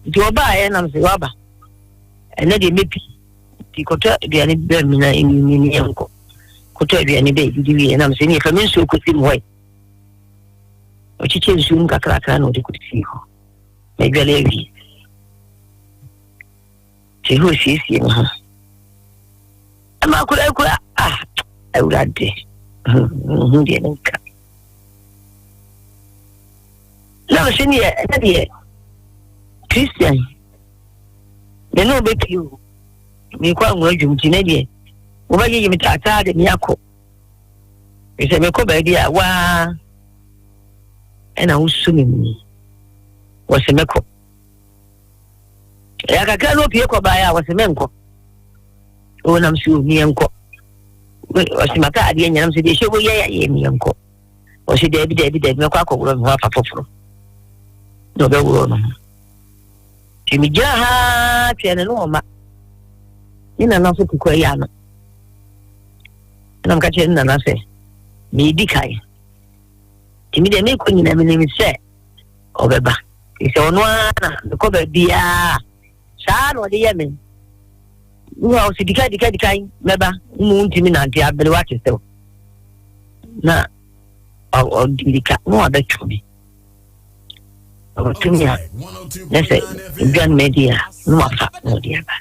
Nti ɔbaeɛ nam sɛ waba. Ɛnɛ deɛ mɛpi. Nti kɔtɔ aduane brɛ me na ɛnini ne yɛnkɔ. Kɔtɔ aduane bɛɛ didi wie nam sɛ neɛ fa me nsuo kɔsi mu hɔ yi. Ɔkyekyɛ nsuo mu kakrakra na ɔde kɔsii hɔ. Madwale awie. Nti hɔ siesie me ho. Ɛma akora kura ah awurade. Hu deɛ menka. Na mese neɛ ɛnɛ deɛ Christian me ne wobɛpie o. Mekɔ anwura dwom nti ne deɛ wobɛgyegye me taataa de me akɔ. Sɛ mekɔ baabi a waa ɛna wosu me mu. Wɔse mɛkɔ. Ɛyɛ kakra na opie kɔ baeɛ a wɔse menkɔ. O nam so meɛnkɔ. Wɔse mata adeɛ nyinam sɛ deɛ hyɛ wɔ yɛ yɛ meɛnkɔ. Wɔse daabi daabi daabi mɛkɔ akɔworɔ me ho afa foforɔ. Na ɔbɛworɔ no ho. Nti megyina ha twɛn no na ɔma. Ne nana so kukua yi ano. Ɛna meka kyerɛ ne nana sɛ meedi kan. Nti me deɛ mekɔ nyina menim sɛ ɔbɛba. Sɛ ɔno ara na mekɔ baabiara saa na ɔde yɛ me. Wura ɔsi dika dika dika mɛba mu ntumi nante aberewa te sɛ na ɔde mirika na wabɛto me. Ɔbɛto me a na sɛ dwan madi a na wafa na ɔde aba.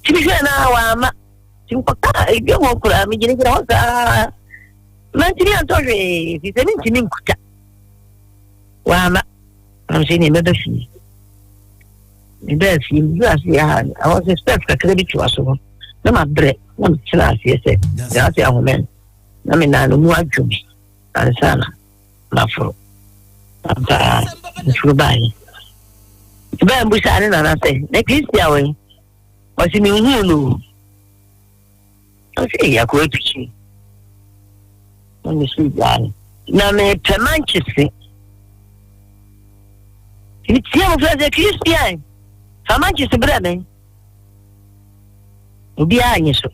Nti mehwɛ na wama nti mekɔka edwa mu koraa megyinagyina hɔ saa mantumi antɔ hwee fi sɛ mentumi nkuta. Wama nam sɛ neɛ mɛba fie. Mebaa fie meduru aseɛ ha ɛhɔ sɛ steps kakra bi toa so hɔ na mabrɛ na metena aseɛ sɛ gyina ase ahomɛ no na menaa no mu adwo me ansa na maforo. Ampaa meforo baeɛ. Bɛɛ mbusaa ne nana sɛ na Christian wɔ yi? Ɔse menhuu no o. Ɔse eyi akoa pikyi. Na mesu gyaa no. Na mepɛ mankyese. Metia mu frɛ sɛ Christian fa mankyese brɛ me. Obiara nye so.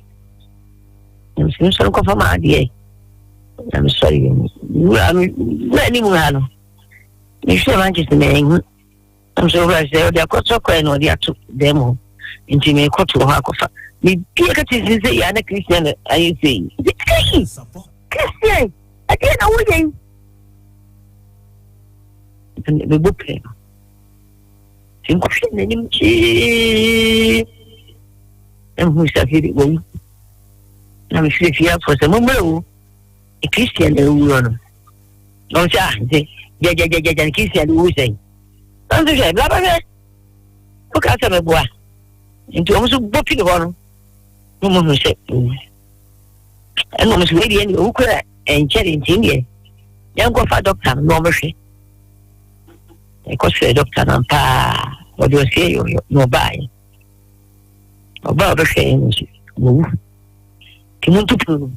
Na mesɛ nsɔre nkɔfa m'adeɛ. Na mesɔre yɛ mu. Wura wura anim ha no. Mehwɛ mankyese manhu. Na mesɛ wura sɛ ɔde akɔtɔ kɔɛ na ɔde ato dan mu hɔ. Nti mekɔto hɔ akɔfa. Mebie ka kyerɛ sɛ yɛ na Christian ayɛ sei. Nti ei Christian ɛdeɛ na woyɛ yi. Mebɔ pɛɛ no. Nti nkɔhwɛ n'anim kyee. Na mehu sɛ afei de wawu. Na mefiri fie afɔ sɛ mommrɛ o. Christian na awuo no. Na ɔsɛ ah nti gyagyagyagya ne Christian de wu sɛn. Na nso hwɛ bla bɛhwɛ. Woka sɛ meboa. Nti wɔn nso bɔ pini hɔ no. Na wɔn hu sɛ owu. Ɛna wɔn nso wei deɛ owu kura ɛnkyɛre nti deɛ yɛnkɔfa dɔkta no na ɔmɛhwɛ. Ɛkɔsrɛ dɔkta no paa ɔde ɔseɛ yɔyɔ na ɔbaeɛ. Ɔbaa ɔbɛhwɛ yɛn nso wɔwu. Nti monto pono no mu.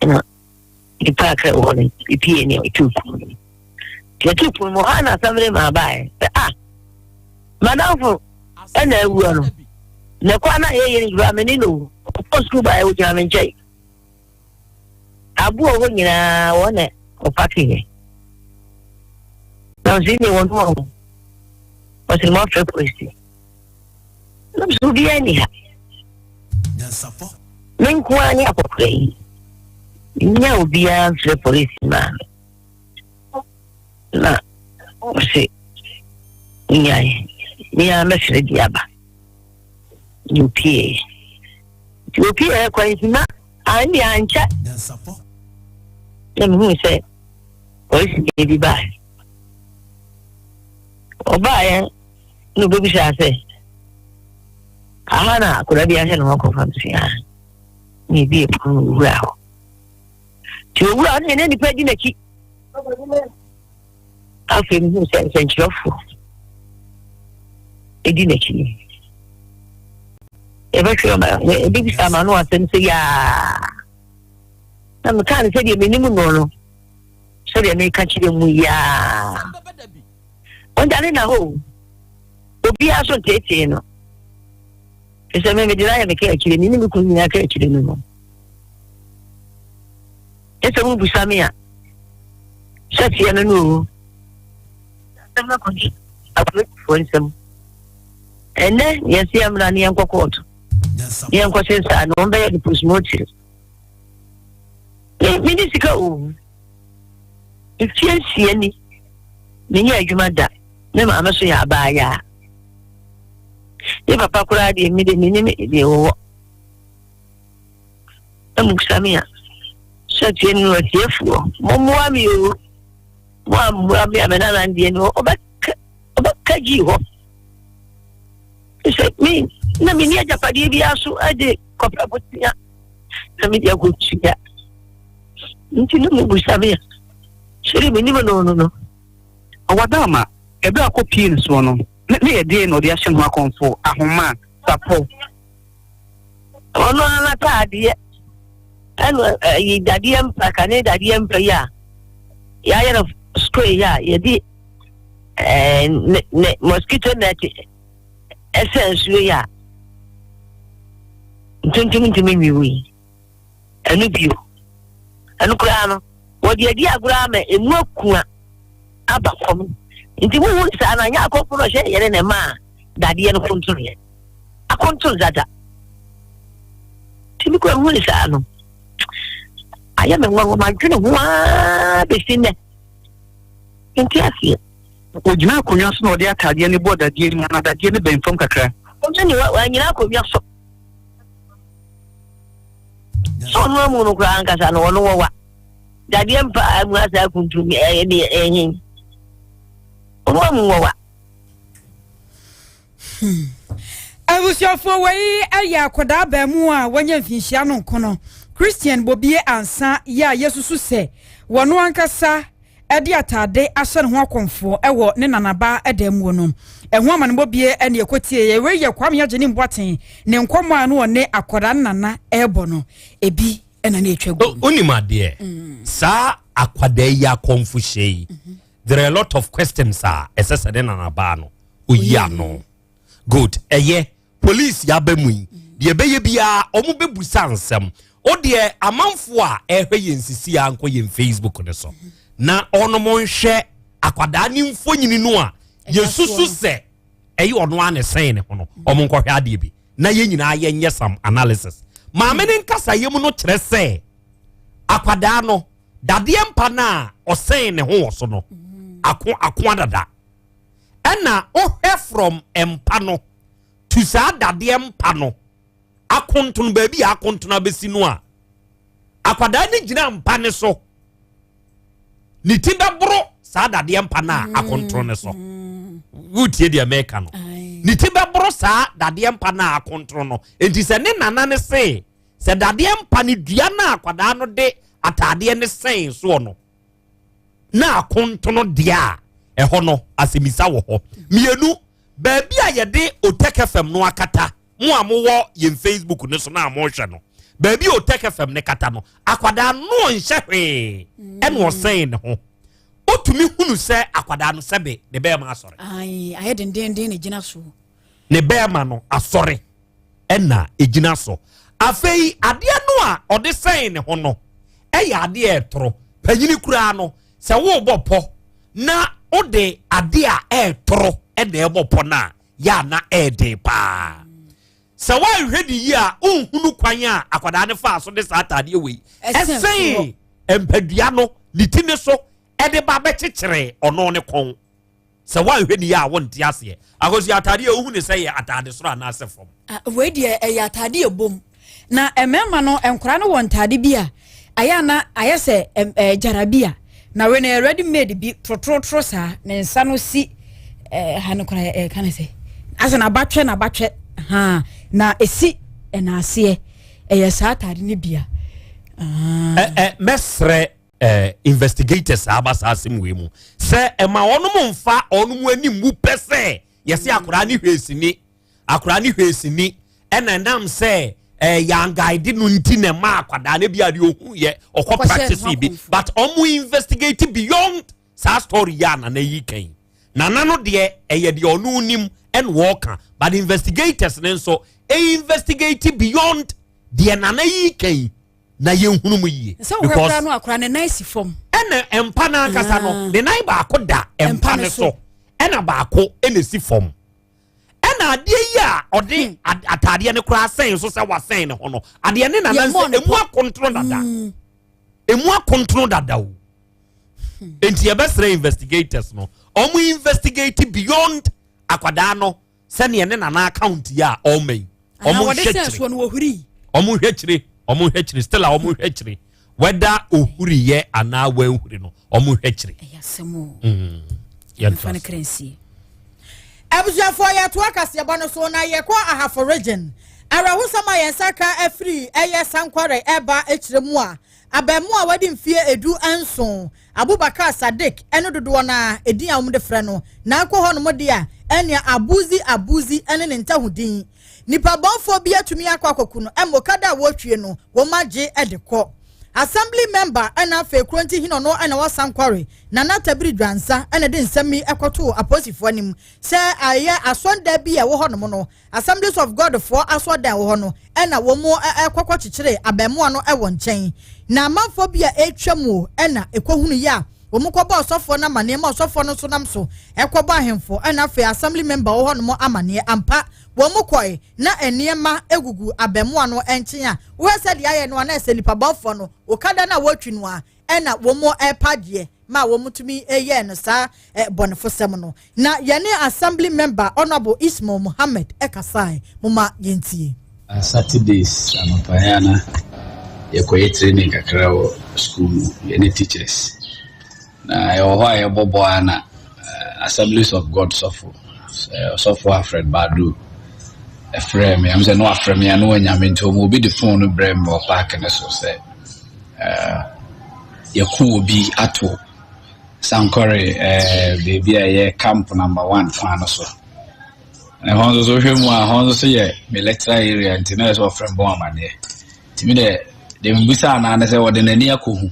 Ɛna nipa akra wɔ hɔ no epie ne ɛtu pono no mu. Nti ɛtu pono mu hɔ a na asɛm de maa baeɛ sɛ ah madamfo ɛna awua no. Na kwan a yɛyɛ no nyinaa me ne no ɔkɔ sukuu baeɛ ɔgyina me nkyɛn. Aboɔ hɔ nyinaa wɔn na ɔpakeeɛ. Na ɔsɛ ne wɔn wɔn ɔsɛ mo afrɛ polisi. Na sɛ obiara ni ha. Me nko ara ne akɔkora yi. Nya obiara mfrɛ polisi maa me. Na ɔsɛ nyae. Me ara mɛfrɛ bi aba. Na opie. Nti opie kwan si na andeɛ ankyɛ. Na mehu sɛ polisi bi bae. Ɔbaeɛ na obebisaa sɛ, aha na akwadaa bi ahyɛ ne ho akɔfa no si ha. Na ebi epono no owura hɔ. Nti owura hɔ no na nipa di n'akyi. Afei mehu sɛ nsɛnkyerɛfoɔ edi n'akyi. Yɛbɛhwɛ ɔma ebebisa ama no asɛm sɛ yaa. Na mekaa no sɛdeɛ menim no no, sɛdeɛ meka kyerɛ mu yaa. Ɔndane na hɔ o. Obiara so nteetee no. Efisɛ me mede no ayɛ me ka akyire, me ne me kunu nyinaa ka akyire no no. Ɛsɛ mobisa me a, sɛ teɛ no no o. Asɛm no akɔdi. Apolisifoɔ nsam. Ɛnnɛ yɛse yɛmmra ne yɛnkɔ kɔɔto ne yɛnkɔhyɛ nsa no wɔn bɛyɛ no postmortem. Me mene sika o. Mfie nsia ni menyɛ adwuma da. Me maame so yɛ abaayaa. Me papa koraa deɛ me de menim deɛ wɔwɔ. Na mubisa me a, sɛ tie no atiefoɔ, mommoa me o. Mo ammoa me a me nana deɛ no ɔbɛka ɔbɛka gyi hɔ. Sɛ me na menni agyapadeɛ biara so de kɔpɛ botea na mede akɔtua. Nti na mubisa me a, sɛdeɛ menim no no no. Ɔwɔ Dama, ɛberɛ a ɔkɔpie no soɔ no, na na ɛyɛ deɛn na ɔde ahyɛ ne ho akɔmfo, ahoma, sapɔ? Ɔno ara n'ataadeɛ ɛna ɛyi dadeɛ mpa kane dadeɛ mpa yi a yɛayɛ no square yi a yɛde ɛɛ ne ne mosquito net ɛsɛ nsuo yi a ntontom ntumi nwiwu yi ɛno bio ɛno koraa no wɔde adi agorɔ ama emu akua aba fam nti muhu saa na nyɛ akɔfo no ɔhyɛ yɛne ne mmaa dadeɛ no kontonoeɛ akonton dada nti me kura hu ne saa no ayɛ me nwanwa madwene ho aa bɛsi nnɛ nti aseɛ. Ɔgyina akonnwa so na ɔde ataadeɛ no bɔ dadeɛ no mu na dadeɛ no bɛn fam kakra. Ɔnyɛ ne wanyina akonnwa so sɛ ɔno amu no koraa ankasa no ɔno wɔwa dadeɛ mpa amu asa akuntun ɛyɛ deɛ ɛhe ɔno amu wɔwa. Hmm. Abusuafoɔ wei yɛ akwadaa baamu a wanya mfinhyia no nko no Christian Bobie Ansa yɛ a yɛsusu sɛ wɔno ankasa de atade ahyɛ ne ho akɔmfoɔ wɔ ne nanaba dan mu no. Ɛho amanebɔ bie ne ɛkɔtie yɛ. Wei yɛ Kwame Agyenim Boateng ne nkɔmmɔ a no ɔne akwadaa no nana ɛrebɔ no ebi na ne ɛtwa gu. Wonim adeɛ, mm. saa akwadaa yi akɔmfo hyɛ yi mhm. There are a lot of questions a ɛsɛ sɛ ne nanabaa no oyi ano. Good. Ɛyɛ police yaba mu yi. Deɛ ɛbɛyɛ biara wɔn bɛbusa nsɛm. O deɛ amanfoɔ a ɛhwɛ yɛn sisi a nkɔ yɛn Facebook ne so. Na wɔn nhwɛ akwadaa ne mfonyini no a yɛsusu sɛ ɛyɛ ɔno ara na ɛsɛn ne ho no. Wɔn nkɔhwɛ adeɛ bi na yɛn nyinaa yɛnyɛ some analysis. Maame ne nkasayɛ mu no kyerɛ sɛ akwadaa no dadeɛ mpa no a ɔsɛn ne ho wɔ so no ako ako adada ɛna wohwɛ from mpa no to saa dadeɛ mpa no akontono baabi a akontono abɛsi no a akwadaa no gyina mpa ne so ne ti bɛboro saa dadeɛ mpa no a mm. akontono ne so mm. wotie deɛ mɛka no ne ti bɛboro saa dadeɛ mpa no a akontono no nti sɛ ne nana ne se Sɛ dadeɛ mpa ne dua no a akwadaa no de ataadeɛ no sɛn soɔ no na akontono deɛ a, ɛhɔ no asɛmisa wɔ hɔ. Mmienu, baabi a yɛde Otec FM no akata, mo a mowɔ yɛn Facebook no so na a mohwɛ no, baabi a Otec FM no kata no, akwadaa no nhyɛ hwee ɛna ɔsɛn ne ho. Wotumi hunu sɛ akwadaa no sɛbe ne bɛrima asɔre. Ayɛ dendenden na gyina so. Ne bɛrima no asɔre. ɛna ɛgyina so. Afei adeɛ no a ɔde sɛn ne ho no ɛyɛ adeɛ a ɛtoro. Panyini koraa no sɛ worebɔ pɔ na wode adeɛ a ɛretoro ɛna ɛbɔ pɔ no a yɛ a na ɛɛden paa. Sɛ woanhwɛ ne yie a wonhunu kwan a akwadaa no faa so de saa ataadeɛ wei ɛsɛn mpadua no ne ti ne so ɛde ba bɛkyekyere ɔno ne kɔn. Sɛ woanhwɛ ni a wonte aseɛ. Akosua ataade a wohu ne sɛ yɛ ataade soro anaasɛ fam. Ah, wei deɛ ɛyɛ ataade ɛbom. Na mmarima no nkwadaa no wɔ ntaade bi a ayɛ ana ayɛ sɛ ɛɛ gyarabia. Na wei no yɛ ready made bi trotrotro saa ne nsa no si ɛɛ ha no koraa ɛɛ ka ne sɛ asɛ n'abatwɛ n'abatwɛ ha na esi ɛna aseɛ ɛyɛ saa ataade no bia. Ah. Ɛ ɛ mɛsrɛ eh, investigators a aba saa asɛm wei mu sɛ ɛma wɔnom mfa wɔnom anim mu pɛ sɛ yɛsɛ mm. akwaraa ne hwee sini akwaraa ne hwee sini ɛna ɛnam sɛ eh, yangaide no nti na ɛma akwadaa no bi a deɛ ɔhu yɛ ɔkɔ practice bi but ɔmo investigate beyond saa story yɛ a nana yi kan nana no deɛ ɛyɛ deɛ ɔno nim ɛna wɔka but investigators ne nso investigate beyond deɛ nana yi kan na yɛnhunu mu yie. Sɛ wohwɛ koraa no akora ne nan si fam. Ɛna mpa no ankasa no ah. ne nan baako da mpa no so. Ɛna baako ɛna esi fam. Ɛna adeɛ yi a ɔde ataadeɛ no koraa sɛn so sɛ wasɛn ne ho no, adeɛ ne nana Yɛmmɔɔ nsɛ ne emu akontono dada, emu akontono dada o. Nti yɛbɛsrɛ investigators no, ɔmo investigate beyond akwadaa no sɛneɛ ne nana account yi a ɔma yi. Anaa Ɔmo wɔde nhwɛ sɛn kyerɛ soɔ no wɔhuri. Ɔmo nhwɛ kyerɛ, ɔmo nhwɛ kyerɛ still a, ɔmo nhwɛ kyerɛ whether ohuri yɛ anaa wanhuri no, ɔmo nhwɛ kyerɛ. Ɛyɛ asɛm o. Yɛntoa Mfa no so. kra nsie. Abusuafoɔ, yɛtoa kaseɛbɔ no so na yɛkɔ Ahafo Region. Awerɛhosɛm a yɛn nsa ka afiri ɛyɛ Sankware ɛba akyerɛ mu a, abɛɛmo a wadi mfie 17, Abubakar Sadiq, ɛne dodoɔ no a ɛdin a wɔde frɛ no na akɔ hɔ nom de a ɛnea Abuzi Abuzi ɛne ne ntahodin, nipa bɔnfoɔ bi atumi akɔ akɔku no. Ɛma okada a wɔretwie no wɔn agye ɛde kɔ. Assembly member ɛna afei Kuronti hene ɔno ɛna wɔ Sankware, Nana Tabiri Dwansa, ɛna de nsɛm yi ɛkɔtoo apolisifoɔ anim sɛ ayɛ asɔnda bi a ɛwɔ hɔnom no, Assemblies of God foɔ asɔdan wɔ hɔ no, ɛna wɔn mu ɛkɔkɔ kyekyere abɛɛmoa no ɛwɔ nkyɛn na amanfoɔ bi a ɛretwa mu ɛna ɛkɔhunu yi a wɔn kɔbɔ ɔsɔfoɔ no amaneɛ, ma ɔsɔfoɔ no nso nam so ɛkɔbɔ ahemfo ɛna afei assembly member wɔ hɔnom amaneɛ. Ampa, wɔn mu kɔɛ na nneɛma egugu abɛɛmoa no nkyɛn a wɔhɛ sɛ deɛ ayɛ no a na ɛsɛ nipa bɔnfoɔ no okada no a wɔretwi no a ɛna wɔn mu ɛrepa deɛ ma wɔn tumi yɛɛ no saa bɔnefosɛm no. Na yɛne assembly member Honourable Ismail Muhammed ɛkasae mo ma yɛntie. Saturdays anɔpa yɛ ana yɛkɔyɛ training kakra wɔ school mu, yɛne teachers. Na yɛwɔ hɔ a yɛbɔ bɔ a na Assemblies of God sɔfo, ɔsɔfo Alfred Badu, ɛfrɛ me am sɛ na wafrɛ me a na wanya me, nti ɔma obi de phone no brɛ me wɔ park no so sɛ yɛko obi ato Sankɔre, beebi a ɛyɛ Camp Number One kwan no so. Na ɛhɔ nso so wohwɛ mu a, ɛhɔ nso so yɛ me electoral area, nti na yɛ sɛ ɔfrɛ me bɔ amaneɛ. Nti mi deɛ deɛ mebusa anaa ne sɛ wɔde n'ani akɔhu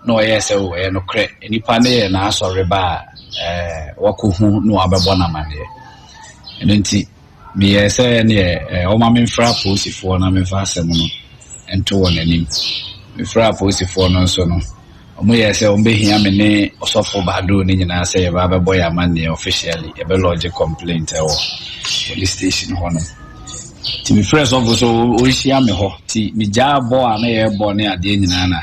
na ɔyɛɛ sɛ o ɛyɛ nokorɛ, nipa ne yɛ n'asɔre ba a wakɔhu na wabɛbɔ n'amaneɛ. Ɛno nti meyɛɛ sɛ neɛ ɔma memfrɛ apolisifoɔ na memfa asɛm no nto wɔn anim. Mefrɛ apolisifoɔ no nso no, ɔmo yɛɛ sɛ ɔmo bɛhia me ne ɔsɔfo Baado ne nyinaa sɛ yɛba abɛbɔ yɛ amanneɛ officially, yɛbɛ lodge complaint ɛwɔ police station hɔ nom. Nti mefrɛ sɔfo so ɔnhyia me hɔ, nti megyaa bɔ a na yɛrebɔ ne adeɛ nyinaa na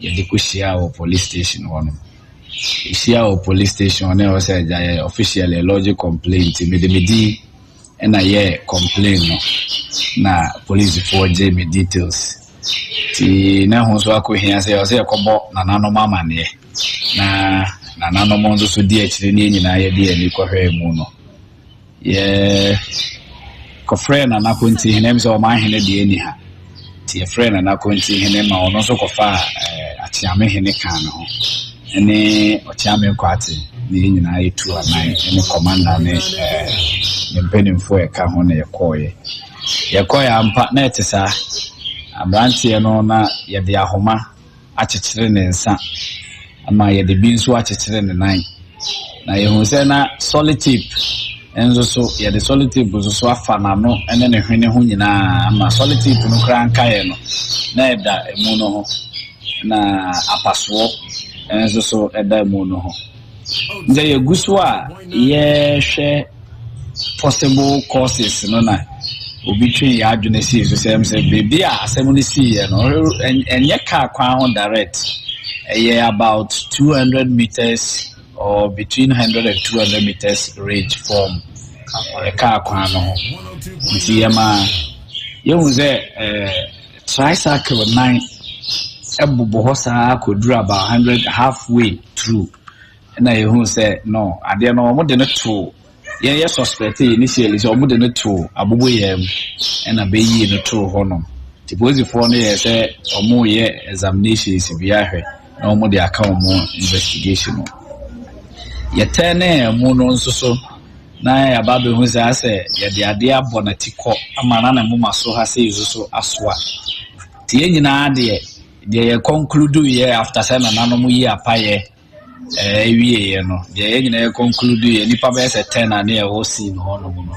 yɛde kɔhyia wɔ police station hɔ nom. Yɛhyia wɔ police station hɔ na ɛwɔ sɛ agya yɛ officially lodge complaint, nti mede me din ɛna yɛ complain no na polisifoɔ gye me details. Nti na ɛho nso akɔhia sɛ ɛwɔ sɛ yɛkɔbɔ nananom amanneɛ na nananom nso so di akyire ne yɛn nyinaa yɛde yɛn ani kɔhwɛ mu no, yɛ kɔfrɛ Nana Konti hene sɛ ɔman hene deɛ ni ha, nti yɛfrɛ Nana Konti hene ma ɔno nso kɔfa Akyeame hene kaa ne ho ɛne Ɔkyeame Kwate ne yɛn nyinaa yɛtu anan ne commander ne ne mpanimfoɔ a ɛka ho na yɛkɔɔyɛ. Yɛkɔɔyɛ ampa na ɛte saa, aberanteɛ no na yɛde ahoma akyekyere ne nsa ama yɛde bi nso akyekyere ne nan, na yɛhu sɛ na sellotape nso so, yɛde sellotape nso so afa n'ano ne ne hwene ho nyinaa ama sellotape no koraa nkaeɛ no na ɛda emu no ho, na apasoɔ nso so ɛda emu no ho. Nti yɛgu so a yɛhwɛ possible causes no na obi twe yɛ adwene sii so sɛ beebi a asɛm no siiɛ no, ɛnyɛ car kwan ho direct, ɛyɛ about 200 meters or between 100 and 200 meters range from car kwan no ho. Nti yɛma yɛhu sɛ tricycle nan ɛbobɔ hɔ saa kɔduru about 100 halfway through, ɛna yɛhu sɛ no adeɛ no wɔn de no to, yɛyɛ suspect initially sɛ wɔn de no to aboboyaa mu ɛna bɛyie no too hɔnom. Nti polisifoɔ no yɛ sɛ wɔn yɛ examinations bi ahwɛ na wɔn de aka wɔn investigation no. Yɛtɛn ne ɛmu no nso so na yɛaba abɛhu sɛ asɛ yɛde adeɛ abɔ n'ati kɔ ama na ne moma so ha sɛ nso so asoa. Nti yɛn nyinaa deɛ yɛ conclude yɛ after sɛ nananom yi apayɛ ɛwieɛ no, deɛ yɛn nyinaa yɛ conclude yɛ, nipa bɛyɛ sɛ 10 a ne yɛwɔ scene hɔnom no,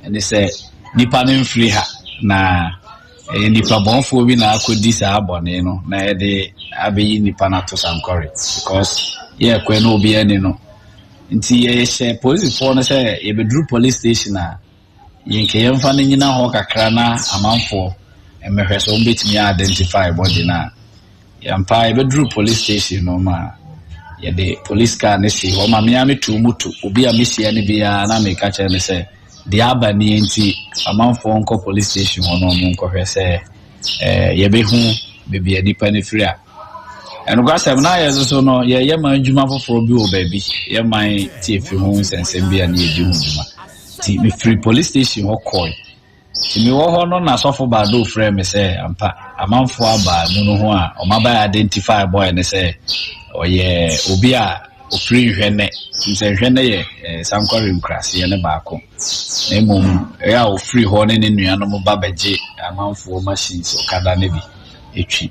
ɛne sɛ nipa no mfiri ha na ɛyɛ nipa bɔnfoɔ bi na akɔdi saa bɔne no na yɛde abɛyi nipa no ato Sankɔre, because yɛɛkɔɛ no obiara ni no. Nti yɛhyɛ polisifoɔ no sɛ yɛbɛduru police station a, yɛnka yɛmfa no nyina hɔ kakra na amanfoɔ mmɛhwɛ sɛ wɔbɛtumi identify body no a. Yɛmpa yɛbɛduru police station no ma yɛde police car no si hɔ ma mea metu moto. Obi a mehyia no biara na meka kyerɛ no sɛ deɛ aba nie, nti amanfoɔ nkɔ police station hɔ no, ɔmo nkɔhwɛ sɛ yɛbɛhu baabi a nipa no firi a. Ɛnokwasɛm na yɛ nso no, yɛyɛ man adwuma foforɔ bi wɔ baabi, yɛ man tie fi ho nsɛnsɛm bi a ne yɛdi ho dwuma. Nti mefiri police station hɔ kɔe. Nti mewɔ hɔ no na sɔfo Baado frɛ me sɛ ampa amanfoɔ aba mu no ho a ɔmaba identify boy ne sɛ ɔyɛ obi a ofiri Nhwɛnɛ. Sɛ Nhwɛnɛ yɛ Sankware nkuraseɛ ne baako, na mmom ɛyɛ a ofiri hɔ ne ne nuanom ba bɛgye amanfoɔ machines, ɔkada ne bi etwi.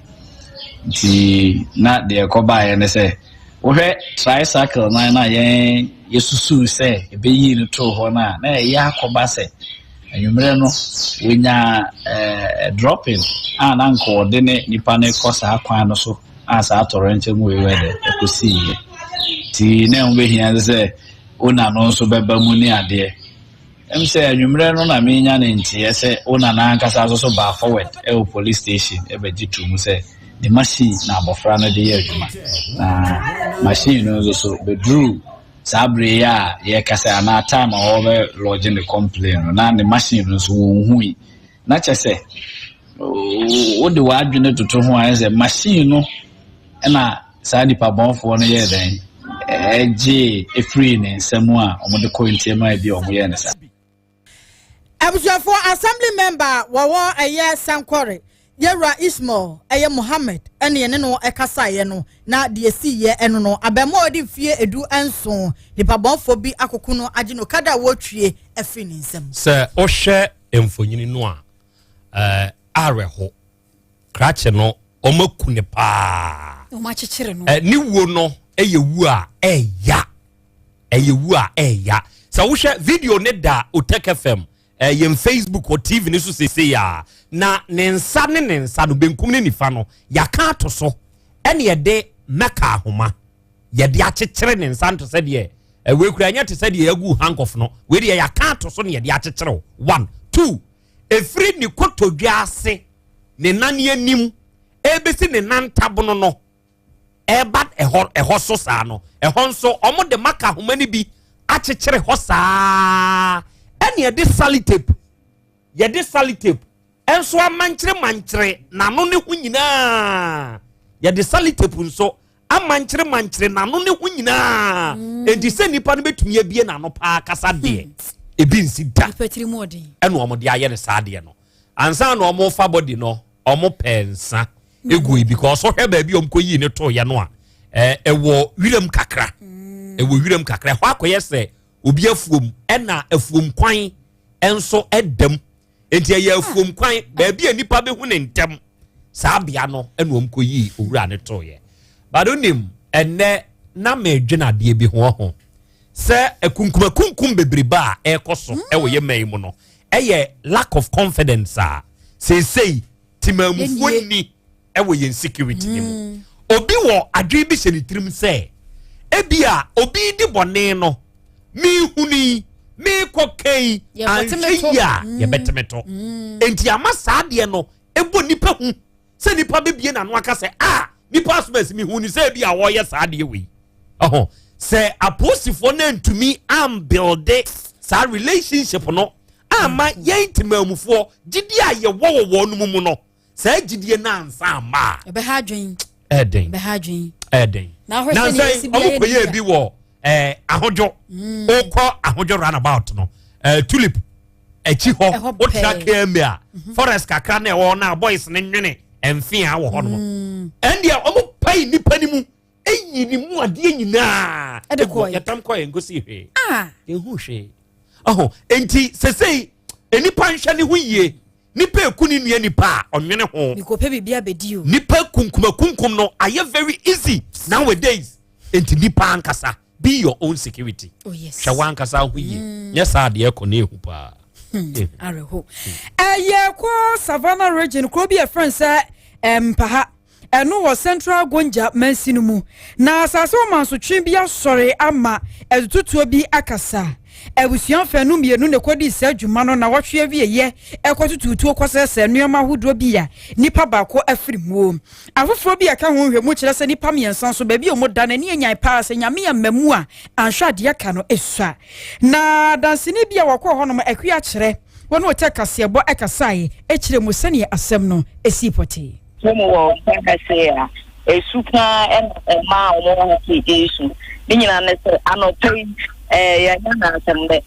Nti na deɛ ɛkɔbaeɛ ne sɛ wohwɛ tricycle nan na yɛn yɛsusu sɛ ɛbɛyii no too hɔ no a, na ɛyɛ akɔba sɛ anwummerɛ no wɔnya dropping a na nka ɔde ne nipa no kɔ saa kwan no so a saa atɔrɔnkyɛm wei wɛ dɛ ɛkɔsiiɛ. Nti na ɛho bɛhia sɛ ona no nso bɛba mu ne adeɛ sɛ anwummerɛ no na menya ne nteɛ sɛ ona n'ankasa nso so baa forward ɛwɔ police station ɛbɛgye to mu sɛ ne machine na abɔfra no de yɛ adwuma, na machine no nso so bɛduru saa bere yi a yɛkasa anaa time a wɔbɛ lodge ne complain no, na ne machine no nso wɔn hu yi. Na kyɛ sɛ wode w'adwene toto ho a, ɛsɛ machine no ɛna saa nipa bɔnfoɔ no yɛ dɛn ɛgye efiri ne nsam a wɔde kɔ ntiɛma bi a wɔyɛ ne saa. Abusuafoɔ, assembly member wɔwɔ ɛyɛ Sankɔre, yɛwura Ismail ɛyɛ Mohammed, ɛne yɛne no ɛkasaeɛ no na deɛ si yɛ ɛno no, abɛɛmoa a ɔde mfie 17, nipa bɔnfoɔ bi akoko no agye no kada a wɔretwie afiri ne nsam. Sɛ wohwɛ mfonyini no a, awerɛho krakye no, ɔmaku ne paa. Ɔmo akyekyere no. Ne wuo no ɛyɛ wu a ɛɛya, ɛyɛ wu a ɛɛya. Sɛ wohwɛ video ne da Otec FM yɛn Facebook wɔ TV ne so sese a, na ne nsa ne ne nsa no benkum ne nifa no yɛaka ato so, ɛne yɛde mɛka ahoma yɛde akyekyere ne nsa nto sɛ deɛ ɛwɔ ekura, ɛnyɛ te sɛ deɛ yɛagu handcuff no. Wei deɛ yɛaka ato so ne yɛde akyekyere. One, two, efiri ne kotodwe ase, ne nan anim ebesi ne nan tabono no ɛba ɛhɔ so saa no, ɛhɔ nso ɔmo de maka ahoma no bi akyekyere hɔ saa, ɛne yɛde sellotape, yɛde sellotape ɛnso amankyere mankyere n'ano ne ho nyinaa, yɛde sellotape nso amankyere mankyere n'ano ne ho nyinaa. Enti sɛ nipa no bɛtumi abie n'ano paa kasa deɛ, ebi nsi da. Nipa tiri mu ɔden. Ɛna wɔn de ayɛ no saa adeɛ no ansa na wɔn fa body no, wɔn pɛ nsa egu yi because ɔhwɛ baabi a wɔn kɔ yii ne to yɛ no a, ɛwɔ wiram kakra, ɛwɔ wiram kakra. Ɛhɔ akɔyɛ sɛ obi afuom, ɛna afuom kwan nso ɛdam, nti ɛyɛ afuom kwan baabi a nipa bɛhu ne ntɛm. Saa bea no ɛna wɔn kɔ yii owura ne to yɛ. Bado nim ɛnɛ na mɛdwene adeɛ bi ho sɛ akunkum akunkum bebrebe a ɛrekɔ so ɛwɔ yɛ man yi mu no, ɛyɛ lack of confidence a seesei temaamufoɔ Yɛnnie. ni ɛwɔ yɛn security ni mu. Obi wɔ adwene bi hyɛ ne tirim sɛ ebi a obi di bɔne no, mihuni meekɔ kɛn Yɛbɛteme anhwɛ to. yi a yɛbɛteme to. Nti ama saa adeɛ no ebɔ nipa hu sɛ nipa bɛbie n'ano aka sɛ a nipa asomasi mihu ni sɛ ebi a wɔreyɛ saa adeɛ wei. Ɔhɔ sɛ apolisifoɔ no ntumi ambuild saa relationship no ama yɛn temamufoɔ, gyidie a yɛwɔ wɔ wɔn no mu no, saa gyidie no ansa ama a, Ɛbɛha adwen. Ɛɛden. Ɛbɛha adwen. Ɛɛden. Na ahwɛ sɛ nea Nansɛn esi biara ɔmo kɔyɛ yɛ bi wɔ Ahodwo. Okɔ Ahodwo roundabout no, Tulip akyi hɔ, Ɛhɔ wotra pɛɛ. KMA a, forest kakra na ɛwɔ hɔ na boys ne nwene mfea wɔ hɔ nom. Ɛndeɛ ɔmo pae nipa no mu eyi ne mu adeɛ nyinaa. Ɛde kɔe. Yɛtam kɔɛ nkosi hwee. Ah. Ehu hwee ɔho. Nti sesei nipa nhwɛ ne ho yie. Nipa eku ne nua nipa a ɔnwene ho. Mekɔpɛ biribi abɛdi o. Nipa kunkum akunkum no ayɛ very easy nowadays. Nti nipa ankasa, be your own security. Oh yes. Hwɛ wankasa ho yie, nyɛ saa adeɛ kɔ ne ehu paa. Awerɛho. Ɛyɛ kɔ Savannah Region, kuro bi a yɛfrɛ no sɛ Mpaha. Ɛno wɔ Central Gonja mansin mu. Na asase ho mansotwe bi asɔre ama atututuo bi akasa. Abusua fanu mmienu na ɛkɔdii saa dwuma no nnawɔtwe awieeɛ kɔtotoo tuo kɔsɛesɛɛ nneɛma ahodoɔ bi a nipa baako afiri muo. Afoforɔ bi a ɛka ho nhwɛmu kyerɛ sɛ nnipa mmiɛnsa nso baabi a wɔda no ani anyan paa sɛ Nyame amma mu a anhwɛ adeɛ aka no sua. Na danseni bi a wɔkɔɔ hɔnom akua kyerɛ wɔne ɔtɛ kaseɛbɔ kasaeɛ kyerɛ mu sɛdeɛ asɛm no sii pɔtee. Kurom wɔ ha sei a, esu pa ara na ɛma wɔn wɔ ha sei resu. Ne nyinaa ne sɛ, anɔpa yi, ɛɛ yɛanya n'asɛm dɛ.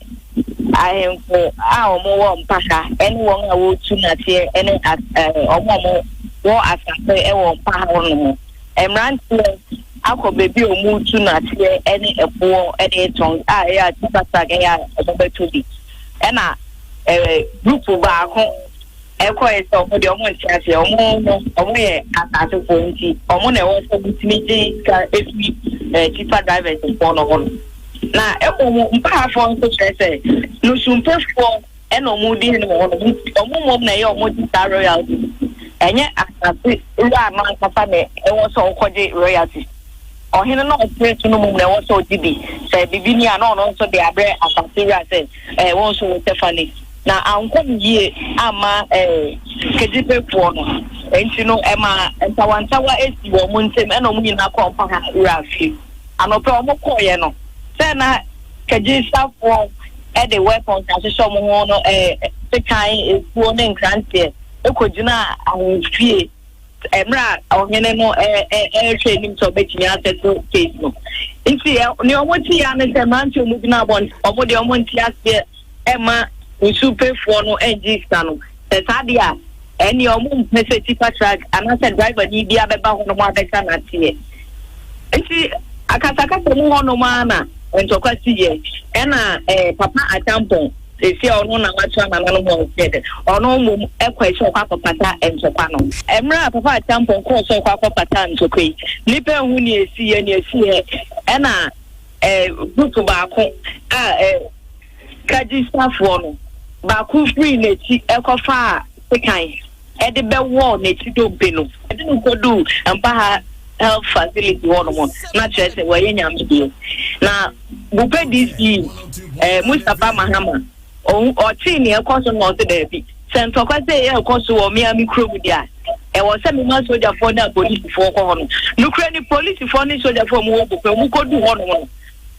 Ahemfo a wɔwɔ Mpaha ne wɔn a wɔretu nnateɛ ne as ɛɛ wɔn a wɔwɔ asase wɔ Mpaha hɔnom. Mmeranteɛ akɔ baabi a wɔretu nnateɛ ne ɛboɔ de retɔn a ɛyɛ a tipa truck ɛyɛ a wɔbɛtɔ bi. Ɛna ɛɛ group baako Ɛkɔe sɛ wɔn deɛ wɔn nte aseɛ, wɔn no wɔn yɛ asaasefoɔ nti wɔn na ɛwɔ sɛ wɔtumi gye sika firi ɛɛ tipa drivers foɔ no hɔ no. Na mmom mpaafoɔ nso kyerɛ sɛ nusumpɛfoɔ ɛna wɔn di hene wɔ hɔ no nti wɔn mmom na ɛyɛ wɔn gye saa royalty. Ɛnyɛ asaase wura no ankasa na ɛwɔ sɛ ɔkɔgye royalty. Ɔhene no a ɔpere so no mmom na ɛwɔ sɛ ɔgye bi. Sɛ biribi ni a na ɔno nso de abrɛ asaase wura sɛ ɛɛ wo nso wo kyɛfa ni. Na ankɔ no yie amma ɛɛ Kedzipefoɔ no. Enti no ɛmaa ntawantawa sii wɔn ntam ɛna wɔn nyinaa kɔɔ Mpaha wura fie. Anɔpa wɔn kɔeɛ no, sɛ na Kedzisafoɔ de weapons ahyehyɛ wɔn ho no ɛɛ sekan, etuo ne nkranteɛ kɔgyinaa ahemfie. mmerɛ a ɔhene no rehwɛ anim sɛ ɔbɛtumi asɛto case no. Nti nea wɔn te ya ne sɛ mmeranteɛ wɔn gyina abɔnten, wɔn deɛ wɔn nte aseɛ ɛma nsupefoɔ no ngye sika no. Sɛ saa deɛ a, ɛnneɛ wɔn mpɛ sɛ tipa truck anaasɛ driver ni bi abɛba hɔ nom abɛsa n'aseɛ. Nti akasakasa mu hɔ nom ara na ntɔkwa si yɛ. Ɛna eh, Papa Acheampong Seesei a ɔno na watoa nananom hɔ nso yɛ dɛ, ɔno mmom kɔe sɛ ɔkɔ akɔpata ntɔkwa no. Mmerɛ a Papa Acheampong kɔɔ sɛ ɔkɔ akɔpata ntɔkwa yi, nnipa anhu nea ɛsiiɛ, nea ɛsiiɛ ɛna eh, group baako a eh, Kajisafoɔ no baako firii n'akyi kɔfaa sekan de bɛwɔɔ n'akyi dompe no. Ɛde no kɔduu Mpaha Health Facility hɔnom na kyerɛ sɛ wɔyɛ nyame deɛ. Na Bupe DC eh, Mustapha Mahama ɔtee nea ɛkɔ so na ɔse daabi, sɛ ntɔkwa sɛ ɛyɛ ɛkɔ so wɔ mmea me kurom deɛ a, ɛwɔ sɛ mema sogyafoɔ ne apolisifoɔ kɔ hɔ no. Nokorɛ ni, polisifoɔ ne sogyafoɔ a wɔwɔ Bupe, wɔkɔduu hɔnom no,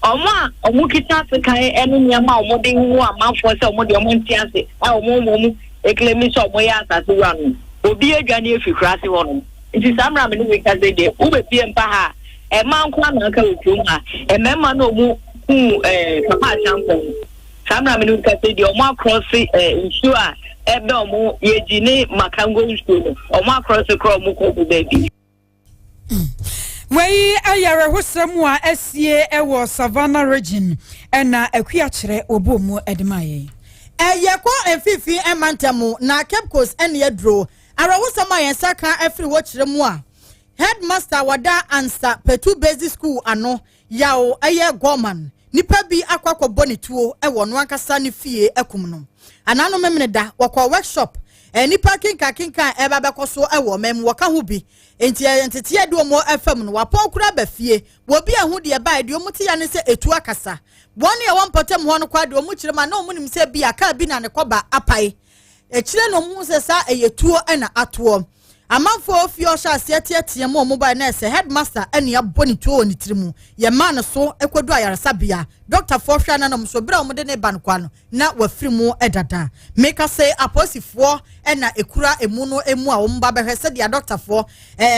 Wɔn a wɔkita sekan ne nneɛma a wɔde huhu amanfoɔ sɛ wɔn deɛ wɔnte ase a wɔn mmom claimi sɛ wɔyɛ asase wura no, obi adwane afi kuraase hɔ nom. Nti saa mmerɛ a me ne wo rekasa yi deɛ, wobɛpie mpa ha a, mmaa nko ara na aka wɔ kurom ha. Mmarima no a wɔkuu eh, Papa Acheampong no, saa mmerɛ a me ne wo rekasa yi deɛ, wɔn akrɔse eh, nsuo a ɛbɛn wɔn, Yegyi ne Makango nsuo no, wɔn akrɔse koraa wɔn kɔ baabi. Wei yɛ awerɛhosɛm a asie wɔ Savannah Region na Akua kyerɛ wɔbɔɔ mu de maa yɛn. Yɛkɔ mfimfini mantam na Cape Coast ne aduro. Awerɛhosɛm a yɛn nsa ka afiri hɔ kyerɛ mu a, Headmaster a wɔda Ansa Petu Basic School ano Yaw yɛ Gorman nipa bi akɔ akɔbɔ ne tuo wɔ ɔno ankasa ne fie akum no. Anano Memeneda wɔkɔɔ workshop nnipa akenkan a ɛreba abɛkɔ so wɔ ɔman mu wɔka ho bi. Enti nteteɛ a ɛde wɔn afa mu no wɔapɔn koraa aba fie. Wɔ bi anhu deɛ ɛbaeɛ, deɛ wɔn te ya ne sɛ etuo akasa. Wɔn a ɛwɔ mpɔtam hɔ no koraa deɛ wɔn kyerɛ mu a na wɔn nim sɛ bi a kaa bi na ne kɔba apae. Akyire na wɔn hu sɛ saa ɛyɛ tuo na atoɔ. Amanfoɔ a ofie ɔhyɛ aseɛ teatea mu a wɔn bae na ɛsɛ headmaster ɛne abɔ ne tuo wɔ ne tiri mu. Yɛmaa no so kɔdu ayaresabea. Dɔktafoɔ hwɛ ananom so berɛ a wɔde ne ba no kɔ no na wafiri mu dada. Meka sɛ apolisifoɔ na ekura emu no mu a wɔn ba bɛhwɛ sɛdeɛ dɔktafoɔ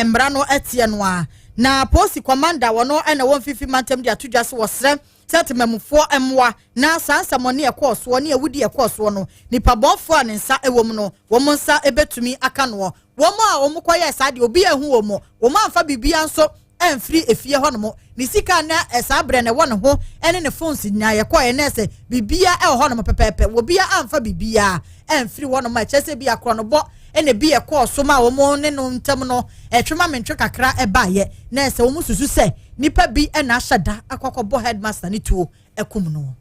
mmara no teɛ no a. Na polisi kɔmanda wɔn na wɔn mfifi mantam de ato dwa sɛ wɔsrɛ sɛ temamufoɔ mmoa na saa nsɛmɔne a ɛkɔɔ soɔ ne awudie a ɛkɔɔ soɔ no, nipa bɔnfoɔ a ne nsa wɔ mu no, wɔn nsa bɛtumi aka noɔ. Wɔn a wɔn kɔyɛɛ saa deɛ, obi anhu wɔn, wɔn amfa biribiara nso amfiri efie hɔ nom. Ne sika a na saa berɛ no ɛwɔ ne ho ne ne phones nyinaa yɛkɔɛ na ɛsɛ biribiara ɛwɔ hɔ nom pɛpɛɛpɛ. Obiara amfa biribiara amfiri hɔ nom a ɛkyerɛ sɛ bi akorɔnobɔ na ebi ɛkɔɔ so ma wɔn ne no ntam no ɛtwe ma mentwe kakra ɛbaeɛ na ɛsɛ wɔn susu sɛ Nnipa bi na ahyɛ da akɔ akɔbɔ headmaster no tuo akum no.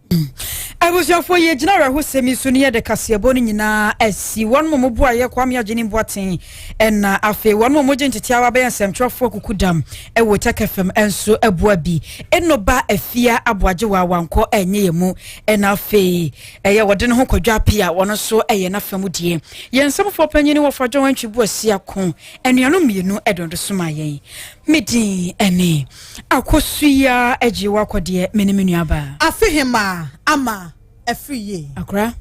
Abusuafoɔ yɛgyina awerɛhosɛm yi so ne yɛde kaseɛbɔ no nyinaa asi wɔn mo moboa yɛ Kwame Agyenim Boateng ɛna afei wɔn mo mogye nteteawa bɛyɛ nsɛmtwerɛfoɔ kuku dam ɛwɔ Tech FM nso aboa bi ɛnoba afia aboagye wɔ awankɔ ɛnyɛ yɛ mu ɛna afei ɛyɛ wɔde ne ho kɔdwa apia wɔn nso ɛyɛ n'afa mu die. Yɛn nsɛmfoɔ panyin wɔ fadwa wɔn antwi bu asia ko anuanom mmienu ɛde soma yɛn. Me din ɛne Akosua agye wakɔdeɛ me ne me nuabaa. Afehema ama afiri yie. Akora.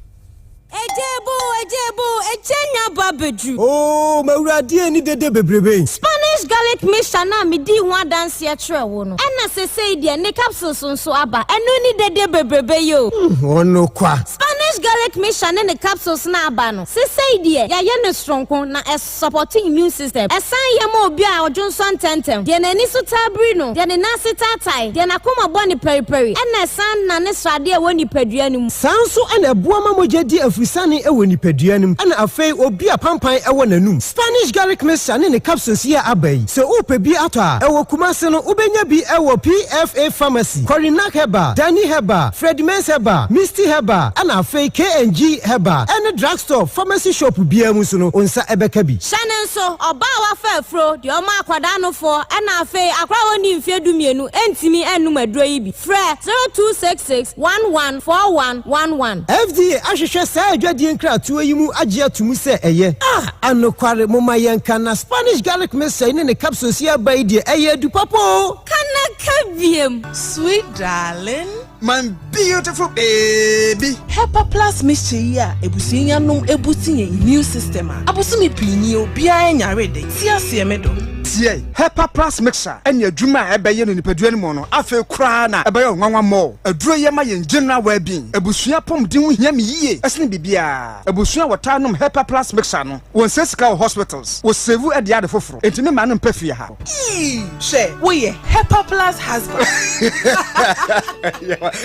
Ejebo, ejebo, ejenya ba bedru. Oo, mawuradeɛ ni dede bebrebe. Spanish garlic mixture na medi ho adanseɛ kyerɛ wo no, ɛna sesei deɛ ne capsules nso aba. Ɛno ni dede bebrebe yi o. Ɔno kwa. Spanish garlic mixture ne ne capsules na aba no, sesei deɛ yɛayɛ no soronko na ɛsupport immune system. Ɛsan yɛ ma obi a ɔdwonsɔ ntɛntɛm, deɛ n'ani so taa biri no, deɛ ne nan ase taatae, deɛ n'akoma bɔ ne pɛripɛri, ɛna ɛsan nane sradeɛ a ɛwɔ nipadua no mu. Saa nso ɛna ɛboa ma mogya di afusane ɛwɔ nipadua no mu, ɛna afei obi a pampan ɛwɔ n'anum. Spanish garlic mixture ne ne capsules yi a aba yi, sɛ wopɛ bi atɔ a, ɛwɔ Kumase no wobɛnya bi ɛwɔ PFA Pharmacy, Corinak Herbal, Dani Herbal, Fredimens Herbal, Misty Herbal, ɛna afei KNG Herbal ɛne drugstore, pharmacy shop biara mu nso no wo nsa ɛbɛka bi. Hyɛ ne nso, ɔbaa a wafa afuro, deɛ ɔma akwadaa nofoɔ, ɛna afei akwadaa a wɔnni mfeɛ 12 ɛntumi ɛnum aduro yi bi. Frɛ 0266 114111. FDA ahwehwɛ saa adwadie nkratoɔ yi mu agye ato mu sɛ ɛyɛ a anokware. Momma yɛnka na Spanish garlic mixture yi ne ne capsules yi aba yi deɛ, ɛyɛ adu papa o. Kanaka biem. Sweet darling. My beautiful baby. Hepa Plus mixture yi a ebusua yanom ebuti yɛn immune system a abosome pii ni obiara nyare de ti aseɛ me do. Tie, Hepa Plus mixture ɛne adwuma a ɛbɛyɛ no nipadua no mu no, afei koraa na ɛbɛyɛ ɔnwanwa mmɔ. Aduro yɛ ma yɛn general well-being. Abusua pɔmuden ho hia me yie ɛsene biribiara. Abusua a wɔtaa nom Hepa Plus mixture no, wɔn sɛ sika wɔ hospitals, wɔ save ɛde ade foforɔ. Enti me maa no mpɛ fie ha. Ii, hwɛ, woyɛ Hepa Plus husband.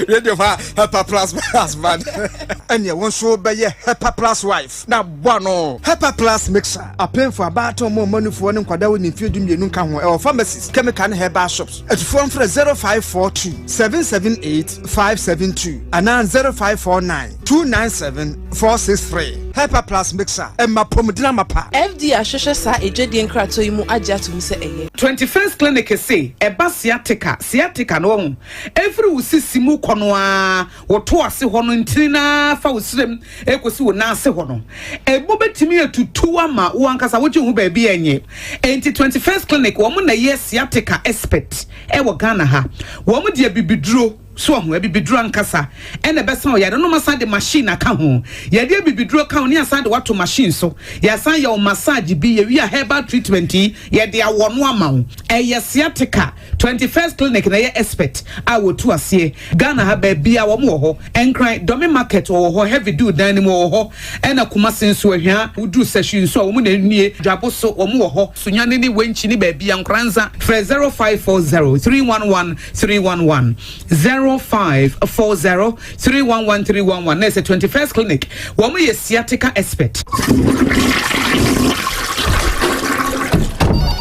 Radio fa Hepa Plus husband. Ɛneɛ wɔn nso bɛyɛ Hepa Plus wife na boa no. Hepa Plus mixture apemfo, abaatan, ɔmo ɔmanufoɔ ne nkwadaa wɔ ne mfeɛ 12 nka ho. Ɛwɔ pharmacies, chemical ne herbal shops. Atufoɔ mfrɛ 0542 778 572 anaa 0549 297 463. Hepa Plus mixture, ɛma pɔmuden amapa. FDA ahwehwɛ saa edwadie nkratoɔ yi mu agye ato mu sɛ ɛyɛ. 21st Clinic se ɛba sciatica. Sciatica no wɔho ɛfiri wo sisi mu kɔ no a wɔto ase hɔ no, ntini naa fa wo serem ɛkɔsi wo nan ase hɔ no, ɛmu bɛtumi atutu ama wo ankasa wogye ho baabi ɛnyɛ. Enti 21st Clinic, wɔn na ɛyɛ sciatica expert ɛwɔ Ghana ha. Wɔn de abibiduro so ɔho, abibiduro ankasa ɛna ɛbɛsan ɔyare no. Masan de machine aka ho, yɛde abibiduro ka ho ne asan de wato machine so, yɛasan yɛ wo massage bi, yɛwi a herbal treatment yi yɛde awɔ no ama wo. Ɛyɛ sciatica, 21st Clinic na ɛyɛ expert a wɔtu aseɛ Ghana ha. Baabi a wɔn wɔ hɔ, Nkran Dɔme Market wɔwɔ hɔ, Heavy Do dan no mu wɔwɔ hɔ, ɛna Kumase nso Ahwia, woduru Sɛhwi nso a wɔn na nie Dwabo so wɔn wɔ hɔ, Sunyane ne Wenkyi ne baabi a Nkoranza. Frɛ 0540 311 311, 0540 311 311. Na ɛsɛ 21st Clinic, wɔn yɛ sciatica expert.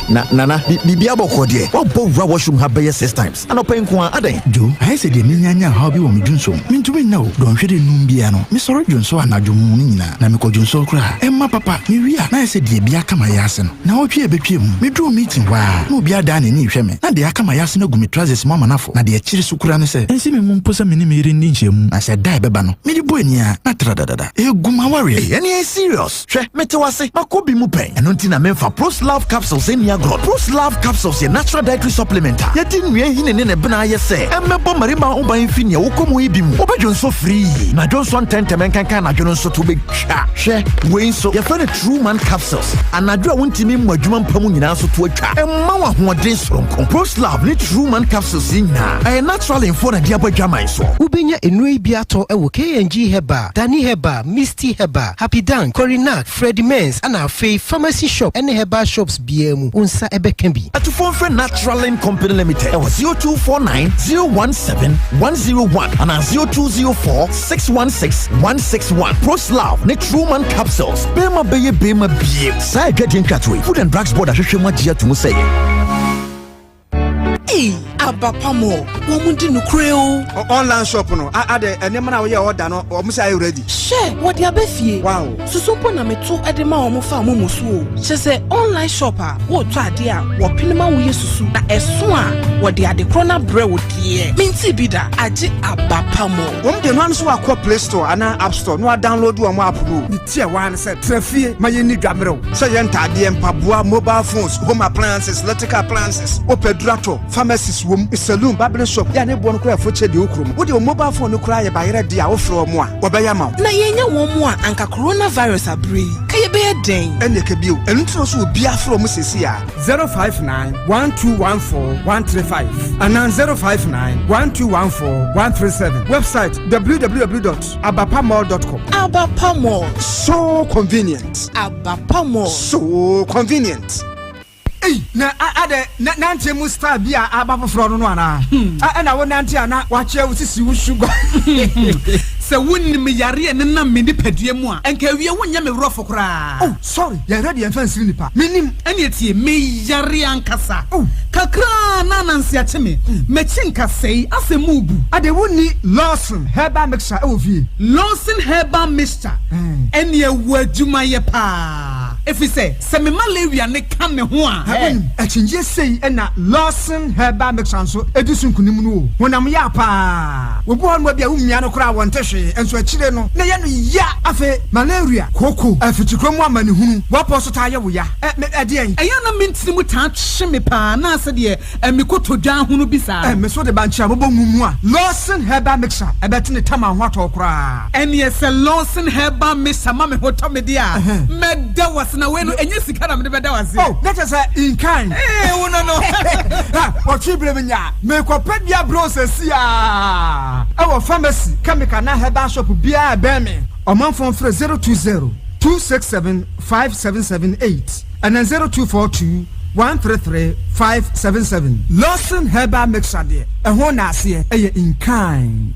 Na nana, biribi abɔkɔ deɛ, woabɔ wura washroom ha bɛyɛ six times anɔpɛ nko a, adɛn? Jo, ayɛ sɛ deɛ menyanya haw bi wɔ me dwonsom. Mentumi nna o. Dɔnhwere 5 bia no mesɔre dwonso anadwo mu no nyinaa, na mekɔ dwonso koraa ɛmma papa. Mewie a, na ayɛ sɛ deɛ bi aka ma yɛ ase no. Na ɔtwe a ɛbɛtwa mu, meduruu meeting hɔ a, na obi adaa n'ani hwɛ me, na deɛ aka ma yɛ ase no agu me trousers mu ama no afɔ. Na deɛ ɛkyere so kora ne sɛ ɛnsi me mu mpo sɛ me ne me yere nni nhyiamu, na sɛ da a ɛbɛba no mede bɔ ani a, na tradadada ɛgu ma wareɛ. Ɛne ɛyɛ serious. Hwɛ, mete wase, makɔ bi mu pɛn. Ɛno nti na memfa Proslav capsules ɛnni agorɔ. Proslav capsules yɛ natural dietary supplement a yɛde nnua hini ne ne bena ayɛ sɛ ɛmmɛbɔ mmarima ho ban mfi nea wokɔ mu yi bi mu. Wobɛdwo nso firii na dwo nso ntɛntɛm nkankan anadwo no nso to wobɛtwa. Hwɛ, wei nso yɛfrɛ no True Man capsules. Anadwo a wontumi mmɔ adwuma mpa mu nyinaa nso to atwa, ɛmma wo ahoɔden soronko. Proslav ne True Man capsules yi nyinaa, ɛyɛ natural mfoɔ na de abɔ adwaman soɔ. Wobɛnya nnuro yi bi atɔ wɔ KNG Herbal, Dani Herbal, Misty Herbal, Happy Dan, Corinak, Freddy Mens, ana afei pharmacy shop ne herbal shops biara mu, wo nsa ɛbɛka bi. Atufoɔ mfrɛ Naturalin Company Limited ɛwɔ 0249 017 101 anaa 0204 616 161. Proslav ne Truman capsules, bɛrima bɛyɛ bɛrima bie. Saa adwadie nkratoɔ yi, Food and Drugs Board ahwehwɛ mu agye ato mu sɛ yɛ Ee. Aba pa mall, wɔn di nokorɛ o. Online shop no, adɛ nneɛma no a woyɛ order no, wɔn sɛ ayɛ ready. Hwɛ, wɔde aba fie. Wow. Susu mpo na meto de ma wɔn fa momo so o. Kyerɛ sɛ online shop a woretɔ adeɛ a wɔpene ma woyɛ susu na ɛso a wɔde ade korɔ no abrɛ wo deɛ. Mentee bi da, agye aba pa mall. Wɔn deɛ no ara nso wakɔ Play Store anaa App Store na wadownload wɔn app no o. Ne ti a ɛwɔ ara ne sɛ tena fie ma yɛnni dwa mmerɛw. Sɛ ɛyɛ ntaadeɛ, mpaboa, mobile phones, home appliances, electrical appliances, wopɛ aduru atɔ, pharmacies wom, saloon, barbering shop, yɛ a ne boɔ no koraa ɛfo kyɛ deɛ ɛwɔ kurom. Wode wo mobile phone no koraa yɛ bayerɛ deɛ a wofrɛ wɔn a, wɔbɛyɛ ama wo. Na yɛannya wɔn mu a anka coronavirus aberɛ yi, ka yɛbɛyɛ dɛn? Ɛnneɛ ka bio, ɛno nti na ɔsɛ obiara frɛ wɔn seesei ara. 059 1214 135 anaa 059 1214 137. Website www.abapamall.com. Abapa Mall. So convenient. Abapa Mall. So convenient. Ei na adɛ na nanteɛ mu style bi a aba foforɔ no no anaa? Ɛna wo nante a na wakyea wo sisi wo sugar. Sɛ wonim yareɛ nenam me nipadua mu a, nka awie wonyɛ me worɔfo koraa. Oh sorry, yɛyera deɛ yɛmfa nsiri nipa. Mennim. Ɛneɛ tie, meyare ankasa. Oh. Kakra na ananse akye me. M'akyi nkasɛe, asɛ mu rebu. Ade wonni Lawson herbal mixture wɔ fie? Lawson herbal mixture, ɛneɛ wɔ adwuma yɛ paa. Efisɛ sɛ me malaria no ka me ho a. Wonim, akyinnyeɛ sei na Lawson Herbal Mixture nso di so nkonim no o. Honam ya paa. Obi wɔ hɔnom a ebia womia no koraa a wɔnte hwee, nso akyire no na ɛyɛ no ya. Afei malaria, kooko, afikyikuro mu amanehunu, w'apɔ so taa yɛ wo ya. Ɛ, me, ɛdeɛn? Ɛyɛ a na me ntini mu taa twe me paa anaasɛ deɛ ɛ, me kotodwe ahono bi saa Ɛ, no. me so de bankye a mobɔ ngu mu a, Lawson Herbal Mixture ɛbɛte ne tam a ho atɔ wo koraa. Ɛneɛ sɛ Lawson Herbal Mixture ma me ho tɔ me deɛ a, mɛda wo ase. Na wei no, ɛnyɛ sika na mede bɛda wo aseɛ. Oh, na kyerɛ sɛ in kind. Ee, wo no no. Ha, wɔtwe berɛ menya. Merekɔpɛ bi abrɛ wo seesei ara. Ɛwɔ pharmacy, chemical anaa herbal shop biara a ɛbɛn me. Ɔmanfoɔ mfrɛ 020 267 5778 ɛna 0242 133 577. Lawson Herbal Mixture deɛ, ɛho nnaaseɛ yɛ in kind.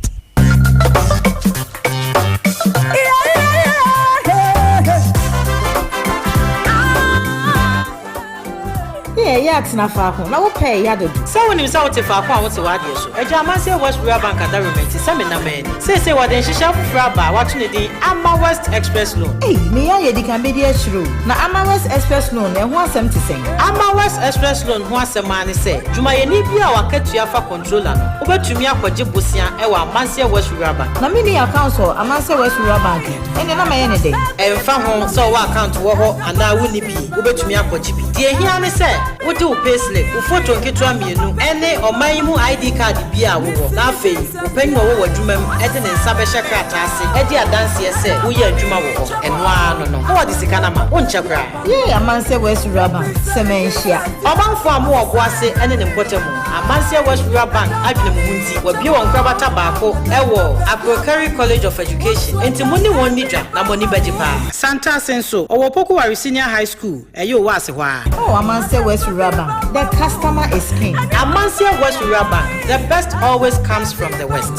Ne ɛyɛ atena faako na wopɛ ɛya dodo. Sɛ wonim sɛ wote faako a wote w'adeɛ so. Agya Amanseɛ West Rural Bank adaworoma nti sɛ menam ani. Seesei wɔde nhyehyɛe foforɔ aba a wɔato ne din Ama West Express Loan. Ei, meyɛ ayɛ di kan bɛdi akyire o. Na Ama West Express Loan no, ɛho asɛm te sɛn? Ama West Express Loan ho asɛm ara ne sɛ, dwumayɛni biara a w'akatua fa Controller no, wobɛtumi akɔgye bosea wɔ Amanseɛ West Rural Bank. Na menni account wɔ Amanseɛ West Rural Bank ɛ, ɛnneɛ na mɛyɛ no dɛn? Ɛmfa ho sɛ wowɔ account wɔ hɔ anaa wonni bi, wobɛtumi akɔgye bi. Deɛ ɛhia ne sɛ wode wo payslip, wo foto nketewa mmienu ne ɔman yi mu ID card bi a wowɔ, na afei wo panin a ɔwɔ w'adwuma mu de ne nsa bɛhyɛ krataa ase adi adanseɛ sɛ woyɛ adwuma wɔ hɔ. Ɛno ara no no, na wɔde sika no ama wo. Wonkyɛ koraa. Yay Amanseɛ West Rural Bank, sɛ manhyia. Ɔmanfoɔ a mowɔ Ɔboase ne ne mpɔtamu, Amanseɛ West Rural Bank adwene mo ho nti, wɔabue wɔn nkorabata baako wɔ Akrokari College of Education, enti mo ne wɔn nni dwa na mo ani bɛgye paa. Santase nso, ɔwɔ Opoku-Ware Senior High School, ɛyɛ Owaase hɔ ara. Oh Amanseɛ West Rural Bank, the customer is king. Amanseɛ West Rural Bank, the best always comes from the West.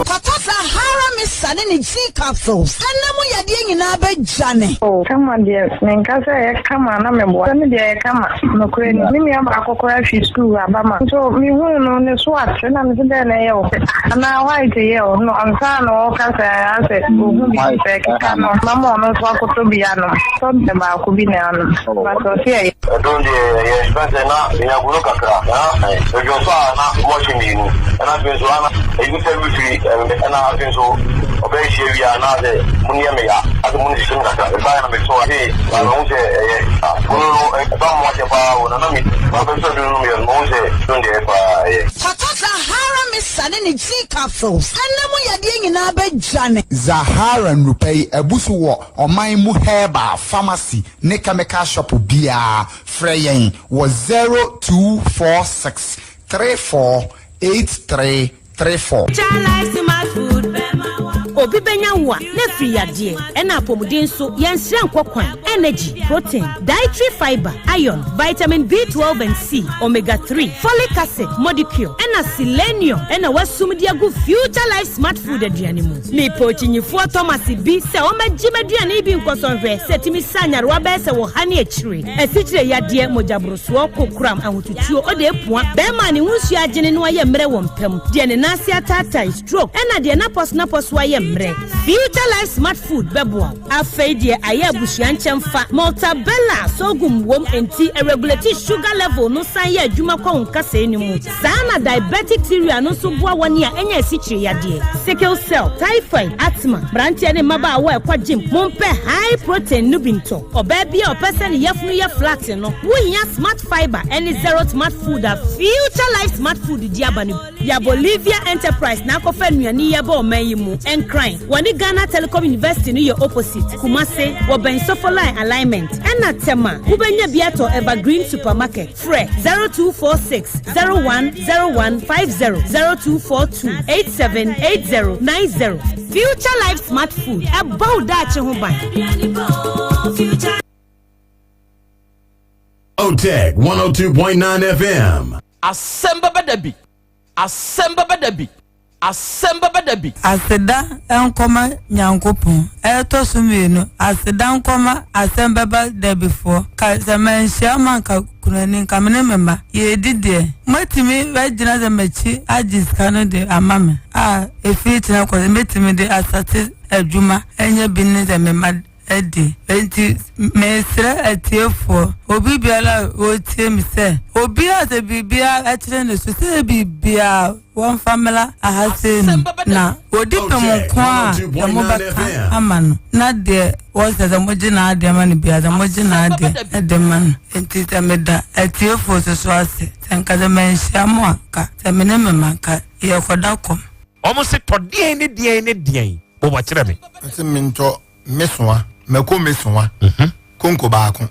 Kɔtɔ Sahara Mixture ne ne G capsules ɛna mu yadeɛ nyinaa bɛdwane. Oh kama deɛ menka sɛ ɛyɛ kama na meboa sɛ me deɛ ɛyɛ kama nokorɛ ni me nua baako koraa fi sukuu aba ma nso mehuu no ne so ate na mese dɛn na ɛyɛ wo anaa white yɛ wo no ansa na ɔka sɛ asɛ ɔhu bi sɛ ɛkeka no mama ɔno nso akɔtɔ bi anom tɔ baako bi na anom but ɔse ɛyɛ. Ɛdon deɛ ɛyɛ fɛn sɛ na menya goro kakra na medwo nso a na mɔhye mmienu ɛna afei nso ana ɛyi sɛ mefiri ɛna afei nso ɔbɛyɛ hyia wie a na sɛ mo ne yɛ me ya asɛ mo ne hyehye me kakra ɛbaeɛ na metɔ afei na mahu sɛ ɛyɛ goro no ɛba mo akyɛ paa o na na me mabɛsɔ duro no meyɛ no mahu sɛ don deɛ ɛyɛ paa ɛyɛ. Kɔtɔ Zahara Mixture ne ne G capsules ɛna mu yadeɛ nyinaa bɛdwane. Zahara nnurupɛ yi abu so wɔ ɔman mu herbal pharmacy ne chemical shop biara. Frɛ yɛn wɔ 0246 34 83 34. Obi bɛnya wo a, na afiri yadeɛ. Ɛna apɔmuden nso, yɛnsrɛ nkɔ kwan. Energy, protein, dietary fiber, iron, vitamin B12 and C, omega 3, folic acid, modicure, ɛna selenium ɛna wasum de agu Future Life Smart Food aduane mu. Mepɛ okyinyifoɔ Thomas bi sɛ ɔmmɛgye m'aduane yi bi nkɔsɔ nhwɛ sɛ ɛtumi sa nyarewa bɛyɛ sɛ ɔha ne akyire, asikyire yadeɛ, mogyaborosoɔ, kokoram, ahotutuo, ɔde apua, bɛrima a ne ho nsuo agyene no ayɛ mmerɛ wɔ mpa mu, deɛ ne nan ase ataatae, stroke, ɛna deɛ n'apɔsonapɔso ayɛ mmerɛ. Future Life Smart Food bɛboa wo. Afei deɛ ayɛ abusua nkyɛmfa. Maltabella sorghum wom enti ɛregulate sugar level no san yɛ adwuma kɔ wo nkasɛɛ no mu. Saa na diabetic cereal no nso boa wɔn a anya asikyire yadeɛ, sickle cell, typhoid, asthma. Mmeranteɛ ne mmabaawa a ɛkɔ gym, mompɛ high protein no bi ntɔ. Ɔbaa bi a ɔpɛ sɛ ne yafunu yɛ flat no, wohia Smart Fibre ne Zero Smart Food a Future Life Smart Food de aba no bi. Ya Bolivia Enterprise na akɔfa nnuane yi aba ɔman yi mu. Nkran, wɔne Ghana Telecom University no yɛ opposite. Kumase, wɔbɛn Sofoline Alignment. Ɛna Tema, wobɛnya bi atɔ Evergreen Supermarket. Frɛ 0246 010150, 0242 878090. Future Life Smart Food, ɛbɔ wo daakye ho ban. Otec 102.9 FM. Asɛm bɛba da bi. Asɛm bɛba da bi. Asɛm bɛba da bi. Aseda nkɔma Nyankopɔn. Ɛtɔ so mienu, aseda nkɔma Asɛm Bɛba Dabifoɔ. Ka sɛ manhyia mo anka kunani, nka me ne me mma yɛredi deɛ. Moatumi agyina sɛ m'akyi agye sika no de ama me a, ɛfiri kyena kɔ sɛ mɛtumi de asate adwuma anya bi ne sɛ me mma adi. Enti mesrɛ atiefoɔ, obi biara a ɔretie me sɛ, obiara sɛ biribiara kyere ne so, sɛ biribiara wɔmfa mmra aha sei no, na ɔdi pem nko a sɛ mobɛka ama no, na deɛ wɔsɛ sɛ mogye n'adeɛ ma no biara, sɛ mogye n'adeɛ de ma no. Enti sɛ meda atiefoɔ nso so ase, sɛ nka sɛ manhyia mo a, nka sɛ me ne me mma nka yɛrekɔda kɔm. Wɔn se tɔ deɛn ne deɛn ne deɛn, bobɔ kyerɛ me. Ɔse mentɔ mesoa, mako mesoa, konko baako.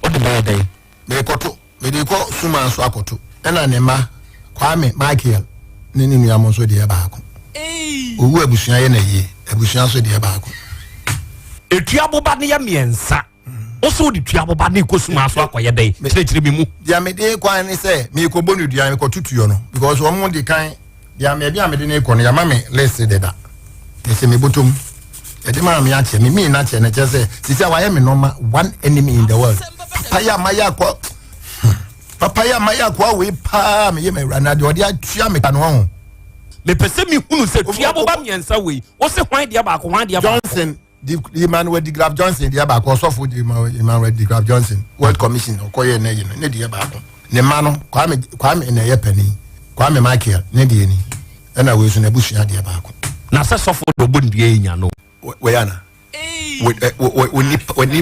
Wode bɛyɛ dɛn? Merekɔto, mede rekɔ Suman so akɔto. Ɛna ne mma, Kwame, Michael ne ne nua mo nso deɛ baako. Owu abusua yɛ n'ayie, abusua nso deɛ baako. Etua boba no yɛ mmiɛnsa. Wo so wode tua boba no rekɔ Suman so akɔyɛ dɛn? Kyerɛkyerɛ me mu. Deɛ mede kwan ne sɛ merekɔbɔ no dua, mekɔto tuo no because wɔn de kan Deɛ baabi a mede no rekɔ no, yɛama me list deda. Ɛhyɛ me bɔtɔ mu. Yɛde maa me akyɛ me mii n'akyɛ no kyerɛ sɛ sisi a wayɛ me nɔma one enemy in the world. Papa yi a mayɛ akɔ papa yi a mayɛ akɔ wei paa meyɛ ma awura na deɛ ɔde atua me ka no ho. Mepɛ sɛ mehunu sɛ tua boba mmiɛnsa wei wo se hwan deɛ baako hwan deɛ baako. Johnson Di Emmanuel DeGraff Johnson deɛ baako, ɔsɔfo di Emmanuel DeGraff Johnson, World Commission ɔkɔyɛ ne yi no, ne deɛ baako. Ne mma no, Kwame Kwame na ɛyɛ panin, Kwame Michael ne deɛ ni, ɛna wei nso n'abusua deɛ baako. Na sɛ sɔfo de ɔbɔ nnua yi nya no. Wɔyɛ ana?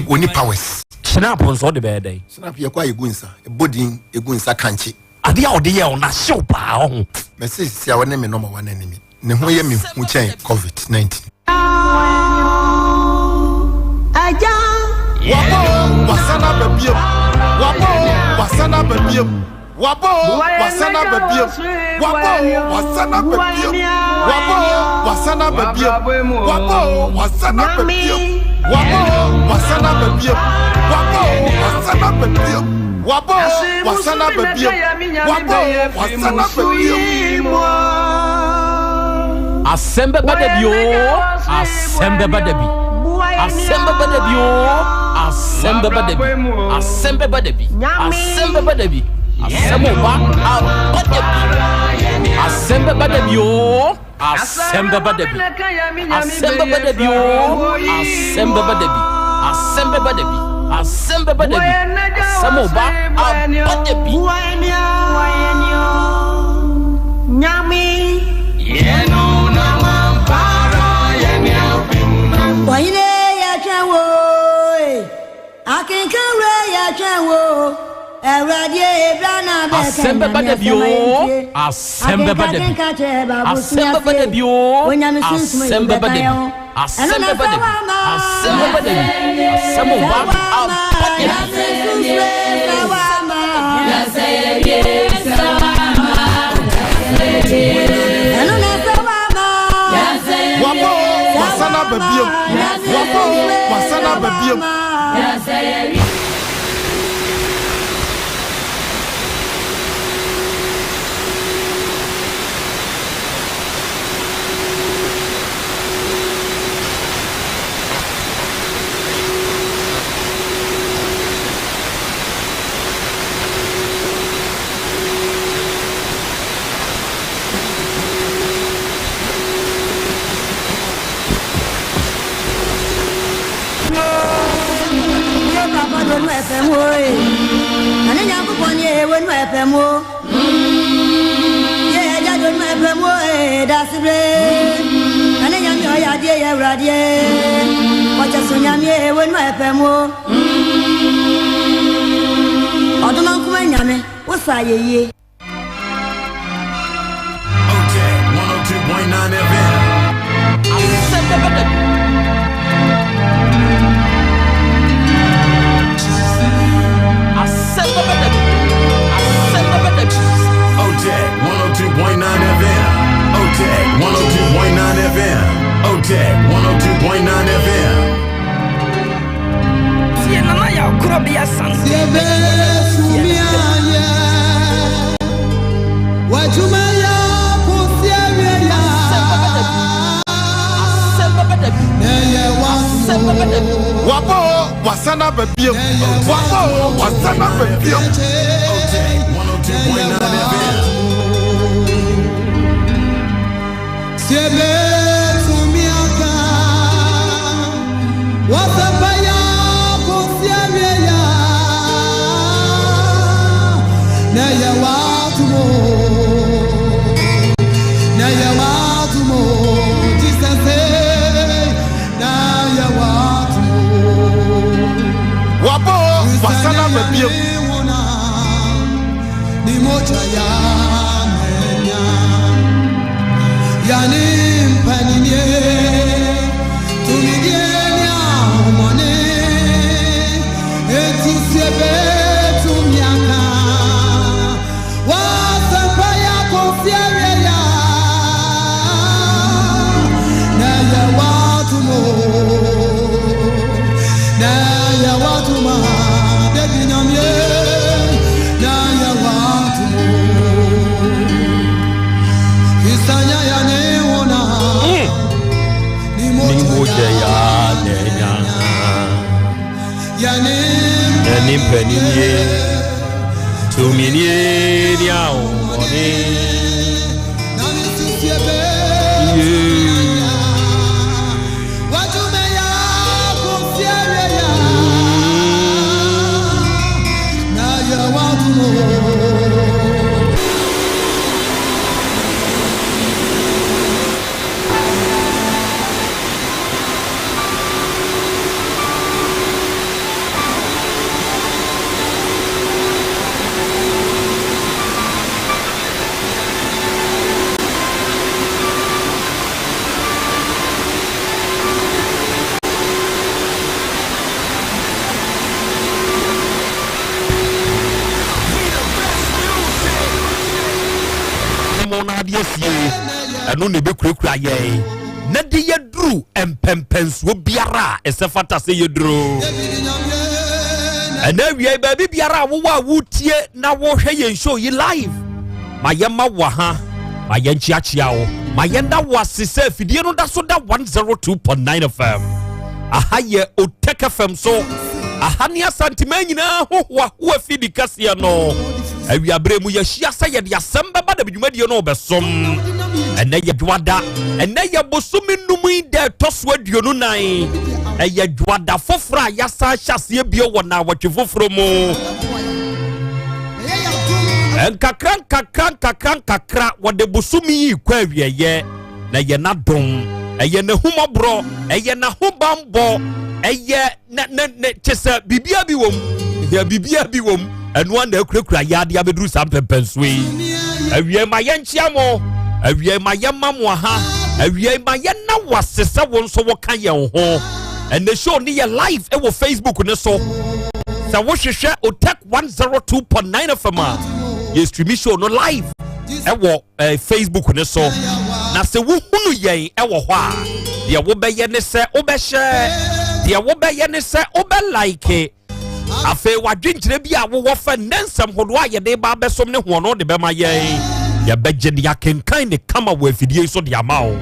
Wɔni powers. Snap nso ɔde bɛyɛ dɛn? Snap yɛ kɔ a yɛgu nsa, ɛbɔ din, ɛgu nsa kankye. Adeɛ a ɔde yɛ ɔna hyew paa ɔho. Mɛsɛ sisi a wɔne me nɔma wɔn animi. Ne ho yɛ me hu kyɛn covid 19. Wabɔ o, wasan aba biom. Wabɔ o, wasan aba biom. Wabɔ o, wasan aba biom. Wabɔ o, wasan aba biom. Wabɔ o, wasan aba biom. Wabɔ o, wasan aba biom. Wabɔ o, wasan aba biom. Wabɔ o. Wabɔ o, wasan aba biom. Wabɔ o, wasan aba biom. Asɛm bɛba da bi oo, asɛm bɛba da bi. Asɛm bɛba da bi oo, asɛm bɛba da bi. Asɛm bɛba da bi, asɛm bɛba da bi. Asɛm ba aba da bi. Asɛm bɛba da bi oo, asɛm bɛba da bi. Asɛm bɛba da bi oo, asɛm bɛba da bi. Asɛm bɛba da bi, asɛm bɛba da bi. Asɛm ba aba da bi. Ɔhene yɛtwɛn wo akenkan wura yɛtwɛn wo Awurade ebra na bɛka Asɛm bɛba da bi oo, asɛm bɛba da bi. Asɛm bɛba da bi oo, asɛm bɛba da bi. Asɛm bɛba da bi, asɛm bɛba da bi. Asɛm ba aba da bi. Wabɔ o, wasan aba biom. Wabɔ o, wasan aba biom. Ɔdomankoma Nyame, wo sa yɛ yie. OTEC 102.9 FM. Asɛm bɛba da bi. Asɛm bɛba da bi. Asɛm bɛba da bi. OTEC 102.9 FM. OTEC 102.9 FM. OTEC 102.9 FM. Tie nana yɛ akorɔ bi asante. Wabɔ o, wasan aba biom. Wabɔ o, wasan aba biom. OTEC 102.9 FM. Wabɔ o, wasan aba biom. Ni mogya ya na anya. Yɛne mpaninnie, tuminie ne ahonhommɔne. Mo no adeɛ sie ɛno na ɛbɛkurakura yɛn na de yɛduru mpɛmpɛnsoɔ biara a ɛsɛ fata sɛ yɛduru. Ɛna awia baabi biara a wowɔ a wotie na wohwɛ yɛn show yi live, ma yɛma wo ha, ma yɛnkyeakyea wo, ma yɛnda wo ase sɛ afidie no da so da 102.9 FM. Aha yɛ Otec FM so. Aha ne Asanteman nyinaa hohoahoa fidi kɛseɛ no. Awiaberɛ mu yɛahyia sɛ yɛde asɛm bɛba da dwumadie no bɛsom. Ɛnɛ yɛ dwoada. Ɛnɛ yɛ bosome num yi da ɛtɔ so 24. Ɛyɛ dwoada foforɔ a yɛasan ahyɛ aseɛ bio wɔ naawɔtwe foforɔ mu. Nkakra nkakra nkakra nkakra wɔde bosome yi kɔ awieɛ na ɛyɛ n'adom, ɛyɛ n'ahummɔborɔ, ɛyɛ n'ahobanbɔ, ɛyɛ na na na kyɛ sɛ biribiara bi wɔ mu, yɛ biribiara bi wɔ mu. Ɛno ara na akurakura yɛ adeɛ abɛduru saa mpɛmpɛnsoɔ yi. Awie ma yɛnkyea mo, awie ma yɛma mo aha, awie ma yɛna wo ase sɛ wo nso woka yɛn ho. Ɛnɛ show ne yɛ live ɛwɔ Facebook ne so. Sɛ wohwehwɛ Otec 102.9 FM a, yɛ stream show no live ɛwɔ eh, Facebook ne so. Na sɛ wohunu yɛn ɛwɔ hɔ a, deɛ wobɛyɛ ne sɛ wobɛhyɛ, deɛ wobɛyɛ ne sɛ wobɛlike. Afei wadwenkyerɛ bi a wowɔ fɛ nnɛ nsɛm hodoɔ a yɛde ba abɛsom ne hoɔ no de bɛma yɛn. Yɛbɛgye de akenkan ne kama wɔ afidie yi so de ama wo.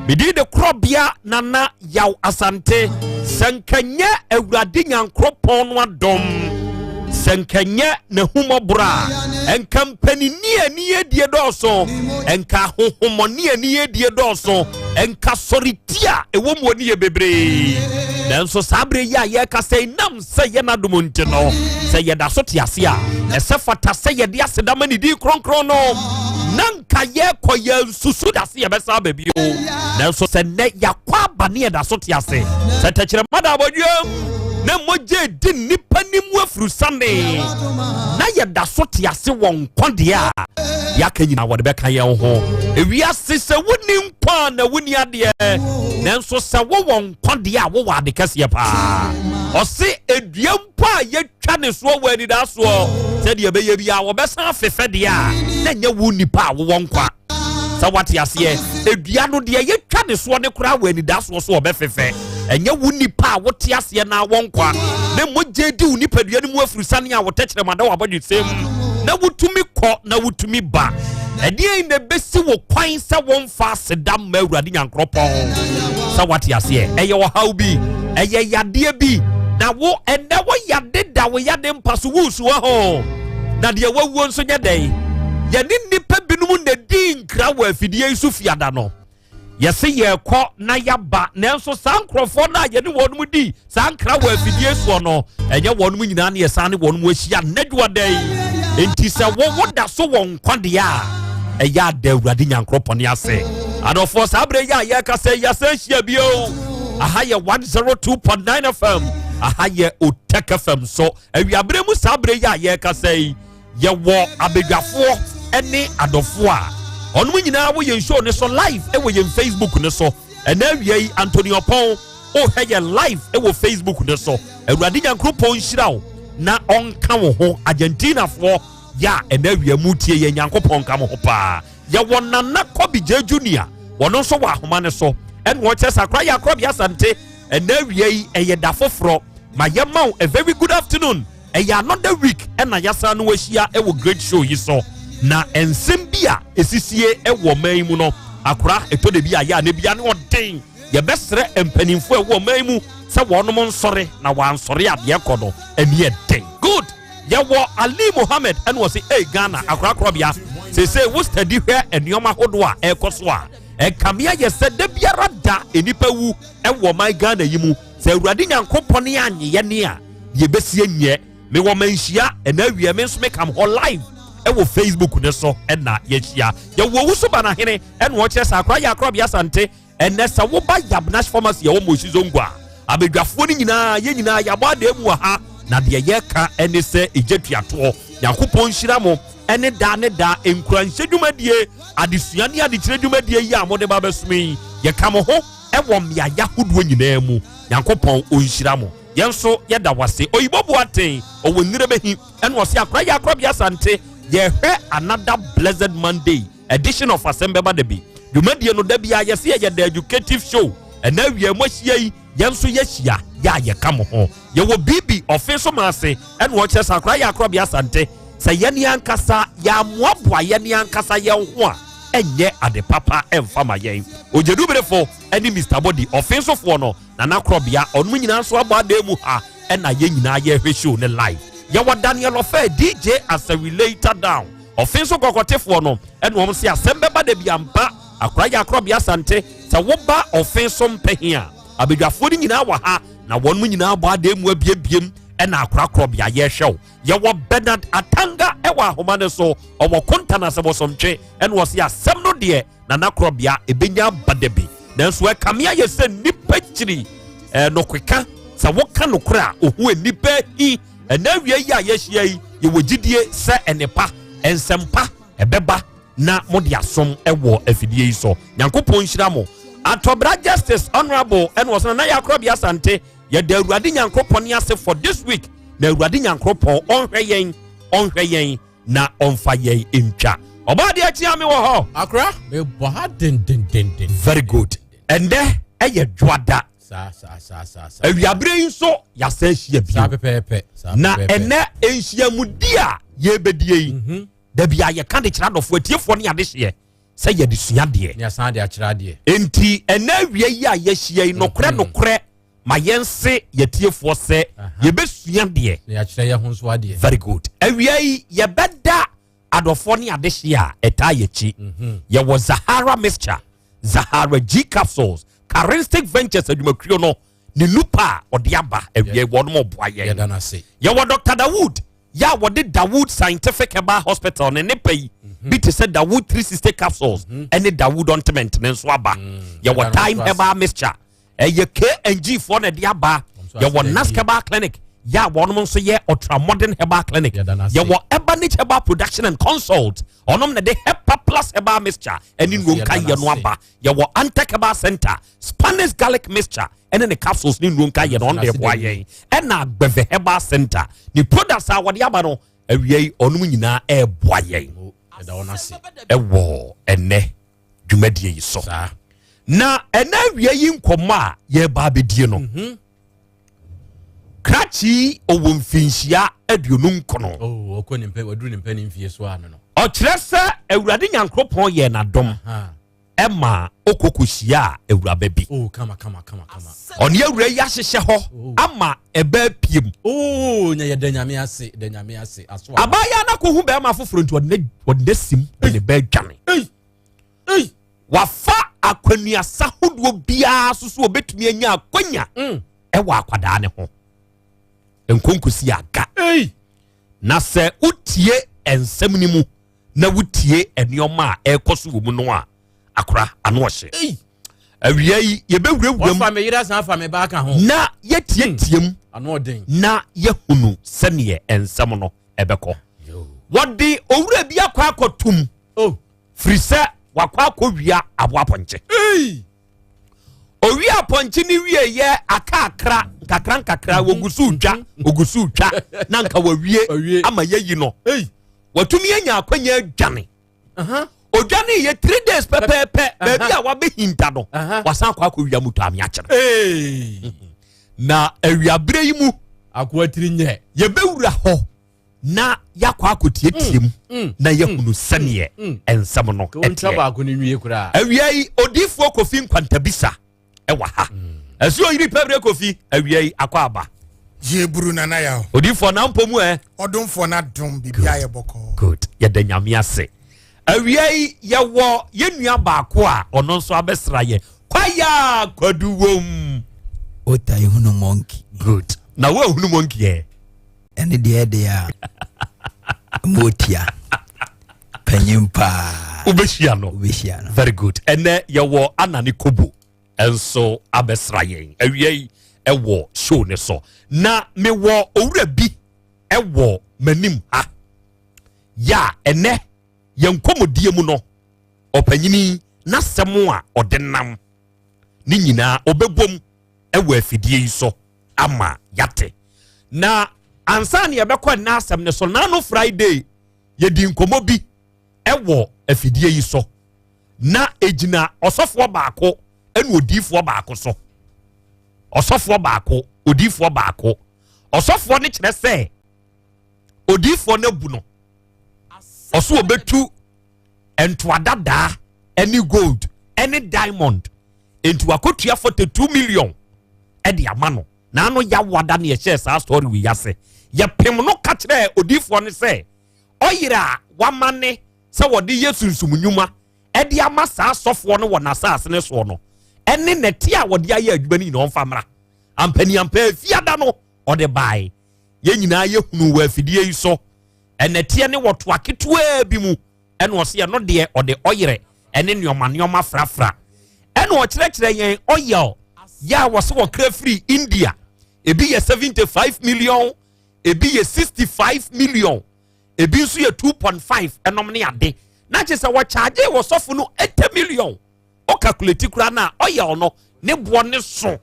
Medin de Korɔbea Nana Yaw Asante. Sɛ nka nyɛ Awurade Nyankoropɔn no adom, sɛ nka nyɛ n'ahummɔborɔ a, ɛnka mpaninni a ani adie dɔɔso, ɛnka ahohommɔne a ani adie dɔɔso, ɛnka sɔretia a ɛwɔ mu ani yɛ bebree. Nanso saa berɛ yi a yɛreka sɛ ɛnam sɛ yɛn adom nti no, sɛ yɛda so te ase a, ɛsɛ fata sɛ yɛde aseda ma ne din kronkron no. Na nka yɛkɔ yɛn susu da se yɛbɛsan aba bio. Nanso sɛ nnɛ yɛakɔ aba ne yɛda so te ase, sɛ tɛkyerɛma da abɔdweam na mogya edi nnipa ne mu afurusane na yɛda so te ase wɔ nkwa deɛ a, deɛ aka nyinaa wɔde bɛka yɛn ho. Ewiase sɛ wonni nkwa a na wonni adeɛ, nanso sɛ wowɔ nkwa deɛ a wowɔ ade kɛseɛ paa. Ɔse edua mpo a yɛtwa ne soɔ wɔ anidasoɔ sɛdeɛ ɛbɛyɛ bi a wɔbɛsan afefɛ deɛ a, na ɛnyɛ wo nipa a wowɔ nkwa. Sɛ wate aseɛ, edua no deɛ yɛtwa ne soɔ ne koraa wɔ anidasoɔ so ɔbɛfefɛ. Ɛnyɛ wo nipa a wote aseɛ na wɔ nkwa na mogya di wo nipadua no mu afurusane a wɔtɛkyerɛma da w'abɔdwesɛm na wotumi kɔ na wotumi ba. Ɛdeɛn na ɛbɛsi wo kwan sɛ wɔmfa aseda mma Awurade Nyankoropɔn? Sɛ wate aseɛ, ɛyɛ ɔhaw bi, ɛyɛ yadeɛ bi, na wo ɛnɛ wo yade da wo yade mpa so wusu ho, na deɛ wawuo nso nyɛ dɛn. Yɛne nnipa binom na di nkra wɔ afidie yi so fiada no. Yɛse yɛrekɔ na yɛaba, nanso saa nkurɔfoɔ no a yɛne wɔn di saa nkra wɔ afidie soɔ no, ɛnyɛ wɔn nyinaa ne yɛsan ne wɔn ahyia nnɛ dwoada yi. Enti sɛ wo woda so wɔ nkwa deɛ a, ɛyɛ ada Awurade Nyankoropɔn ase. Adɔfoɔ, saa berɛ yi a yɛreka sɛ yɛasan hyia bio, aha yɛ 102.9 FM, aha yɛ Otec FM so. Awiaberɛ mu saa berɛ yi a yɛrekasa yi, Yɛwɔ abadwafoɔ ne adɔfoɔ a ɔnom nyinaa wɔ yɛn show no so live wɔ yɛn Facebook no so. Ɛnɛ awia yi, Anthony Ɔpɔn wohwɛ yɛn live wɔ Facebook no so. Awurade Nyankoropɔn nhyira wo na ɔnka wo ho. Argentinafoɔ yɛ a ɛnɛ awia mu tie yɛn, Nyankopɔn nka mo ho paa. Yɛwɔ Nana Kɔbi J Junior, wɔno nso wɔ ahoma no so ɛna ɔkyerɛ sɛ akora yɛ akorɔbea Asante. Ɛnɛ awia yi ɛyɛ da foforɔ, ma yɛma wo a very good afternoon. Ɛyɛ another week ɛna yasan no ahyia ɛwɔ great show yi so. Na nsɛm bi a esisie ɛwɔ ɔman yi mu no, akora ɛtɔ da bi a yɛ a na bia ne ɔden. Yɛbɛsrɛ mpanimfoɔ ɛwɔ ɔman yi mu sɛ wɔnom nsɔre, na wɔansɔre a deɛ ɛkɔ no ɛni ɛden. Good. Yɛwɔ Ali Mohammed ɛna ɔse ei Ghana akora korɔbea seesei wo steady hwɛ nneɛma ahodoɔ a ɛrekɔ so a ɛkame ayɛ sɛ da biara da nnipa wu ɛwɔ ɔman Ghana yi mu. Sɛ Awurade Nyankopɔn annye yɛne a, deɛ ɛbɛsie nyɛ. Mewɔ manhyia ɛna awie, me nso mekam hɔ live ɛwɔ Facebook ne so ɛna yɛhyia. Yɛwɔ Owusu Banahene ɛna ɔkyerɛ sɛ akora yɛ akorabea Asante. Ɛnɛ sɛ woba Yabnash Pharmacy ɛwɔ Moshi Zongo a, abadwafoɔ no nyinaa yɛn nyinaa yɛabɔ adan mu wɔ ha, na deɛ yɛka ɛne sɛ egya tuatoɔ. Nyankopɔn nhyira mo ɛne daa ne daa nkuranhyɛ dwumadie, adesua ne adekyerɛ dwumadie yi a mode ba bɛsom yi. Yɛka mo ho ɛwɔ mmeaeɛ ahodoɔ nyinaa mu. Nyankopɔn ɔnhyira mo. Yɛn nso yɛda wase. Oyibo Boateng ɔwɔ Nnirebehi ɛna ɔse akora yɛ akorabea Asante. Yɛhwɛ another blessed Monday edition of Asɛm Bɛba Da Bi. Dwumadie no da biara yɛse yɛyɛ the educative show. Ɛna awia mu ahyia yi yɛn nso yɛahyia. Yɛ a yɛka mo ho. Yɛwɔ biribi ɔfe so ma ase ɛna ɔkyerɛ sɛ akora yɛ akorɔbea Asante. Sɛ yɛne ankasa yɛamoaboa yɛne ankasa yɛn ho a, ɛnyɛ ade papa ɛmfa ma yɛn. Ogyeduberefo ɛne Mister Body ɔfe sofoɔ no, Nana Korɔbea, ɔnom nyinaa nso abɔ adan mu ha ɛna yɛn nyinaa yɛhwɛ show no live. Yɛwɔ Daniel Ɔfɛ, DJ Asawii Later Down, ɔfe so kɔkɔtefoɔ no ɛna wɔn se asɛm bɛba da bi ampa. Akora yɛ akorɔbea Asante, sɛ woba ɔfe so mpɛhe a, abadwafoɔ no nyinaa wɔ ha na wɔn nyinaa abɔ adan mu abiebiem ɛna akora korɔbea yɛhwɛ wo. Yɛwɔ Bernard Atanga ɛwɔ ahoma no so, ɔwɔ Kontana sɛ bosomtwe ɛna ɔse asɛm no deɛ Nana Korɔbea ɛbɛnya aba da bi, nanso ɛkame ayɛ sɛ nnipa kyiri nokweka. Sɛ woka nokorɛ a, ɔhu nnipa hi. Ɛnɛ awia yi a yɛahyia yi, yɛwɔ gyidie sɛ nnepa, nsɛmpa ɛbɛba na mode asom wɔ afidie yi so. Nyankopɔn nhyira mo. Atɔbra Justice Honorable ɛna ɔsena na yɛ Akorɔbea Asante. Yɛda Awurade Nyankopɔn ase for this week. Na Awurade Nyankopɔn ɔnhwɛ yɛn, ɔnhwɛ yɛn na ɔmfa yɛn ntwa. Ɔbaa deɛ kyea me wɔ hɔ. Akora, mebɔ ha dendendenden. Very good. Ɛndɛ ɛyɛ dwoada. Saa saa saa saa saa. Awiabere yi nso yɛasan ahyia bio. Saa pɛpɛɛpɛ. Saa Na pɛpɛɛpɛ. ɛnɛ nhyiamudi a yɛrebɛdie yi, dabi a yɛka de kyerɛ adɔfoɔ atiefoɔ ne adehyeɛ sɛ yɛde sua adeɛ. Ne asan de akyerɛ adeɛ. Enti ɛnɛ awia yi a yɛahyia yi, nokorɛ nokorɛ ma yɛnse yɛtiefoɔ sɛ yɛbɛsua deɛ. Na yɛakyerɛ yɛn ho nso adeɛ. Very good. Awia yi yɛbɛda adɔfoɔ ne adehyeɛ a ɛtaa yɛkyi. Yɛwɔ Zahara mixture, Zahara G capsules, Karinstic Ventures adwumakuo no ne nupa a ɔde aba awia yi wɔnom ɔboa yɛn. Yɛda no ase. Yɛwɔ Dr. Dawood yɛ a wɔde Dawood Scientific Herbal Hospital ne ne pa yi bi te sɛ Dawood 360 capsules ɛne Dawood ointment ne nso aba. Yɛwɔ Yɛda no Time nso ase. Herbal Mixture, ɛyɛ KNG foɔ na ɛde aba. Yɛwɔ Nask Herbal Clinic yɛ a wɔnom nso yɛ ultra modern herbal clinic. Yɛwɔ Ebanich Herbal Production and Consult, ɔnom na de Hepa Plus Herbal Mixture ɛne nnuro nka yɛ no aba. Yɛwɔ Antec Herbal Center, Spanish Garlic Mixture ɛne ne capsules ne nnuro nka yɛ no ɔno de boa yɛn. Ɛna Agbeve Herbal Center ne products a wɔde aba no awia yi ɔnom nyinaa ɛɛboa yɛn ɛwɔ ɛnɛ dwumadie yi so. Na ɛnɛ awia yi nkɔmmɔ a yɛreba abɛdie no, krakye ɔwɔ mfinhyia 29. Oh, ɔkɔ ne mpɛ, waduru ne mpɛ ne mfie so ano no. Ɔkyerɛ sɛ Awurade Nyankopɔn yɛ n'adom ɛma ɔkɔkɔhyia a awuraba bi. Oh, kama kama kama kama. Ɔne awura yi ahyehyɛ hɔ ama ɛbɛ piem. Oh, nya yɛ da Nyame ase, da Nyame ase. Aso aba. Abaayewa no akɔhu bɛrima foforɔ nti ɔde ne sim de ne bɛ dwane. Ei! Ei! Wafa akwanuasa hodoɔ biara so so obetumi anya akwanya ɛwɔ akwadaa ne ho. Nkonkosi aga. Ei! Na sɛ wotie nsɛm no mu na wotie nneɛma a ɛrekɔ so wɔ mu no a, akora ano ɔhye. Ei! Awia yi yɛbɛwurawura mu. Wafa me yere asan afa me ba aka ho. Na yɛtietie mu. Ano ɔden. Na yɛhunu sɛneɛ nsɛm no ɛbɛkɔ. Wɔde owura bi akɔ akɔtum. Oh. Firi sɛ wakɔ akɔwia aboa pɔnkye. Ei! Owia apɔnkye ne wie yɛ aka akra nkakra nkakra, wɔgu so twa, wɔgu so twa na nka wawie ama yɛyi no. Ei! Watumi anya akwanya adwane. Odwane yɛ 3 days pɛpɛɛpɛ, baabi a wabɛhinta no, wasan akɔ akɔwia mu tɔ ame akyerɛ. Ei! Na awiaberɛ yi mu, Akoa tiri nyɛ. yɛbɛwura hɔ na yɛakɔ akɔtietie mu na yɛhunu sɛneɛ nsɛm no Ɔntwa ɛteɛ. baako no nwie koraa. Awia yi odiifoɔ Kofi Nkwantabisa ɛwɔ ha. Ɛso oyiri pɛbrɛ Kofi awia yi akɔ aba. Yeburu nana yaw. Odiifoɔ na mpɔ mu ɛ. Ɔdomfoɔ na dom biribi ayɛ bɔkɔɔ. Good. Yɛda Nyame ase. Awia yi yɛwɔ yɛn nua baako a ɔno nso abɛsra yɛ. Kwaya Kwadu wom. Ota ehunu monkey. Good. Na wo ehunu monkey ɛ? Ɛne deɛ ɛde a motia panyin paa. Wobɛhyia no. Wobɛhyia no. Very good. Ɛnɛ yɛwɔ Anane Kobo nso abɛsra yɛn awia yi ɛwɔ show ne so. Na mewɔ owura bi ɛwɔ m'anim ha. Ya ɛnɛ yɛn nkɔmmɔdie mu no, ɔpanyini n'asɛm a ɔde nam ne nyinaa ɔbɛbom ɛwɔ afidie yi so ama yate. Na ansa na yɛbɛkɔ ɛnɛ asɛm ne so, nano Friday yɛdi nkɔmmɔ bi ɛwɔ afidie yi so, na egyina ɔsɔfoɔ baako ɛna odiifoɔ baako so. Ɔsɔfoɔ baako odiifoɔ baako. Ɔsɔfoɔ no kyerɛ sɛ odiifoɔ no abu no, ɔso ɔbɛtu ntoadadaa ɛne gold ɛne diamond, nti wakotua 42 million ɛde ama no. Na ano yawada ne yɛhyɛɛ saa story wei ase. Yɛpem no ka kyerɛɛ odiifoɔ no sɛ ɔyere a wama ne sɛ wɔde yɛ sunsum nnwuma ɛde ama saa sɔfoɔ no wɔ n'asase no soɔ no ɛne nɛte a wɔde ayɛ adwuma no nyinaa ɔmfa mmra. Ampaniampa afiada no ɔde bae. Yɛn nyinaa yɛhunu wɔ afidie yi so ɛnɛteɛ ne wɔtoa ketewaa bi mu, ɛna ɔse ɛno deɛ ɔde ɔyerɛ ɛne nneɛma nneɛma frafra. Ɛna ɔkyerɛkyerɛ yɛn oil yɛ a wɔse wɔkra firi India, ebi yɛ 75 million, ebi yɛ 65 million, ebi nso yɛ 2.5 ɛnom ne ade. Na kyerɛ sɛ wɔkyaagye wɔ sɔfo no 80 million. Ɔkakuleti koraa no a oil no ne boɔ ne so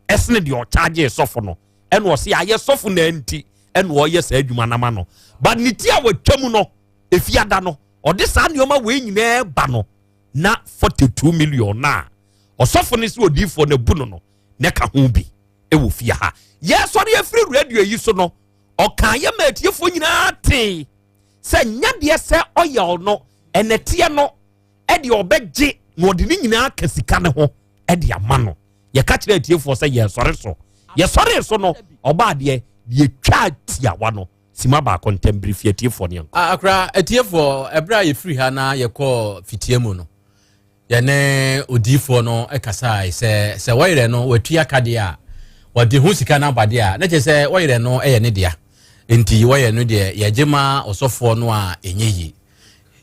ɛsene deɛ ɔkyaagye sɔfo no. Ɛna ɔse ayɛ sɔfo na nti ɛna ɔyɛ saa adwuma nama no, but ne ti a wɔatwa mu no efiada no ɔde saa nneɛma wei nyinaa ba no na 42 million na ɔsɔfo no sɛ odiifoɔ no abu no no na ɛka ho bi ɛwɔ fie ha. Yɛsɔre afiri radio yi so no, ɔka yɛ ma atiefoɔ nyinaa tee sɛ nyadeɛ sɛ ɔyɛ ɔno ɛnɛteɛ no ɛde ɔbɛgye na ɔde ne nyinaa ka sika ne ho ɛde ama no. Yɛka kyerɛ atiefoɔ sɛ yɛsɔre so, yɛsɔre so no ɔbaa deɛ yɛtwa tiawa no sima baako ntɛm bere fi atiefoɔ ne yɛnkɔ. Akora atiefoɔ, ɛberɛ a yɛfiri ha na yɛkɔɔ fitia mu no, yɛne odiifoɔ no kasae sɛ sɛ wɔyerɛ no watua kadeɛ a wɔde ho sika no aba deɛ a, na kyerɛ sɛ wɔyerɛ no yɛ ne dea, nti wɔyɛ no deɛ yɛgye ma ɔsɔfoɔ no a ɛnyɛ yie.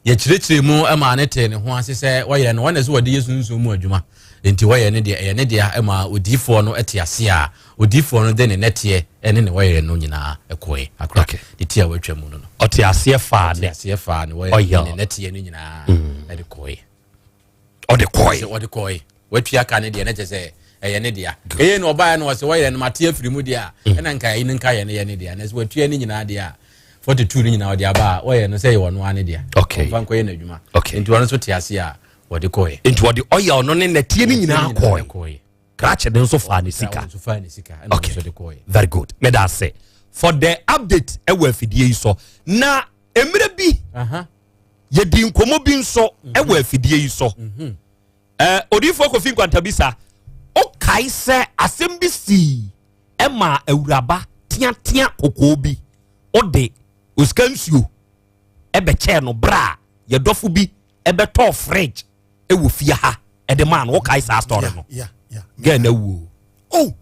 Yɛkyerɛkyerɛ mu ma ne tee ne ho ase sɛ wɔyɛ no wɔn na sɛ wɔde yɛ sunsum mu adwuma, nti wɔyɛ no deɛ ɛyɛ ne dea ma odiifoɔ no te ase a odiifoɔ no de ne nɛteɛ ne ne wɔyɛ no nyinaa kɔe. Akora ne ti a wɔatwa mu no no ɔte aseɛ faa ne ɔte aseɛ faa ne wɔyɛ ne nɛteɛ no nyinaa de kɔe. Ɔde kɔe, ɔde kɔe, watua ka ne deɛ na kyerɛ sɛ ɛyɛ ne dea. Ɛyɛ na ɔbaeɛ no ɔsɛ wɔyɛ no mate afiri mu deɛ a ɛna nka ɛyi no nka yɛ no yɛ ne dea, na sɛ watua ne nyinaa deɛ a 42 no nyinaa ɔde aba a wɔyɛ no sɛ yɛ ɔno ara ne dea. Ɔmfa nkɔyɛ n'adwuma. Nti ɔno nso te ase a wɔde kɔe. Nti wɔde ɔyɛ ɔno ne nɛteɛ no nyinaa kɔe. Krakye no nso faa ne sika. Okay, very good. Meda ase for the update ɛwɔ afidie yi so. Na mmerɛ bi yɛdi nkɔmmɔ bi nso ɛwɔ afidie yi so. Odiyifoɔ Kofi Nkwantabisa, wokae sɛ asɛm bi sii ɛma awuraba teatea kɔkɔɔ bi ɔde osika nsuo ɛbɛkyɛɛ no berɛ a yɛdɔfo bi ɛbɛtɔɔ fridge ɛwɔ fie ha ɛde maa no. Wokae saa story no? Gɛɛ na wuo. Oh.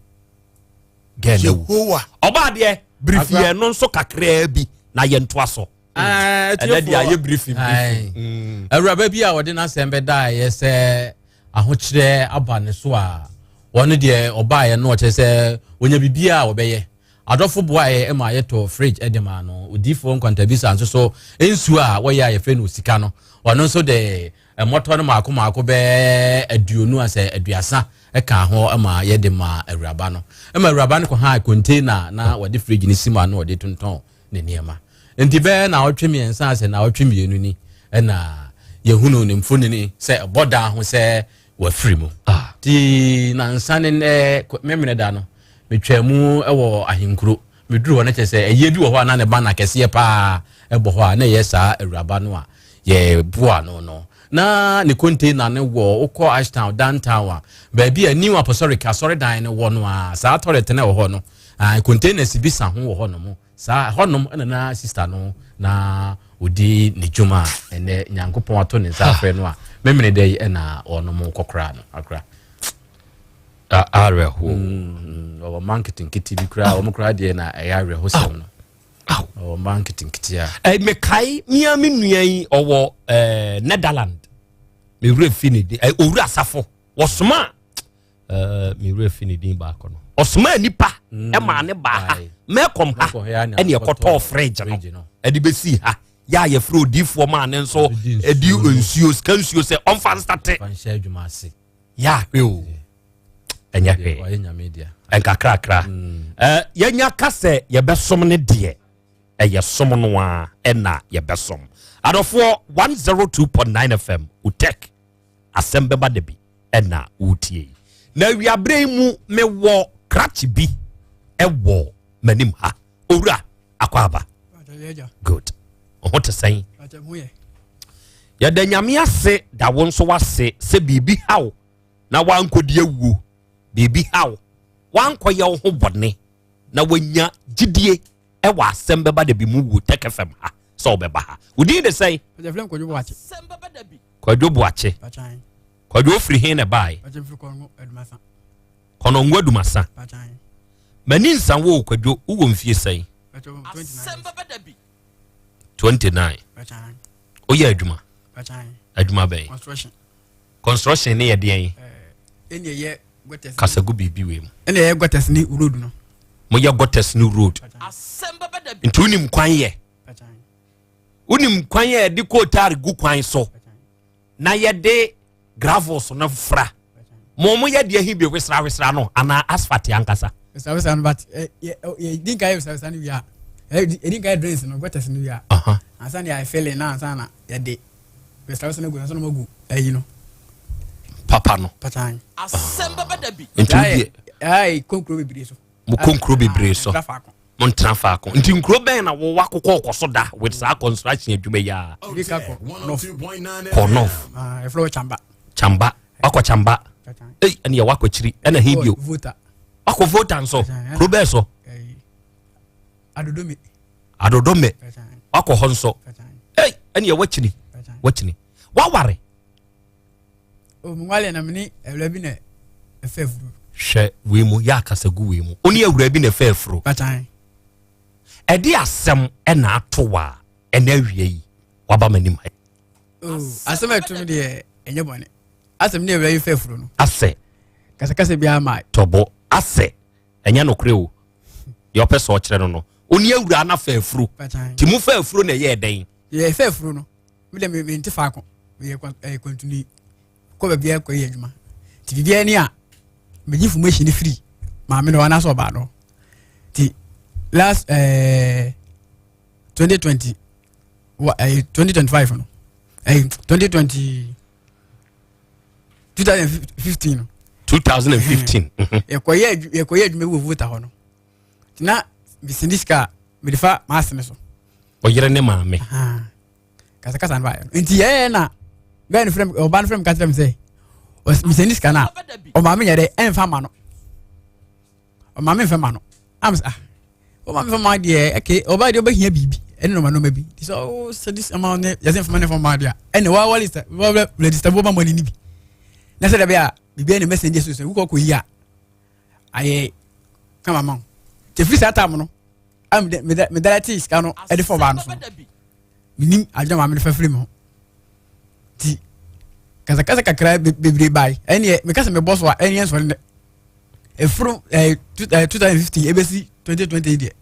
Gɛɛ na wuo. Ɔbaa deɛ birifie no nso kakraa bi na yɛntoa so. Ɛnɛ deɛ ayɛ briefing briefing. Awuraba bi a wɔde n'asɛm bɛdaeɛ sɛ ahokyerɛ aba ne so a wɔn deɛ ɔbaeɛ no ɔkyerɛ sɛ wɔnya biribiara a wɔbɛyɛ. Adɔfo boaeɛ ma yɛtɔ fridge de maa no. Odiyifoɔ Nkwantabisa nso so nsuo a wɔyɛ a yɛfrɛ no sika no, ɔno nso de mmɔtɔ no mmaako mmaako bɛyɛ 20 asɛ 30 kaa ho ma yɛde maa awuraba no. Ɛma awuraba no kɔhaa container na wɔde fridge no si mu a na wɔde tontɔn ne nneɛma. Nti bɛyɛ naawɔtwe mmiɛnsa asɛ naawɔtwe mmienu ni ɛna yɛhunu ne mfonini sɛ ɛbɔ dan ho sɛ wafiri mu. Ah. Nti nansa ne nnɛ memene da no metwaa mu wɔ ahenkuro. Meduru hɔ no kyerɛ sɛ ɛyɛ bi wɔ hɔ a na ne ba na kɛseɛ paa ɛbɔ hɔ a na ɛyɛ saa awuraba no a yɛboa no no. Na ne container no wɔ wokɔ Ashtown downtown a baabi a New Apostolic asɔredan no wɔ no a saa toilet no wɔ hɔ no containers bi sa ho wɔ hɔ nom. Saa hɔnom na na sista no na ɔdi ne dwuma a ɛnɛ Nyankopɔn ato ne nsa afrɛ no a memene dɛ yi ɛna ɔnom kɔkora no akora. Awerɛho. Ɔwɔ mma nketenkete bi koraa, wɔn koraa deɛ na ɛyɛ awerɛhosɛm no. Ɔwɔ mma nketenkete a. Mekae mea me nua yi ɔwɔ Netherland. Me werɛ fi ne din. Owura Asafo. Wɔsoma me werɛ fi ne din baako no. Ɔsoma nipa ɛmaa ne baa ha mɛkɔm ha ɛne ɛkɔtɔɔ fridge no ɛde bɛsii ha. Yɛ a yɛfrɛ odiifoɔ maa ne nso ɛdi nsuo sika nsuo sɛ ɔmfa nstate. Yɛ ahwɛ o ɛnyɛ hwee nkakrakra. Yɛnya ka sɛ yɛbɛsom ne deɛ ɛyɛ som no a ɛna yɛbɛsom. Adɔfoɔ 102.9 FM Utek asɛm bɛba da bi ɛna wotie yi. Na awiaberɛ yi mu mewɔ krakye bi ɛwɔ m'anim ha. Owura akɔ aba. Good. Ɔho te sɛn? Yɛda Nyame ase da wo nso wase sɛ biribi haw na wankɔdi awuo, biribi haw wankɔyɛ wo ho bɔne na wanya gyidie ɛwɔ asɛm bɛba da bi mu wuo Tech FM ha sɛ wobɛba ha. Wo din de sɛn? Kwadwo Boakye. Kwadwo ofiri he na ɛbae? Kɔnɔngo Adumasa. M'ani nsa wo Kwadwo, wowɔ mfie sɛn? 29. Woyɛ adwuma? Adwuma bɛn? Construction ne yɛ deɛn? Kasagu biribi wei mu. Ɛna ɛyɛ gutters ne road no. Moyɛ gutters ne road. Nti wonim kwan yɛ? Wonim kwan yɛ yɛde kootaar gu kwan so na yɛde gravels no fra? Mo mo yɛ deɛ hi bi wesra wesra no anaa asphalt ankasa? Wesra wesra no, but yɛ di nka yɛ wesra wesra no wie a, yɛ di nka yɛ drains no, gutters no wie a, ansa na yɛ filling na ansa na yɛde wesra wesra no gu, ansa na wɔn agu ɛyi no. Papa no. Patan. Asɛm bɛbɛ da bi. Nti wo deɛ. Ɛyɛ kɔ nkuro bebree so. Mo kɔ nkuro bebree so. Mo ntena faako. Nti nkuro bɛn na wɔwɔ akokɔ kɔ so da with saa construction adwuma yi a? Ebi ka kɔ north. Kɔ north. Ɛfrɛ wɔ Chamba. Chamba. Wakɔ Chamba. Ei, ɛne yɛ wakɔ akyiri. Ɛna he bio. Vota. Wakɔ Vota nso. Kuro bɛɛ so. Adodome. Adodome. Wakɔ hɔ nso. Ei, ɛne yɛ wakyini. Wakyini. Waware. O, menwale na mene awura bi na ɛfɛ afuro. Hwɛ wei mu, yɛ akasa gu wei mu. Wo ne awura bi na ɛfɛ afuro. Ɛde asɛm ɛna ato wa ɛna awia yi waba m'anim ha. Oh, asɛm a ɛto me deɛ ɛnyɛ bɔne. Asɛm ne awura yi fɛ afuro no. Asɛ. Kasakasa biara ma. Tɔbɔ asɛ ɛnyɛ nokorɛ o. Deɛ ɔpɛ sɛ ɔkyerɛ no no. Wo ne awura na fɛ afuro. Ti mu fɛ afuro na ɛyɛ ɛdɛn? Yɛ fɛ afuro no. Me deɛ mente faako. Meyɛ kwantuni. Kɔ baabi a kɔyɛ adwuma. Nti biribiara ni a megye information no firi maame no anaasɛ ɔbaa no. Nti last 2020 wa 2025 no 2020 2015 no. 2015. Yɛkɔyɛ yɛkɔyɛ adwuma bi wɔ Volta hɔ no. Nti na mesindi sika a mede fa m'asene so. Ɔyere ne maame. Kasakasa no baayɛ no. Nti yɛyɛ na bɛɛ no frɛ me, ɔba no frɛ me ka kyerɛ me sɛ mesindi sika no a ɔmaame nyɛ dɛ ɛmfa ma no. Ɔmaame mfa ma no. Am sɛ ah ɔmaame mfa ma deɛ ɛke ɔbaa deɛ ɔbɛhia biribi ɛne nɔɔma nɔɔma bi. Nti sɛ ɔwɔ sɛ this amount ne yɛsɛ mfa ma ne mfa ma deɛ a ɛne wa wa list wa register bɔ ma mɔni ni bi. Na sɛ dɛbɛ a biribi ɛne mɛsɛn so sɛ wokɔ kɔ yi a ayɛ kama ma wo. Nti ɛfiri saa tam no a medara tee sika no ɛde fɔ ɔbaa no so no menim adwene maame no fa firi me ho. Nti kasakasa kakra bebree bae ɛneɛ meka sɛ mebɔ so a ɛneɛ nsɔre nnɛ ɛforo 2015 ɛbɛsi 2020 deɛ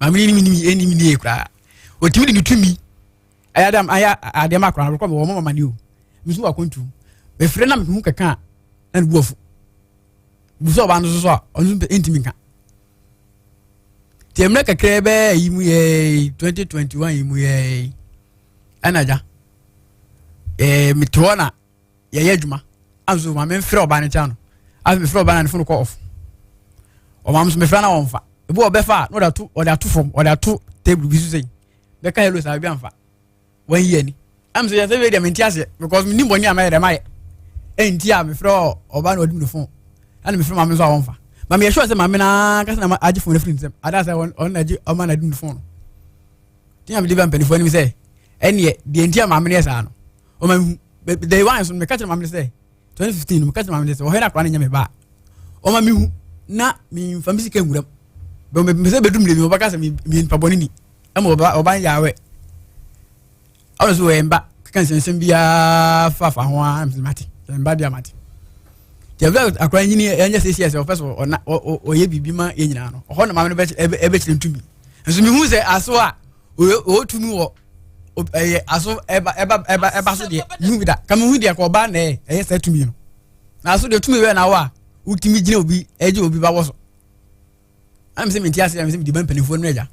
maame no nim nim nim nie koraa ɔtumi de ne tumi ɛyɛ adam ayɛ adeɛ ma akora no rekɔ wɔ mama ne o mesu wɔ akɔntu mefrɛ na mehu kɛka a na ne bu afu busa ɔbaa no so so a ɔno nso ntumi nka nti mmerɛ kakra bɛɛ yi mu yɛ 2021 yi mu yɛ ɛna gya ɛɛ mete hɔ na yɛyɛ adwuma anso maame mfrɛ ɔbaa no kyɛn no afei mefrɛ ɔbaa no ne fon kɔ off ɔmaame nso mefrɛ na wɔmfa ebi wɔ ɔbɛfa a na ɔde ato ɔde ato fam ɔde ato table bi so sɛ bɛka hello saa ebi amfa wɔn yi ani ɛm sɛ yɛsɛ wei deɛ mente aseɛ because menim bɔne a mɛyɛ dɛ mayɛ ɛnti a mefrɛ ɔbaa na ɔde me fon ɛna mefrɛ maame nso a wɔmfa ma meyɛ sure sɛ maame no ankasa na agye fon no afiri nsɛm ada sɛ ɔno na agye ɔma na ade me fon no nti na mede ba mpanimfoɔ anim sɛ ɛneɛ deɛ nti a maame no yɛ saa no ɔma mehu day one so meka kyerɛ maame no sɛ 2015 no meka kyerɛ maame no sɛ ɔhwɛ no akora no nyɛ me ba a ɔma mehu na memfa me sika nwuram bɛ sɛ bɛdum lebi ɔbɛka sɛ meyɛ nipa bɔne ni ɛma ɔba ɔba yɛ awɛ ɔno so wɔyɛ mba keka nsɛnsɛm biara fafa ho a mate mba deɛ mate deɛ bɛ akora nyini ɛnyɛ sɛ sɛ ɔpɛ so ɔna ɔyɛ biribi ma yɛ nyinaa no ɔhɔ na maame no bɛkyerɛ ntumi nso mehu sɛ aso a ɔwɔ tumi wɔ ɛyɛ aso ɛba ɛba ɛba ɛba so deɛ mehu bi da ka mehu deɛ ka ɔba na ɛyɛ saa tumi no na aso deɛ tumi bɛɛ na awɔ a wotumi gyina obi ɛgye obi ba wɔ so ɛna mesɛ mente aseɛ mesɛ mede ba mpanimfoɔ no agya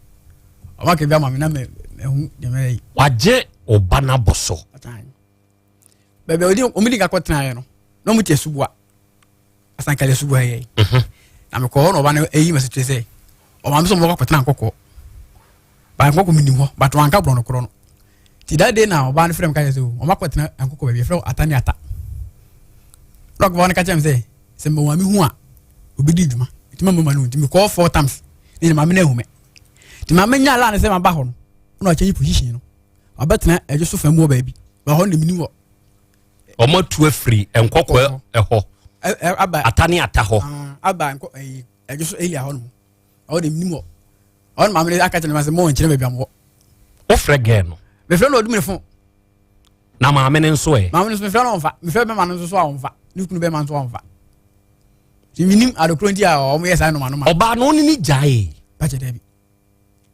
ɔma ka bi ama me na mahu deɛ mɛyɛ yi. Wagye ɔba no abɔ so. Baabi a wɔn di kakɔ tenaeɛ no na wɔn te asuboa asankale asuboa yɛ yi. Na mekɔ hɔ na ɔba no ayi ma sɛ kyerɛ sɛ Ɔmaame sɛ ɔmo kɔtena nkɔkɔɔ. Ba nkɔkɔ mi nim hɔ but wanka borɔ no korɔ no. Ti that day na ɔbaa no frɛ mi ka kyerɛ sɛ o ɔmo akɔtena nkɔkɔ baabi yɛfrɛ ata ne ata. Na ɔbaa no ka kyerɛ mi sɛ sɛ mɛ maame hu a obi di dwuma nti mɛ mma no nti mi kɔɔ four times ne na maame no ehu mɛ. Ti maame nya laa ne sɛ ma ba hɔ no ɛna ɔkyɛnye position no wabɛtena ɛdwo so fam wɔ baabi ba hɔ na mi nim hɔ. Ɔmo atu afiri nkɔkɔ ɛhɔ ata ne ata hɔ. Ah, aba nkɔ ɛyi ɛdwo so elia hɔ nom ɔwɔ de nim hɔ ɔno maame no aka kyerɛ me sɛ mo nkyerɛ baabi a mowɔ. Wofrɛ gɛɛ no? Mefrɛ no ɔdum ne fon. Na maame no nso ɛ? Maame no nso mefrɛ no ɔmfa mefrɛ bɛma no nso so a ɔmfa ne kunu bɛma nso ɔmfa nti menim adekoro nti a ɔmo yɛ saa noma noma. Ɔbaa no ɔne ne gyae. Pakyɛ daabi.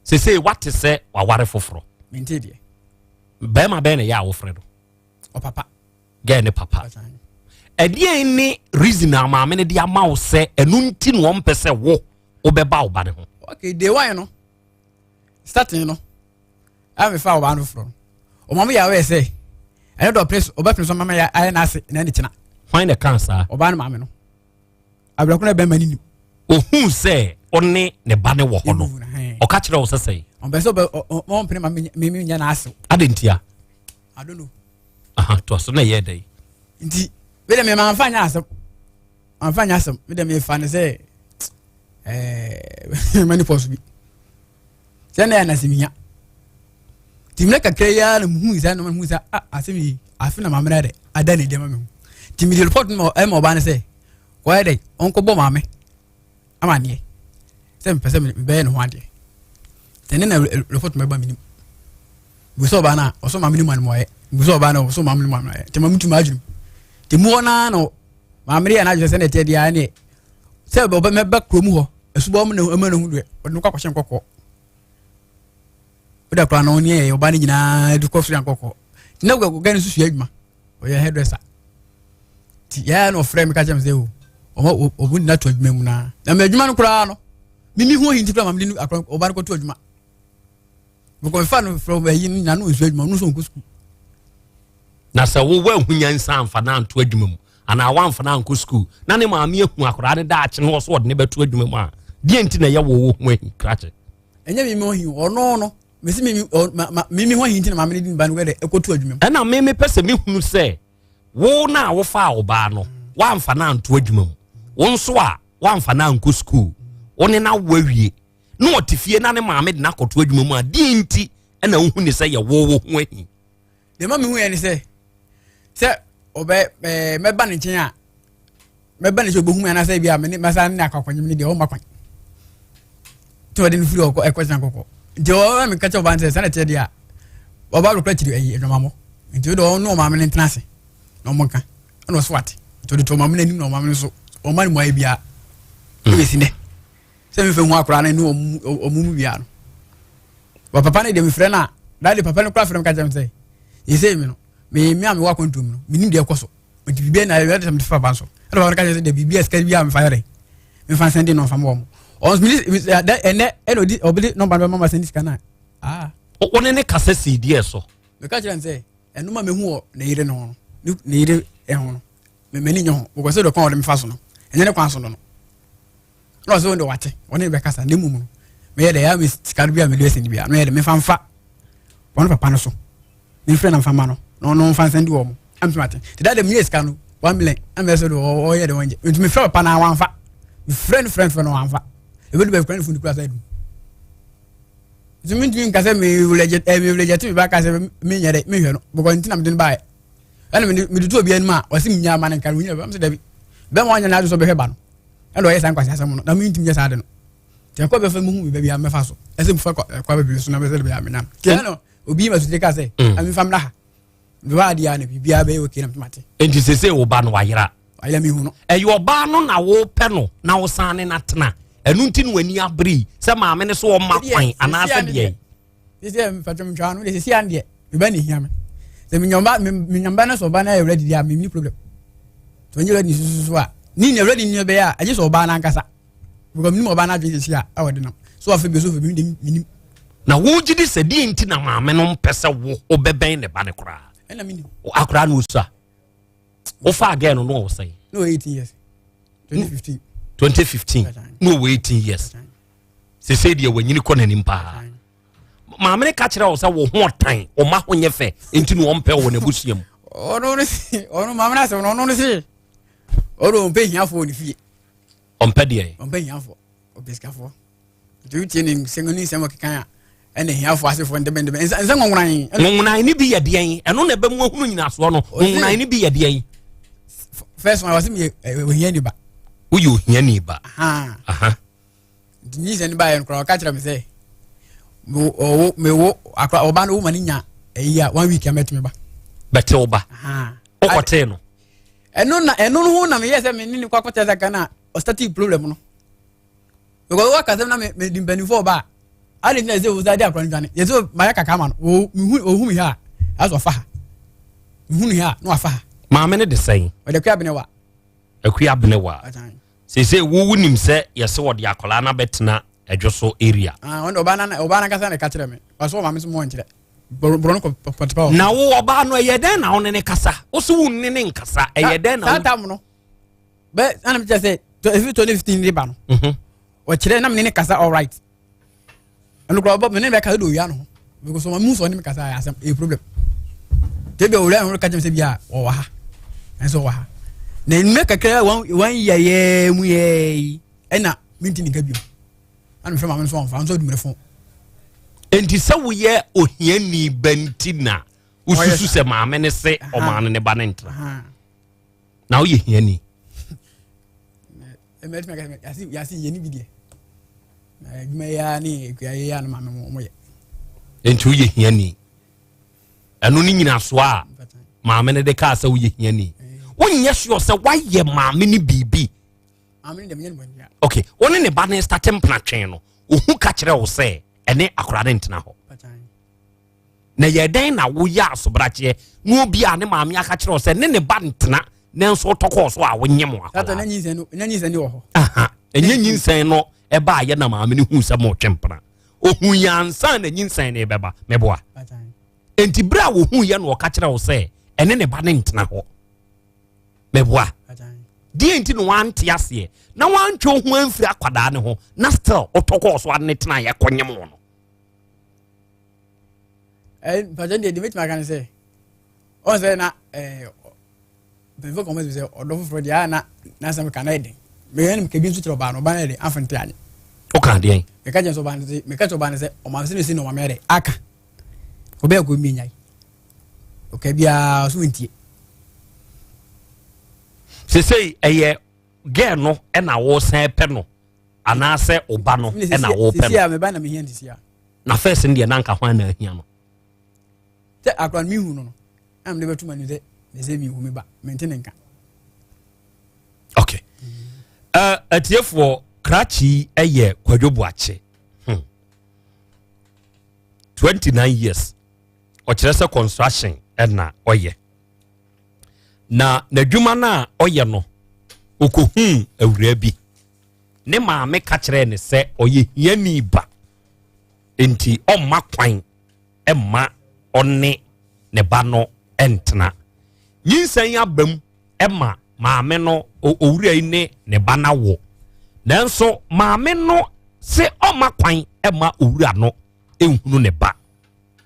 Sese wate sɛ waware foforɔ. Mente deɛ. Bɛrima bɛn na ɛyɛ a wofrɛ no? Ɔpapa. Gɛɛ ne papa. Ɛdeɛn ne reason a maame no de ama wo sɛ ɛno nti na ɔmpɛ sɛ wo wobɛba wo ba ne ho? Okay, day one no starting no a mefa ɔbaa no foforɔ no ɔma me yɛ awɛ sɛ ɛno dɛ ɔpene so ɔbɛpene so mama yɛ ayɛ n'ase na ɛne kyena. Hwan na ɛka saa? Ɔbaa no maame no abrɛko na bɛrima no nim. Ohun sɛ ɔne ne ba ne wɔ hɔ no ɔka kyerɛ wo sɛ sɛn? Ɔmpɛ sɛ ɔmpene ma me nyɛ n'ase. Adɛn ntia? I don't know. Aha, to so na ɛyɛ dɛn? Nti me de me ma nfa nyɛ asɛm. Manfa nyɛ asɛm. Me de me fa ne sɛ ɛɛ mani pɔs bi. Sɛ na yɛ na sɛ mihia. Nti mmerɛ kakra yi ara na muhu sɛ na muhu sɛ ah asɛm yi afe na maame dɛ ada ne deɛ ma me ho. Nti mede report no ma ɔbaa no sɛ wɔyɛ dɛ ɔnkɔbɔ maame. amaneɛ sɛ mepɛ sɛ mebɛyɛ ne ho adeɛ sɛ ne na report mɛba menim bu sɛ ɔbaa no a ɔsɔ maame no mu anomɔyɛ bu sɛ ɔbaa no ɔsɔ maame no mu anomɔyɛ nti maame tumi adwene nti mu hɔ naa no maame no yɛ n'adwene sɛ ne ɛteɛ deɛ ɛneɛ sɛ ɔbɛ mɛba kurom hɔ asubɔ mu na ɛma no hu deɛ ɔde no kɔ akɔhyɛ nkɔkɔɔ wode akora no ɔne ɛyɛ ɔbaa no nyinaa de kɔ so yɛ nkɔkɔɔ nti na gɛ no nso sua adwuma ɔyɛ hairdresser ti yɛa na ɔfrɛ me ka kyerɛ me sɛ o ɔma ɔmo nyina to adwuma mu naa na mɛ adwuma no koraa no mimi ho hinti koraa ma mede akora ɔba no kɔto adwuma mekɔ mefa no frɛ ayi no nyina no nsu adwuma ɔno nso nkɔ sukuu. Na sɛ wo woanhu nyansa amfa no anto adwuma mu anaa woamfa no ankɔ sukuu na ne maame ahu akwadaa no daakye no wɔ so ɔde ne bɛto adwuma mu a deɛ nti na ɛyɛ wo wo ho ahi krakye? Ɛnyɛ mimi ho ahi ɔno no mesi mimi ɔ ma ma mimi ho ahinti na maame no di ne ba no wɛdɛ ɛkɔtu adwuma mu. Ɛna me mepɛ sɛ mehunu sɛ wo no a wofaa ɔbaa no woamfa no anto adwuma mu, wo nso a woamfa no ankɔ sukuu, wo ne no awo awie na ɔte fie na ne maame de no akɔto adwuma mu a, deɛ nti ɛna wohu ne sɛ yɛ wo wo ho ahi? Deɛ ma mehu yɛ ne sɛ sɛ ɔbɛ ɛɛ mɛba ne nkyɛn a mɛba ne sɛ ɔbɛhu me anaasɛ bi a mene mɛsa ne akɔ akɔnyem ne deɛ ɔmma kwan nti ɔde no firi ɔkɔ ɛkɔ kyena kɔkɔ nti ɔma meka kyɛ ɔba no sɛ sɛne teɛ deɛ a ɔba bɛkora kyiri ayi adwamammɔ nti wode ɔne ɔmaame no ntena ase na ɔmo nka ɛna ɔso ate nti ɔde to ɔmaame no anim na ɔmaame no so ɔma no mu ayɛ biara ɛbɛsi nɛ sɛ mefa hu akora no ne ɔmo mu biara no wɔ papa no deɛ mefrɛ no a daade papa no kora frɛ me ka kyerɛ me sɛ ɛsei me no me me a mewɔ akwantuom no menim deɛ ɛkɔ so nti biribi na ɛyɛ sɛ mede fa ba so ɛna papa no ka kyerɛ sɛ deɛ biribi a sika bi a mefa yɛ dɛ mefa nsɛn de no mfa ma wɔn ɔn mene ɛnɛ ɛna ɔdi ɔbɛde nɔmba no bɛma ma sɛn sika no a ah. Wo ne ne kasa sii deɛ so? Meka kyerɛ no sɛ ɛno ma mehu wɔ ne yere no ho no ne yere ho no m'ani nyɛ ho because sɛ deɛ kwan a ɔde me fa so no ɛnyɛ ne kwan so no no na ɔsɛ wɔn de wate wɔne ne bɛkasa na mmom no meyɛ dɛ ɛyɛ me sika no bi a mede asi no bi a meyɛ dɛ mefa mfa wɔn papa no so memfrɛ na mfa ma no na ɔno mfa nsɛn di wɔn ɛmfa mate te da de meyɛ sika no 1 million ɛmɛ sɛ de ɔyɛ de wɔn gye nti mefrɛ papa na wamfa mefrɛ no frɛ no frɛ no wamfa ebi de bɛfrɛ no fo no kura sɛ dum nti mentumi nka sɛ mewulɛgyɛ me ba ka sɛ menyɛ dɛ mehwɛ no bɔkɔ nti na mede no baeɛ ɛna mede mede to obi anim a ɔse menya ama no nka no onyina bɛm sɛ dabi bɛma wanyɛ n'adwe sɛ ɔbɛhwɛ ba no ɛna ɔyɛ saa nkwasi asɛm no na mentumi nyɛ saa de no nti ɛkɔ bɛfa mu hu me baabi a mɛfa so ɛsɛ mefa ɛkɔ baabi so na bɛsɛ de bɛyɛ amena nti ɛna obi ma sotire ka sɛ amefa mmra ha meba adeɛ a na biribiara bɛyɛ okay na metomate. Nti sese wo ba no wayera? Wayera mehu no. Ɛyɛ ɔbaa no na wopɛ no na wosan ne no atena ɛno nti na w'ani abere yi sɛ maame no so ɔma kwan anaasɛ deɛ? Sisi a mpatwom ntwa no de sisi a deɛ meba ne hia me sɛ menyamba menyamba no sɛ ɔbaa no ayɛ ready deɛ a menni problem sɛ ɔnyɛ ready nso so a ne nya ready ne bɛyɛ a agye sɛ ɔbaa no ankasa because menim ɔbaa no adwene sisi a ɛwɔ de nam so afei bi so afei bi menim menim. Na wogye di sɛ deɛ nti na maame no mpɛ sɛ wo wobɛbɛn ne ba no koraa? Ɛna menim. Akoraa no ɔsua wofaa gɛɛ no na ɔwɔ sɛn? Na ɔwɔ 18 years 2015. 2015 na ɔwɔ 18 years. Sesei deɛ wanyini kɔ n'anim paa. Maame no ka kyerɛ wo sɛ wo ho ɔtan, wo ma ho nyɛ fɛ, nti na ɔmpɛ wɔ n'abusua mu. Ɔno no se, ɔno maame no asɛm no, ɔno no se, ɔno ɔmpɛ hiafoɔ wɔ ne fie. Ɔmpɛ deɛ? Ɔmpɛ hiafoɔ, ɔpɛ sikafoɔ. Nti wotie ne nsɛm ne nsɛm ɔkeka a, ɛna hiafoɔ asefoɔ ndɛbɛndɛbɛ, nsa nsa nwonwonan. Nwonwonan ne bi yɛ deɛn? Ɛno na ɛbɛmu ahunu nyinasoɔ no. Nwonwonan ne bi yɛ deɛn? First one, wɔse meyɛ ohiani ba. Woyɛ ohiani ba. Aha. Nti nyinsɛn no baeɛ no koraa ɔka kyerɛ me sɛ ɔwo mewo akora ɔba no wo ma no nya ɛyi a one week a mɛtumi ba. Bɛte wo ba. Wokɔtee no. Ɛno na ɛno no ho na meyɛ sɛ me ne ne kɔ akɔtɛ sɛ kan a ɔstati problem no. Because waka sɛm na me me di mpanimfoɔ ɔba a adi ntina sɛ wosa de akora no dwane yɛ sɛ mayɛ kaka ama no wo mehu ohu me ha a asɛ ɔfa ha mehu no ha a na wafa ha. Maame no de sɛn? Ɔde akua benewa. Akua benewa. Seesei wo wonim sɛ yɛse wɔde akwadaa no abɛtena ɛdwo so area. Ah, ɔno ɔbaa na ɔbaa nankasa na ɛka kyerɛ me. Ɔsɛ ɔmaame so mo nkyerɛ. Borɔ no kɔ pɔtepɛ hɔ. Na wo ɔbaa no ɛyɛ dɛn na wo ne ne kasa? Wo so wo ne ne nkasa ɛyɛ dɛn na wo. Saa tam no bɛ ɛna mi kyerɛ sɛ efi 2015 de ba no. Ɔkyerɛ na me ne ne kasa all right. Ɛno koraa ɔbɔ me ne bɛ kasa de owia no ho because ɔma mu sɔ ne me kasa ayɛ asɛm ɛyɛ problem. Te bi owura no ka kyerɛ me sɛ bi a ɔwɔ ha ɛnso ɔwɔ ha na nnɛ kakra wɔn wɔn yɛ yɛ mu yɛ yi ɛna mi nti ne nka bio ɛna mefrɛ maame nso ɔnfa nso adumere fon. Enti sɛ woyɛ ohiani ba nti na wosusu sɛ maame ne se ɔmaa no ne ba ne ntena na woyɛ hiani. Mɛtumi aka sɛ yɛase yɛni bi deɛ na adwuma yi ara ne akua yi ara no maame mo yɛ. Nti woyɛ hiani ɛno ne nyinasoɔ a maame no de kaa sɛ woyɛ hiani wonyɛ sure sɛ woayɛ maame no biribi. Ok, wo ne ne ba ne starte mpenatwe no ohu ka kyerɛ wo sɛ ɛne akora ne ntena hɔ na yɛ dɛn na woyɛ asobrakyeɛ na obi a ne maame aka kyerɛ wo sɛ ne ne ba ntena nanso wotɔ kɔɔ so a wonyɛ mo akwadaa ɛnyɛ nyinsɛn no ɛbaa yɛ na maame no hu sɛ motwe mpena ohu yɛ ansa na nyinsɛn no bɛba mɛboa enti berɛ a wohu yɛ na ɔka kyerɛ wo sɛ ɛne ne ba ne ntena hɔ mɛboa deɛ nti na wante aseɛ na wantwe ho amfiri akwadaa ne ho na still wotɔ kɔɔ so ane tena yɛ kɔnyem wo no mpatwa deɛ deɛ mɛtumi aka ne sɛ ɔn sɛ na mpanyinfoɔ kɔn sɛ ɔdɔ foforɔ deɛ a na n'asɛm ka na yɛ den meyɛ no meka bi nso kyerɛ ɔbaa no ɔbaa no yɛ den afɔ nte anye woka deɛn meka kyerɛ sɛ ɔbaa no sɛ meka kyerɛ ɔbaa no sɛ ɔma sɛ mesi na ɔma meyɛ dɛ aka ɔbɛyɛ kɔ mi nyae ɔka biara so ntie sesei ɛyɛ gɛɛ no ɛna wɔsan pɛ no anaasɛ ɔba no ɛna wɔpɛ no sisi a meba na mehia no sisi a na fɛs no deɛ na nka hwan na ahia no sɛ akora no mehu no no na mede bɛto m'anim sɛ mesɛ mehu me ba mente ne nka. Ok uh, atiefoɔ krakye yɛ Kwadwo Boakye 29 years ɔkyerɛ sɛ construction ɛna ɔyɛ na n'adwuma no a ɔyɛ no ɔkɔhuu awuraa bi ne maame ka kyerɛɛ ne sɛ ɔyɛ hiani ba nti ɔmma kwan mma ɔne ne ba no ntena. Nyinsɛn aba mu ma maame no, owura yi ne ne ba no awo. Nanso maame no se ɔmma kwan mma owura no nhunu ne ba.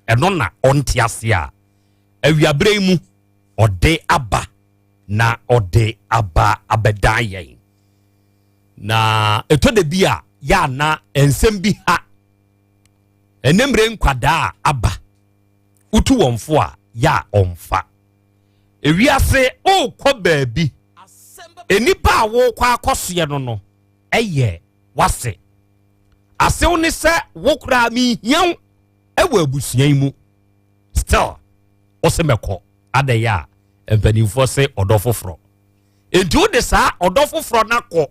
Ɛno na ɔnte ase a awiaberɛ yi mu ɔde aba na ɔde aba abɛdan yɛn. Na ɛtɔ da bi a yɛ ana nsɛm bi ha Ɛnɛ mmerɛ nkwadaa a aba wotu wɔn fo a yɛ a ɔmfa. Ewiase wokɔ baabi nnipa a wokɔ akɔsoɛ no no ɛyɛ wase. Asew ne sɛ wo koraa mehia wo ɛwɔ abusua yi mu still wose mɛkɔ adɛyɛ a mpanimfoɔ se ɔdɔ foforɔ. Enti wode saa ɔdɔ foforɔ no akɔ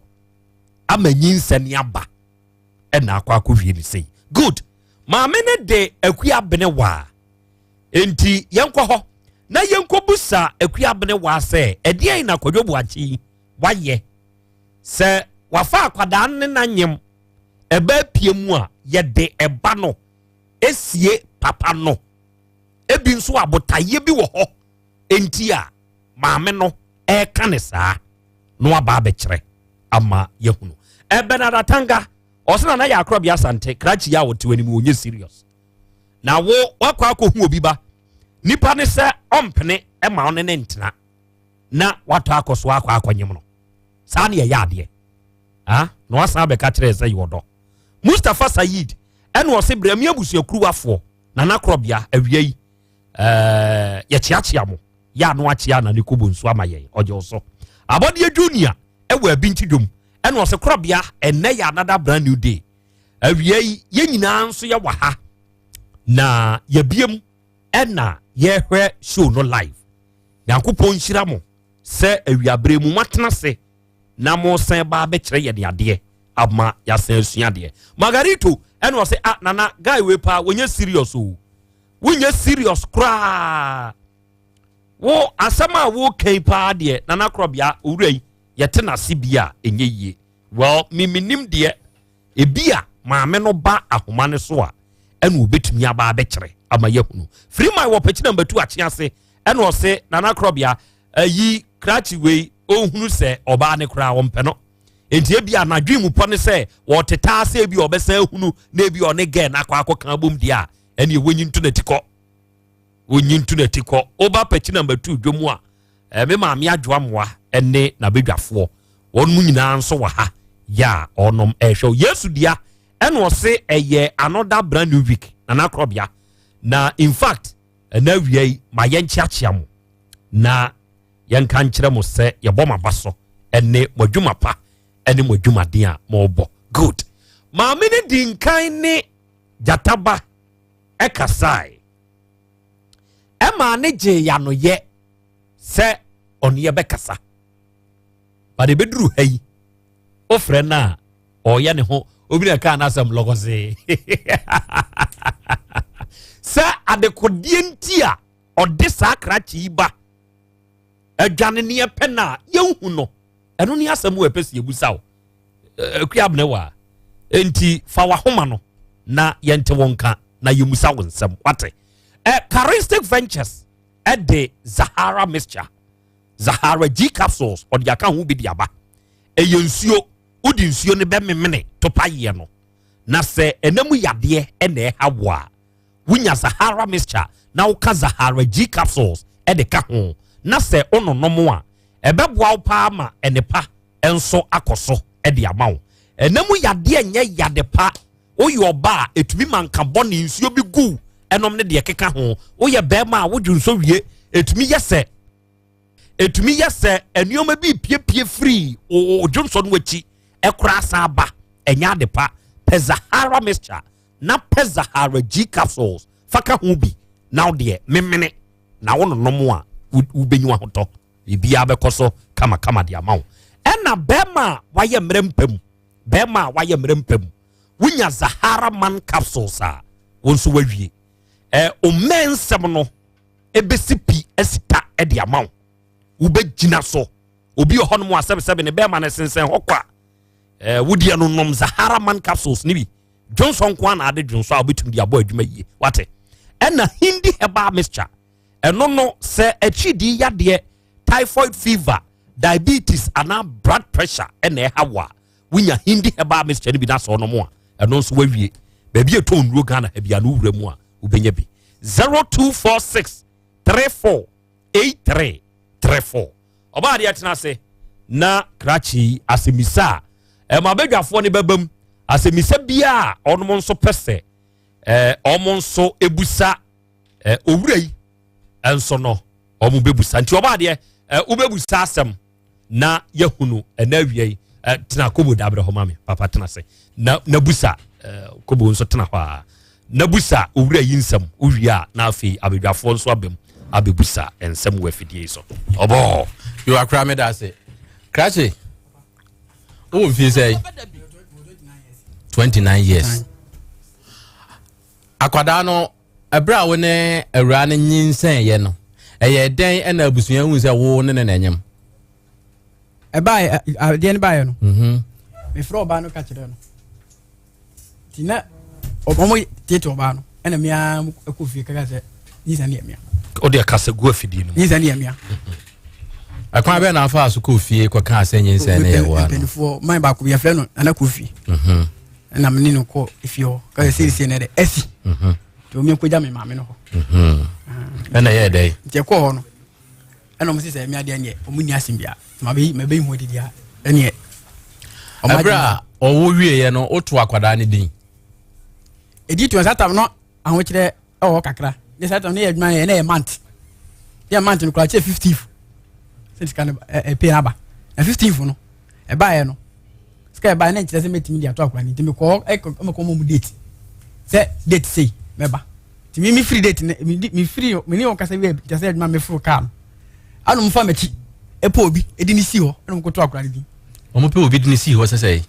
ama nyinsɛne aba. Ɛna akɔ akɔwie ne sei. Good. Maame no de Akua Abene waa. Enti yɛnkɔ hɔ na yɛnkɔbusa Akua Abene waa sɛ ɛdeɛn na Kwadwo Boakye yi wayɛ sɛ wafa akwadaa no ne n'anyem ɛba apue mu a yɛde ɛba no esie papa no. Ebi nso abotaeɛ bi wɔ hɔ enti a maame no ɛreka ne saa na waba abɛkyerɛ ama yɛhunu. Bernard Atanga. Ɔsɛ Nana yɛ akorɔbea Asante krakye yi a wɔte w'anim wɔnyɛ serious. Na wo wakɔ akɔhu obi ba nipa ne sɛ ɔmpene ma wo ne ne ntena na watɔ akɔ so akɔ akɔnyem no. Saa ne ɛyɛ adeɛ. Ah, na wasan abɛka kyerɛ sɛ yɛ ɔdɔ. Mustapha Said ɛna ɔse brɛmi abusuakuruwafoɔ Nana korɔbea awia yi ɛɛ yɛkyeakyea mo yɛ ano akyea na ne kobo nso ama yɛn ɔgye wo so. Abɔdeɛ Junior ɛwɔ Abinti dwom ɛna ɔse korɔbea ɛnɛ yɛ another brand new day awia yi yɛn nyinaa nso yɛwɔ ha na yɛbiem ɛna yɛhwɛ show no live. Nyankopɔn nhyira mo sɛ awiaberɛ mu moatena ase na mosan ba abɛkyerɛ yɛn adeɛ ama yɛasan asua adeɛ. Margarito ɛna ɔse ah nana guy wei paa wɔnyɛ serious o, wonyɛ serious koraa. Wo asɛm a woka yi paa deɛ nana korɔbea owura yi yɛte n'ase bi a ɛnyɛ yie. Well, me menim deɛ ebi a maame no ba ahoma no so a ɛna obetumi aba abɛkyerɛ ama yɛahunu. Freeman wɔ pɛkyi na mbɛtu akye ase ɛna ɔse nana korɔbea ayi krakye wei ɔnhunu sɛ ɔbaa ne koraa ɔmpɛ no. Enti ebi a n'adwene mu pɔ ne sɛ wɔtetaa sɛ ebi ɔbɛsan ahunu na ebi ɔne gɛɛ no akɔ akɔka abom deɛ a ɛne wɔnyi nto n'ati kɔ. Wɔnyi nto n'ati kɔ. Woba pɛkyi na mbɛtu dwom a me maame adwoa mmoa ne n'abadwafoɔ wɔn mu nyinaa nso wɔ ha yɛ a ɔnom ɛhwɛ Yesu dea ɛna ɔse ɛyɛ another brand new week nana korɔbea na in fact ɛna awia yi ma yɛnkyeakyea mo na yɛnka nkyerɛ mo sɛ yɛbɔ mo aba so ɛne mo adwuma pa ɛne mo adwumaden a mobɔ. Good. Maame no di nkan ne gyataba ɛkasae ɛma ne gye yanoyɛ sɛ ɔne yɛbɛkasa. But ebeduru ha yi ofrɛ no a ɔyɛ ne ho obi na ɛkaa n'asɛm lɔgɔsee sɛ adekodeɛ nti a ɔde saa krakye yi ba adwane ne yɛpɛ no a yɛnhu no. Ɛno ne asɛm wɔ ɛpɛ sɛ yɛbusa wo akua abene wɔ a enti fa wahoma no na yɛnte wo nka na yɛmusa wo nsɛm wate. Charistic Ventures ɛde Zahara mixture Zahara G capsules ɔde aka ho bi de aba. Ɛyɛ nsuo, wode nsuo no bɛmemene topayeɛ no na sɛ ɛnam yadeɛ ɛna ɛha wo a wonya Zahara mixture na woka Zahara G capsules ɛde ka ho na sɛ wononom a ɛbɛboa wo paa ma ɛnepa nso akɔ so ɛde ama wo. Ɛnam yadeɛ nyɛ yade pa. Woyɛ ɔba a ɛtumi ma nka bɔne nsuo bi gu ɛnom ne deɛ keka ho. Woyɛ bɛrima a wodwo nso wie ɛtumi yɛ sɛ ɛtumi yɛ sɛ nneɛma bi piepie firi odwonsɔ no akyi ɛkora san ba ɛnyɛ ade pa. Pɛ Zahara mixture na pɛ Zahara G capsules fa ka ho bi na wo deɛ memene na wo nonom a wobɛnyi wahotɔ biribiara bɛkɔ so kamakama de ama wo. Ɛna bɛrima a wayɛ mmerɛ mpa mu, bɛrima a wayɛ mmerɛ mpa mu wonya Zahara man capsules a wo nso wawie ɔmmɛ nsɛm no ebesi pi asita de ama wo. Wobɛgyina so. Obi wɔ hɔnom a sɛbesɛbe ne bɛrima no sensɛn hɔ kwa. Wodeɛ no nom Zahara man capsules ne bi. Dwonsɔ nko ara na ade dwonsɔ a wobɛtumi de abɔ adwuma yie. Wate? Ɛna Hindi herbal mixture. Ɛno no sɛ akyidii yadeɛ, typhoid fever, diabetes anaa blood pressure ɛna ɛha wo a, wonya Hindi herbal mixture no bi na sɛ ɔnom a, ɛno nso wawie. Baabi a ɛtɔn nnuro Ghana ha bia no wura mu a, wobɛnya bi. 0246 34 83 34. Ɔbaa adeɛ tena ase na krakye yi asɛmmisa a ɛma abadwafoɔ no bɛbam asɛmmisa biara a ɔnom nso pɛ sɛ ɔmo nso ebusa owura yi nso no ɔmo bɛbusa. Nti ɔbaa adeɛ wobɛbusa asɛm na yɛhunu ɛna awia yi. Tena kobo dabrɛ hɔ ma me papa, tena ase na busa kobo nso tena hɔ a na busa owura yi nsɛm. Wowie a na afei abadwafoɔ nso abam abɛbusa nsɛm wɔ afidie yi so. Ɔbɔ yo akora me da ase krakye wowɔ mfie sɛ 29 years. Akwadaa no ɛberɛ a wo ne awuraa no nyinsɛnyɛ no ɛyɛ dɛn ɛna abusua hu sɛ wo ne ne na ɛnyem? Ɛbaeɛ adeɛ no baeɛ no mefrɛ ɔbaa no ka kyerɛ no nti na ɔmo tietie ɔbaa no ɛna mea ɛkɔ fie kaka sɛ nyinsa ne yɛ mea. Wode akasa gu afidie no mu. Nyinsa ne yɛ mea. Ɛkwan bɛɛ na afa so kɔ fie kɔka sɛ nyinsɛn ne yɛ wo ano? Mpanimfoɔ man baako yɛfrɛ no Nana Kofi. Ɛna me ne no kɔ efie hɔ. Kɔsɛ seesie na ɛdɛ ɛsi. Nti omi nkɔgya me maame no hɔ. Ɛna ɛyɛ dɛ. Nti ɛkɔɔ hɔ no ɛna ɔmo sɛ ɛmi adeɛ neɛ ɔmo ni asɛm bia. Ma bɛyi ma bɛyi ho adidi a ɛneɛ. Ɛberɛ a ɔwɔ wieɛ no woto akwadaa no din. Ɛdi tu saa tam no ahokyerɛ ɛwɔ hɔ kakra. Ne saa tam no yɛ adwuma yɛ ɛna yɛ mant. Yɛ mant no koraa kyɛ 15 sɛ sika no ɛpɛ aba. Na 15 no ɛbaeɛ no sika ɛbaeɛ na nkyerɛ sɛ mɛtumi de ato akwadaa no nti mekɔ ɛkɔ mekɔ mɔ mu date sɛ date sei mɛba. Nti mi mi firi date ne mi mi firi mi ne wɔn kasa wie kyerɛ sɛ adwuma meforo kaa no. Ɛna wɔn fa m'akyi ɛpɛ obi ɛde ne si hɔ ɛna wɔn kɔto akwadaa no din. Wɔn pɛ obi de ne si hɔ sɛ sɛ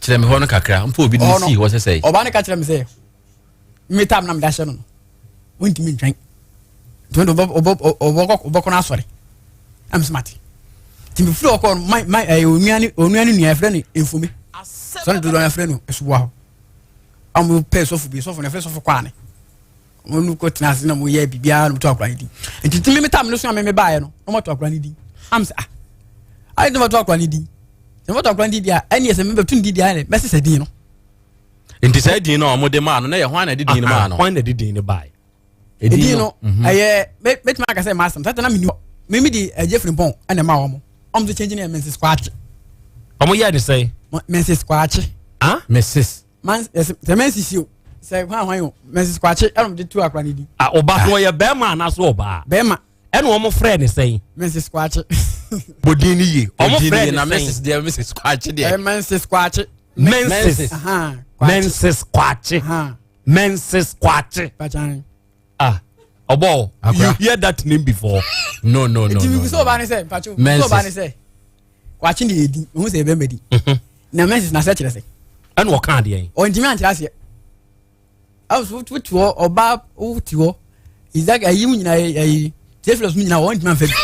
kyerɛ me hɔ no kakra mpɛ obi de ne si hɔ sɛ sɛ. Ɔbaa no ka kyerɛ me sɛ me tam na mede ahyɛ no no wontumi ntwɛn nti wode ɔbɛkɔ no asɔre ɛm sɛ mate nti mefiri ɔkɔ no ma ɛyɛ onua ne onua ne nua yɛfrɛ no mfome sɔne dodoɔ yɛfrɛ no asuboa hɔ ɔmo pɛ sɔfo bi sɔfo no yɛfrɛ sɔfo kwaane ɔmo no kɔ tena ase na ɔmo yɛ biribiara na ɔmo to akora no din nti tumi me tam no so a me me baeɛ no na ɔmo ato akora no din am sɛ ah ayɛ dɛ ɔmo ato akora no din sɛ ɔmo ato akora no din deɛ a ɛne sɛ mebɛto no din deɛ a mɛsesa din no. Nti saa din no a wɔde maa no na yɛ hwan na ɛde din no maa no? Hwan na ɛde din no bae? Edin no mhm. ɛyɛ mɛtumi aka sɛ maasɛm sɛ na meni mimi de ɛgye firimpɔn ɛna ɛma wɔn wɔn nso kyɛnkyɛn yɛ Mrs. Kwakye. Wɔn yɛ de sɛ? Mrs. Kwakye. Ah? Mrs. Man sɛ Mrs. o sɛ hwan hwan o Mrs. Kwakye ɛna wɔn de tu akora ne din. Ah ɔba so ɔyɛ bɛrima anaasɛ ɔbaa? Bɛrima. Ɛna wɔn frɛ ne sɛn? Mrs. Kwakye. Bodin ni yie. Wɔn frɛ ne na sɛn? Mrs. deɛ Mrs. Kwakye deɛ. Ɛyɛ Mrs. Kwakye. Menses. Menses Kwakye. Menses Kwakye. Ah, ɔbɔ you hear that name before? No no no. Nti mi sɛ ɔbaa ne sɛ mpacho mi sɛ ɔbaa ne sɛ Kwakye de edi ohun sɛ ɛbɛn bɛ di. Na Menses na sɛ kyerɛ sɛ. Ɛna ɔka adeɛ yi. Ɔntumi ankyerɛ aseɛ. Awo wote hɔ ɔbaa wote hɔ Isaac ayi mu nyinaa ayi Theophilus mu nyinaa wɔn ntoma nfa bi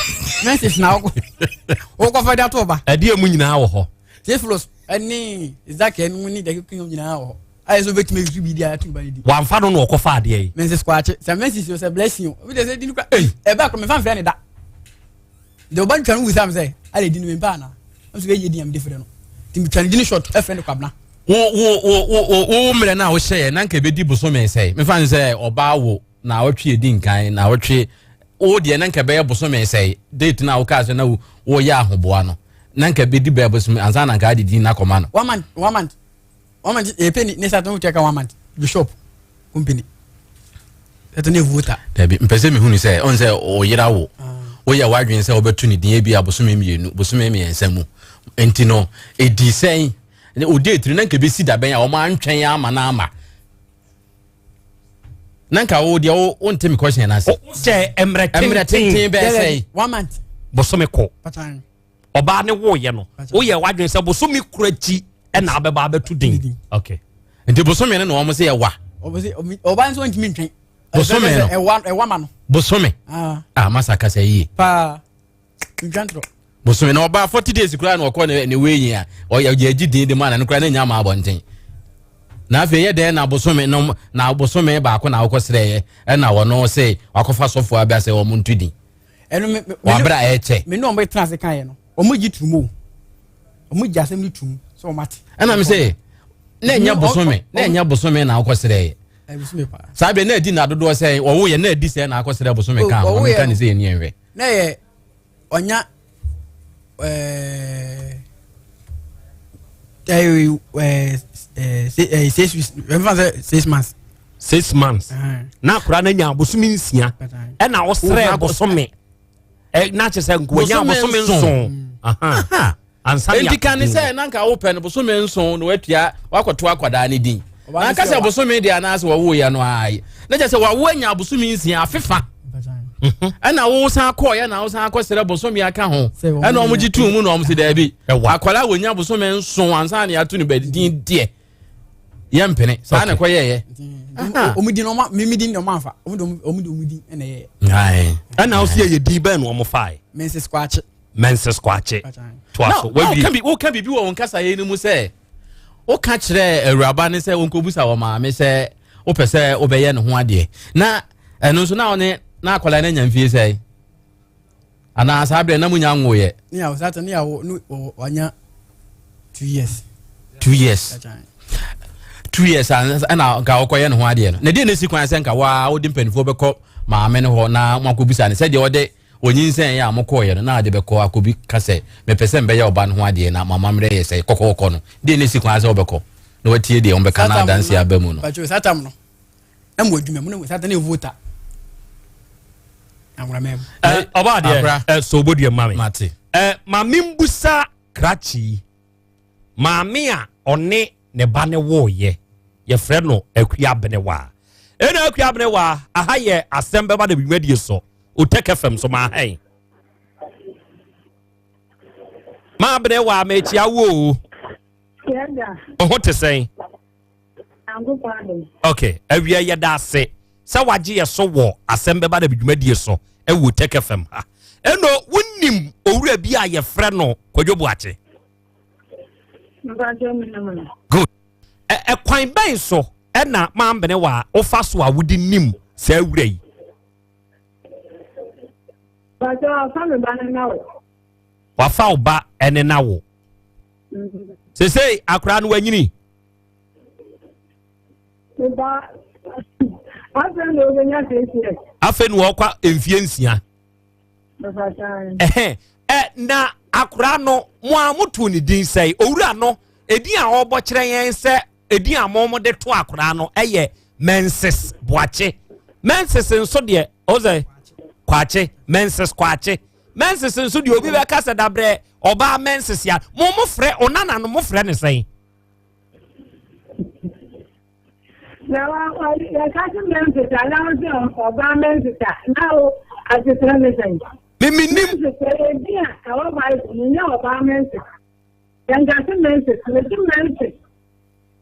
Menses na ɔkɔ ɔkɔ fɛ de ato ɔba. Ɛdeɛ mu nyinaa wɔ hɔ. Theophilus ɛne Isaac ɛne ne deɛ kekɛ nyinaa wɔ hɔ ayɛ sɛ obetumi esu bi di ato ba ne di. Wànfa no na ɔkɔ fa adeɛ yi. Menses kwakye sɛ Menses o sɛ blessing o obi de sɛ di no kura ɛbɛ akɔ mefa nfrɛ ne da. Deɛ ɔba no twa no wusa mi sɛ ayɛ di no mpa ana nso yɛ di am de frɛ no nti metwa no di no short ɛfrɛ no kwabena. Wo wo wo wo wo mmerɛ no a wohyɛeɛ na nka ɛbɛdi bosome sɛe mefa no sɛ ɔbaa wo na awɔtwe ɛdi nkan na awɔtwe wo deɛ na nka ɛbɛyɛ bosome sɛe date no a wokaa sɛ na woyɛ ahoboa no na nka ɛbɛdi bɛyɛ bosome ansa na nka ade din no akɔma no. One month one month one month yɛ pɛ ni ne sa to wotua ka one month the shop company ɛtɔ ne vota. Dabi mpɛ sɛ mehunu sɛ ɔn sɛ ɔyera wo woyɛ w'adwene sɛ wobɛto ne din ebi a bosome mmienu bosome mmiɛnsa mu nti no ɛdi sɛn ɔdi etiri na nka ɛbɛsi dabɛn a wɔn antwɛn ama no ama na nka wo deɛ wo wonte me question no ase sɛ mmerɛ tenten bɛɛ sɛn one month bosome kɔ ɔbaa ne woyɛ no woyɛ w'adwene sɛ bosome kura akyi ɛna abɛba abɛto din okay nti bosome no na wɔn sɛ ɛwa ɔbaa nso ntumi ntwɛn bosome no ɛwa ɛwa ma no bosome ah, ah masa kasa yie paa ntwa ntorɔ bosome na ɔbaa 40 days koraa na ɔkɔ ne ne wei yi a ɔyɛ ɔyɛ agyi din de mu ana no koraa na nya ama abɔnten na afei yɛ dɛn na bosome no na bosome baako na akɔ srɛɛ ɛna wɔn sɛ wakɔfa sɔfo abɛ sɛ wɔn nto din ɛno me wabra ɛkyɛ me ne wɔn bɛ tena ase kan yɛ no wɔn gye tum o wɔn gye asɛm no tum sɛ wɔn ate. Ɛna mi sɛ na ɛnyɛ bosome na ɛnyɛ bosome na akɔ srɛ yɛ saa bɛ na adi na dodoɔ sɛ wɔwo yɛ na adi sɛ na akɔ srɛ bosome kan wɔn mi ka ne sɛ yɛ ni ɛhwɛ. Na yɛ ɔnya ɛɛ ɛɛ ɛɛ 6 weeks ɛnfa sɛ 6 months. 6 months na akora no anya bosome 6 ɛna wosrɛ bosome na kyerɛ sɛ nkoanya bosome 7 ansa ne nti ka ne sɛ na nka wopɛ no bosome 7 na watua wakɔto akwadaa ne din na nka sɛ bosome deɛ anaasɛ wɔwoeɛ no ae na kyerɛ sɛ wawo anya bosome 6 afefa ɛna wo san kɔɔyɛ na wo san akɔsrɛ bosome aka ho ɛna ɔmo gye tuu mu na ɔmo sɛ daabi akwadaa wɔnya bosome 7 ansa na yɛato no bɛdin deɛ yɛ mpene saa na ɛkɔ yɛyɛ. ɔmu di na ɔma mímí di na ɔma nfa ɔmu di ɔmu di ɔmu di ɛna yɛyɛ. Ɛna ɔsi yɛ din bɛn na ɔmo fa yi. Menses Kwakye. Menses Kwakye toa so wawie. Woka biribi wɔ wo nkasa yɛ no mu sɛ woka kyerɛ awuraba ne sɛ wɔnkɔbusa wɔ maame sɛ wopɛ sɛ wobɛyɛ ne ho adeɛ na ɛno nso na ɔne na akwadaa no anya mfie sɛ anaa saa berɛ na munya nwoeɛ. Ne yawo saa ne yawo no wanya 2 years. 2 years. 2 years a ɛna nka ɔkɔyɛ ne ho adeɛ no, na deɛ na esi kwan sɛ nka waa wode mpanimfoɔ bɛkɔ maame no hɔ na mo akɔbisa no sɛdeɛ ɔde onyinsɛn yɛ a mokɔɔyɛ no na ade bɛkɔ akɔbi ka sɛ mepɛ sɛ mbɛyɛ ɔba no ho adeɛ na mama mmerɛ yɛ sɛ kɔkɔɔkɔ no, deɛ na esi kwan sɛ wobɛkɔ na watie deɛ wɔbɛka na adanse aba mu no? Bàtò, saa tam no na mo adwuma mu na mo saa tam na evota anwuramɛ mu. Ɔba adeɛ ɛ so obodua ma me. Mate. Maame, mbusa krakye yi, maame a ɔne ne ba ne wɔɔyɛ, yɛfrɛ no Akua Benewa. Ɛna Akua Benewa, aha yɛ Asɛm Bɛba da dwumadie so, Otec FM so. Maa hɛn maa Benewa, mekyia wo o. Wo ho te sɛn? Ok, awia yɛda ase sɛ wagye yɛ so wɔ Asɛm Bɛba da dwumadie so ɛwɔ Otec FM ha. Ɛno wonim owura bi a yɛfrɛ no Kwadwo Boakye? Good. Ɛkwan bɛn so ɛna maambene wa wofa so a wode nim saa wura yi? Wafa wo ba ɛne na wo sesei akwaraa no wanyini? Afei na wɔkɔ mfie 6. Ɛhɛn ɛ na akwaraa no mo a moto ne din sɛe? Owura no edin a ɔrebɔ kyerɛ yɛn sɛ edin a mo de to akwaraa no ɛyɛ Mensis Boakye. Mensis nso deɛ ɔsɛ Kwakye, Mensis Kwakye. Mensis nso deɛ obi bɛka sɛ dabrɛ ɔbaa mensis ya. Mo frɛ ɔnana no, mo frɛ ne sɛn? Na wa wa yɛka se mensis a, na wo sɛ ɔbaa mensis a, na wo asekyerɛ ne sɛn? Mimi nim. Mensis ɛyɛ din a ɛwɔ Bible mu, nyɛ ɔbaa mensis. Yɛnka se mensis, mese Memphis.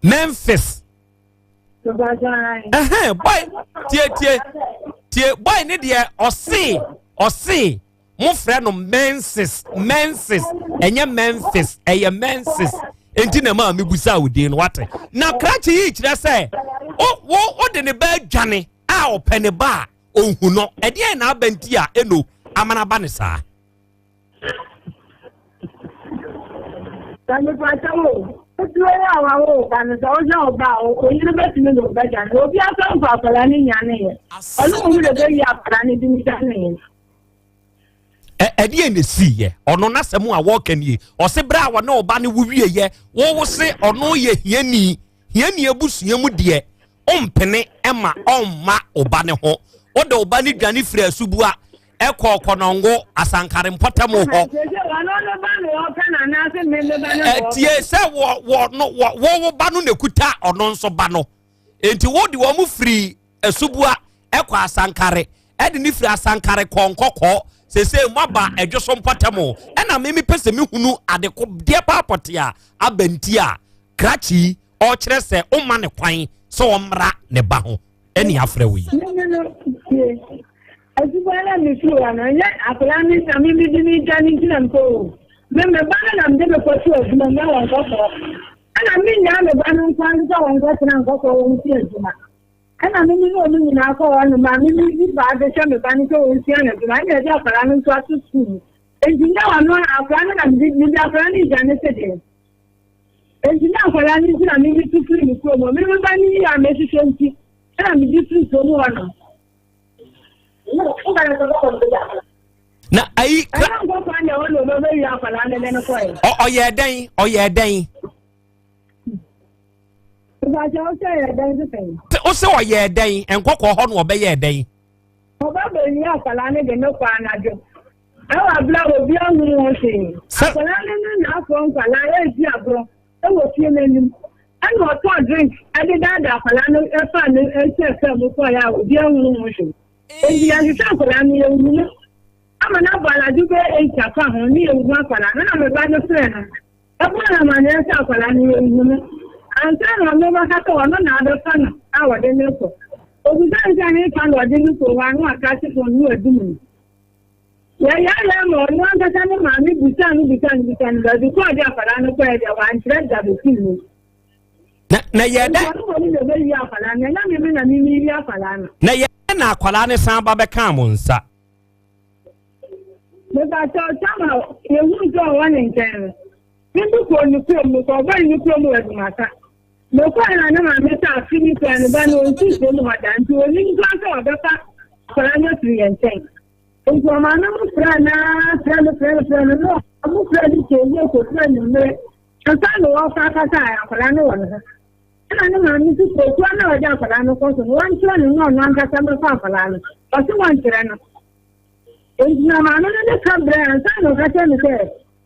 Memphis. Ɛhɛn, boy, tie tie tie, boy ne deɛ ɔse mo frɛ no Mensis. Mensis, ɛnyɛ Memphis, ɛyɛ Mensis. Nti na maa mi busa wo din no, wate? Na krakye yi kyerɛ sɛ wo wo wode ne ba adwane a ɔpɛ ne ba a ɔnhu no. Ɛdeɛn na aba nti a ɛno amana ba ne saa? Sɛ mepakyɛ wo, wotuo yi a wawo wo ba no, sɛ wohwɛ wo ba a, oyere bɛtumi de wo bɛdwane. Obi asɛm fa akwadaa no nyaneeɛ. Ɔno mmom na ɛbɛyi akwadaa no de no dwaneeɛ. Ɛdeɛ na ɛsiiɛ? Ɔno n'asɛm a wɔreka nie. Ɔse berɛ a wɔne ɔba no wo wieɛ, wowo se ɔno yɛ hiani, hiani abusua mu deɛ ɔmpene ma ɔmma ɔba ne ho. Wode ɔba no dwane firi Asubua ɛkɔ Kɔnɔngo Asankare mpɔtam hɔ. Ɛtie sɛ wɔ wɔ no wɔ wo ba no na ekuta ɔno nso ba no, nti wode wɔn firi Asubua ɛkɔ Asankare, ɛde ne firi Asankare kɔ Nkɔkɔɔ, sese mo aba Ɛdwo so mpɔtam. Ɛna mimi pɛ sɛ mehunu adeko deɛ paapɔte a aba nti a krakye ɔkyerɛ sɛ ɔma ne kwan sɛ ɔmmra ne ba ho ɛne afrɛ wo yi. Asubua na mefiri hɔ no, ɛnyɛ akwadaa no na me mede ne dwa ne nti na mekɔ o. Me me ba no na mede me kɔto adwuma mu na wɔn nkɔkɔɔ. Ɛna me nyaa me ba no nkwa nso sɛ wɔn nkɔtena nkɔkɔɔ wɔn si adwuma. Ɛna me ne wɔn nyinaa kɔ hɔ no, maame no di baa de hyɛ me ba no sɛ wɔn sua n'adwuma. Ɛna ɛde akwadaa no nso ato sukuu mu. Enti nyɛ wɔn akwadaa no na mede mede akwadaa no dwa ne se deɛ. Enti nyɛ akwadaa no nti na me tu firi me kurom. Me me ba no yi a mehwehwɛ nti ɛna mede firi kurom hɔ no. Na ayi kra. Ɔyɛ dɛn? Ɔyɛ dɛn? O sɛ ɔyɛ dɛn Nkɔkɔɔ hɔ no, ɔbɛyɛ dɛn? Ɔba bɛyi akwadaa no de ne kɔ anadwo ɛwɔ abira obi ahuru ho hwee. Akwadaa no ne n'afɔ nkwadaa ɛredi agorɔ ɛwɔ fie n'anim, ɛna ɔtɔn drink ɛde daadaa akwadaa no ɛfa ne ɛhyɛ fam kɔɛ a obi ahuru ho hwee. Enti yɛhwehwɛ akwadaa no, yɛnhu no ama no abɔ anadwo bɛyɛ 8 afa ho ne yɛnhu akwadaa no. Na me ba no frɛ no ɛbɔ no amanneɛ sɛ akwadaa no yɛnhu no. Ansa na ɔno bɛka sɛ ɔno na abɛfa no a wɔde ne kɔ, obisa no sɛ hefa na ɔde ne kɔ hɔ a, na waka ase fo no adum no. Yɛyɛyɛ ma ɔno ankasa ne maame bisa no bisa no bisa no baabi kɔ ɔde akwadaa no kɔɛ deɛ wankyerɛ da bɛsi mu. Na yɛ dɛ. Ɔno wɔ ne na ɛbɛyi akwadaa no, ɛnyɛ me me na me meyi akwadaa no. Na yɛ dɛ na akwadaa no san ba bɛkaa mo nsa? Mepakyɛw, Sama yɛhuu sɛ ɔwɔ ne nkyɛn no, me nso kɔɔ ne kurom, mekɔɔ bɔe ne kurom wɔ Adumasa. Mekɔe na ne maame sɛ afe ni koraa ne ba no ɔnsii kurom hɔ da nti ɔnnim koraa sɛ ɔbɛfa akwadaa no afiri yɛn nkyɛn. Nti ɔmaame mo frɛɛ no ara frɛɛ no frɛɛ no frɛɛ no na ɔmo frɛɛ no kyɛɛ yie kɔduru anwummerɛ ansa na wɔkɔ akasa a akwadaa no wɔ ne ho. Ɛna ne maame nso kurokuo no a ɔde akwadaa no kɔ so no wɔnkyerɛ no na ɔno ankasa mmɛfa akwadaa no. Ɔse wɔnkyerɛ no. Nti na maame no ne ka brɛ ansa na ɔka kyerɛ no sɛ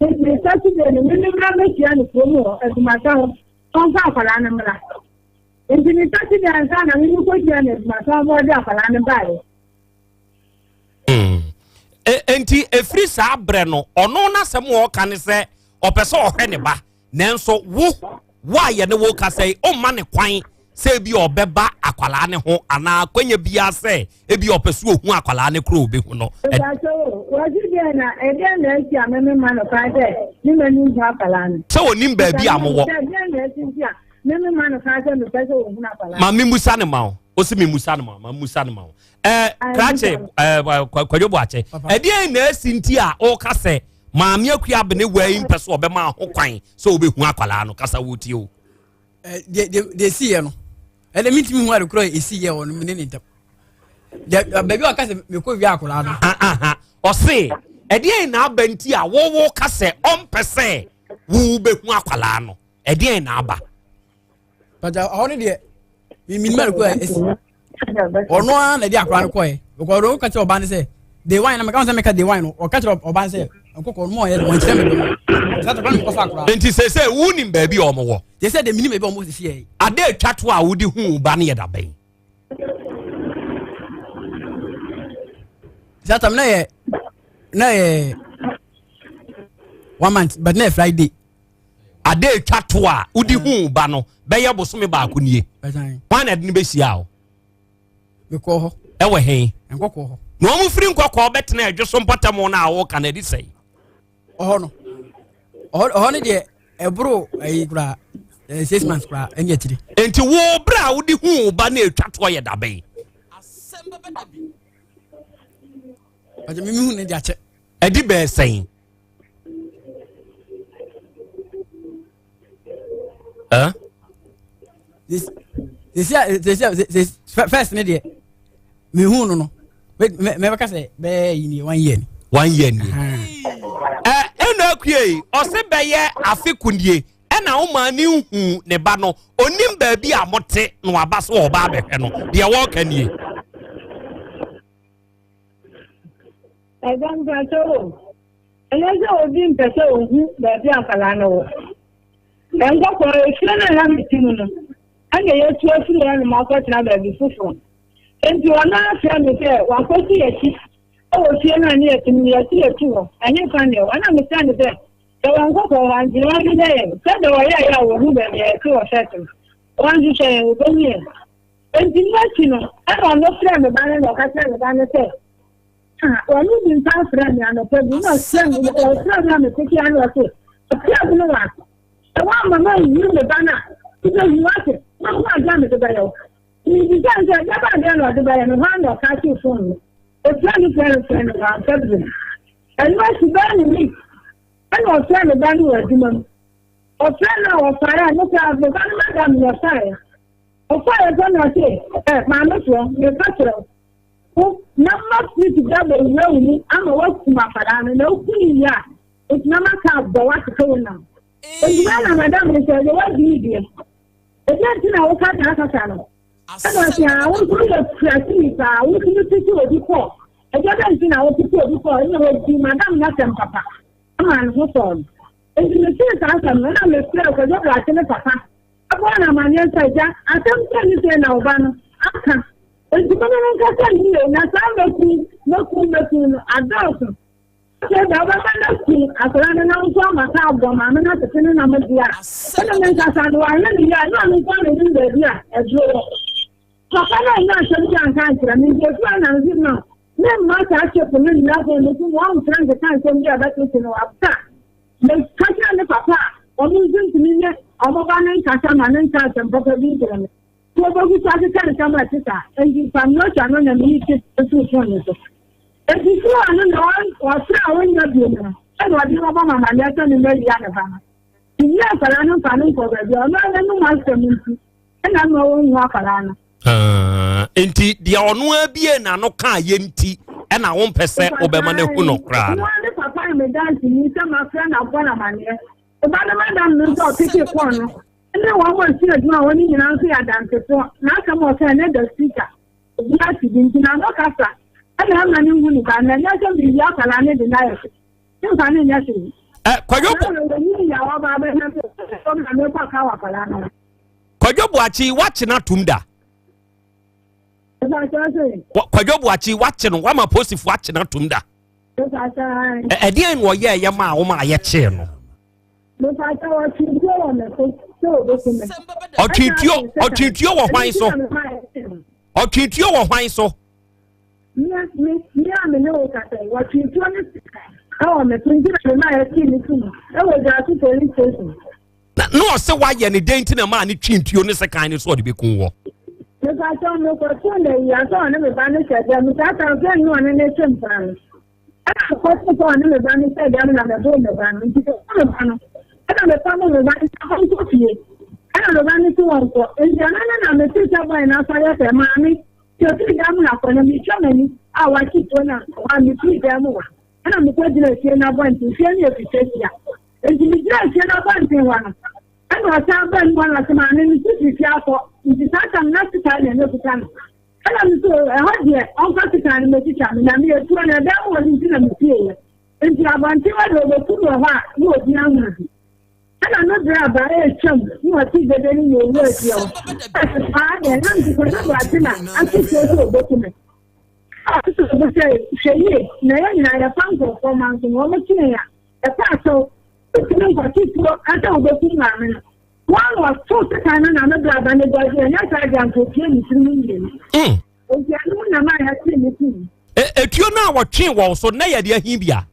nti Saturday no me ne mmra mmɛhyia no kurom hɔ adwumasa hɔ. Ɔmfa akwadaa no mmra. Nti ne Saturday ansa na me mekɔhyia no adwumasa hɔ ma ɔde akwadaa no baeɛ. Hmm. E, nti ɛfiri saa berɛ no ɔno n'asɛm a ɔka ne sɛ ɔpɛ sɛ ɔhwɛ ne ba nanso wo wo a yɛne wo kasa yi ɔmma ne kwan sɛ ebi ɔbɛba akwalaa ne ho anaa akwanya biara sɛ ebi ɔpɛ so ohu akwalaa ne koro obehu no. Ìbàtò wɔsi deɛ na ɛdeɛ na esi a mɛmɛ ma no kwan sɛ ne ma ni hu akwalaa no. Sɛ onim baabi a mowɔ. Ɛdeɛ na esi nti a mɛmɛ ma no kwan sɛ mepɛ sɛ ohun akwalaa. Ma mi musa ne ma o osi mi musa ne ma o ma musa ne ma o ɛɛ krakye ɛɛ kwadwo buakye ɛdeɛ na esi nti a ɔka sɛ maame akua abene wɔ yi mpɛ so ɔbɛma ho kwan sɛ obehu akwalaa no kasa wɔ tie o. Deɛ deɛ deɛ esi yɛ no ɛnna mi ntumi hu ade korɔ esi yɛ wɔ no mi ne ne ntam deɛ baabi a ɔka sɛ mekɔ wia akwadaa no. Ɔse ɛdeɛn na aba nti a wowo ka sɛ ɔmpɛ sɛ wo bɛhu akwadaa no ɛdeɛn na aba. Pàtà ɔhɔ no deɛ mi nim ade korɔ esi ɔno ara na ɛde akwadaa no kɔɛ because ɔno ka kyerɛ ɔbaa no sɛ day one na meka sɛ meka day one no ɔka kyerɛ ɔbaa no sɛ nkɔkɔ ɔno ɔyɛ de wɔn kyerɛ me dɔm sɛ tɔkwa no mekɔfa akwadaa. Nti sese wunim baabi a wɔn wɔ. Sese de minim baabi a wɔn wɔ sisi yɛ. Ade atwa to a wode hu ba no yɛ da bɛn. Sɛ tam na yɛ na yɛ one month but na yɛ Friday. Ade atwa to a wode hu ba no bɛyɛ bosome baako nie. Hwan na ɛde no bɛhyia o? Mekɔɔ hɔ. Ɛwɔ he? Nkɔkɔɔ hɔ. Na wɔn firi nkɔkɔɔ bɛtena adwo so mpɔtam no a wɔka no ɛde sɛn? Ɔhɔ no. Ɔhɔ no deɛ ɛboro ɛyi koraa ɛɛ 6 months koraa ɛne akyire. Nti wo berɛ a wode hu wo ba no atwa toɔ yɛ dabɛn? Ɔgye me mehu ne de akyɛ. Ɛdi bɛɛ sɛn? Huh? Sisi a sisi a sisi first ne deɛ mehu no no mɛbɛka sɛ bɛyɛ yi nie one year ni. One year ni. Ɛ ɛna akue yi ɔsi bɛyɛ afe kundie ɛna wo maa ne nhu ne ba no onim baabi a mote na waba so ɔba abɛhwɛ no deɛ wɔreka nie. Ɛdá mpatsɔ o, ɛnyɛ sɛ obi mpɛ sɛ ohu baabi a akwadaa no wɔ. Nkɔkɔɔ efie no a na mete mu no, ɛna yɛatu afiri hɔnom akɔtena baabi foforɔ. Enti ɔno ara frɛ me sɛ wakɔsi akyi wɔ fie no a ne yɛte mu no, yɛse yɛtu hɔ. Ɛhefa ne ɛwɔ? Ɛna mesrɛ no sɛ, sɛ wɔn nkɔkɔɔ hɔ a, nti wɔnhwehwɛ yɛn. Sɛdeɛ wɔyɛeɛ a wɔhu baabi a yɛte wɔ fɛs no, wɔnhwehwɛ yɛn, wɔbɛhu yɛn. Enti ɛno akyi no, ɛna ɔno frɛɛ me ba no na ɔka kyerɛɛ me ba no sɛ, Ah, ɔno di nkan frɛɛ me anɔpa bi, na ɔfrɛ me, ɔfrɛ me a mepeke ano ɔse, ɔfrɛ me no wa, sɛ woamma manhunu me ba no a, wobɛhu wate, mahu adeɛ a mede bɛyɛ wo. Mebisa no sɛ, ɛdeɛ ba adeɛ na ɔde bɛyɛ me, hɔ ara na ɔka too fon no. Ɔfrɛ no frɛ no frɛ no, wamfa bio. Ɛno akyi bɛyɛ ne week, ɛna ɔfrɛ me ba no wɔ adwuma mu. Ɔfrɛ no a ɔfaeɛ a, me koraa me ba no madam na ɔfaeɛ. Ɔfaeɛ pɛ na ɔse, ɛ, maame soɔ, meka kyerɛ wo, wo na mma spirit bi abɛwura wo mu ama woakum akwadaa no, na woku no wie a, nti na maka abɔ wo atete wo nam. Enti na na madam no sɛ, deɛ wadi yi deɛ, ɛdeɛ nti na woka saa kasa no? Ɛna ɔse, ah, wo nso woyɛ kuraseni paa, wotumi tete obi kɔ. Ɛdeɛ bɛn nti na wotete obi kɔ? Ɛna wɔdi madam no asɛm papa ama ne ho sɔɔ no. Enti metee saa asɛm no, na mefrɛɛ Kwadwo Boakye ne papa bɔɔ no amanneɛ sɛ, Agya, asɛm sei ne sei na wo ba no aka. Enti me ne no nkasa yiye, na saa mɛku, mɛku, mɛku no adɔɔso. Afei deɛ wobɛma no aku akwadaa no na wo nso ama ka abɔ maame no atete ne nam deɛ a, wo ne me nkasa no, wanyɛ no yie a, na ɔno nso ara na ɔnim baabi a aduro wɔ. Papa no annya asɛm bi anka ankyerɛ me, nti ɛfiri hɔ na mese no, memma saa chip no nnyina phone no so ma ɔmfrɛ nkeka nsɛm bi a ɛbɛtete no wɔ abere a meka kyerɛ ne papa a ɔno nso ntumi ne ɔmo ba no nkasa ma no nka asɛm papa bi nkyerɛ me. So obegu so akeka nsɛm a ɛte saa? Enti Pamnocha no na meyii chip no too phone no so. Enti phone no na ɔfrɛ a ɔnnya bio no, ɛna ɔde rebɛbɔ me amanneɛ sɛ memmɛwia ne ba no. Meyi akwadaa no mfa no nkɔ baabi a ɔno ara n'anum asɛm nti ɛna ama wɔnhu akwadaa no. Ah, nti deɛ ɔno abie n'ano kaa yɛ nti ɛna wompɛ sɛ wobɛma no ahu no koraa no. Ɔno ne papa ne me danseni sɛ mafrɛ no abɔ no amaneɛ. Ɔba no madam no nso a ɔpeke kɔɔ no ne wɔn a wɔsua adwuma a wɔn nyinaa nso yɛ adansefoɔ. N'asɛm a ɔkae no da speaker. Obi ate bi nti n'ano kasa ɛna ɛma no nhu ne ba no. Ɛnyɛ sɛ meyi akwadaa no de no ayɛ hwee. Memfa no nyɛ hwee. Ɛ Kwadwo Bo. Kwadwo Boakye wakye no atom da. Kwadwo Boakye wakye no wama posifo akye no atom da. Ɛdeɛn na ɔyɛ ɛyɛ maa wɔn a yɛkyee no. Ɔtwe tuo wɔ hwan so? Ɔtwe tuo wɔ hwan so? Me, me, me a me ne wo kasa yi, wɔtwee tuo ne sekan wɔ me so nti na me maa yɛtee me to mu wɔ Dwaso Police Station. Na na ɔse wayɛ ne dɛn nti na maa ne twe tuo ne sekan ne so ɔde bɛku wɔ? Mepakyɛw, mekɔtoo no awia sɛ ɔne me ba no hyɛ dɛm, saa ta nso ɛnyɛ ɔne ne twe mpena no. Ɛna mekɔtoo sɛ ɔne me ba no hyɛ dɛm na meboo me ba no, nti meboo me ba no, ɛna mepamo me ba no sɛ ɔnkɔ fie, ɛna me ba no se ɔnkɔ, nti ɛno ne na metee sɛ bɔe no asɔre sɛ maame. Sɛ ofii dan mu akɔ no, mitwa m'ani a wakye tuo no a, hɔ a mifii dan mu hɔ. Ɛnna mikogyinaa fie no abɔnten. Fie no yɛ fitasia. Enti migyinaa fie no abɔnten hɔ no, ɛnna ɔsan baa mu hɔ na ɔse, Maame, me so firi fie akɔ. Nti saa tam no, na sekan na na ekuta no. Ɛnna me so, ɛhɔ deɛ, ɔmfa sekan no mmɛtwitwa me, na meyɛ tuo no, ɛdan mu hɔ no nti na mipieeɛ. Enti abɔnten hɔ deɛ, obeku me wɔ hɔ a, na obiara nhunu bi. Ɛna no berɛ a baa retwam na ɔtee dede no na ɔwuraa fie hɔ. Ɛna paa deɛ na nti Kwadwo Boakye na ate tuo sɛ ɔbɛku me. Ɛna ɔte sɛ ɔbu sɛ hwɛ yie na yɛn nyinaa yɛfa nkurɔfoɔ mma nso na wɔn kye yɛn a ɛkɔ akyɛw. Wotumi nkɔte tuo sɛ wobɛkum maame no. Wɔn na ɔtoo sekan no na me bra ba no dɔgye ɛnyɛ saa deɛ anka ɔpie ne tiri mu mmienu. Enti ɛno mu na maa yɛtee ne tum. Etuo no a wɔtwee wɔn so na yɛde ahi bia.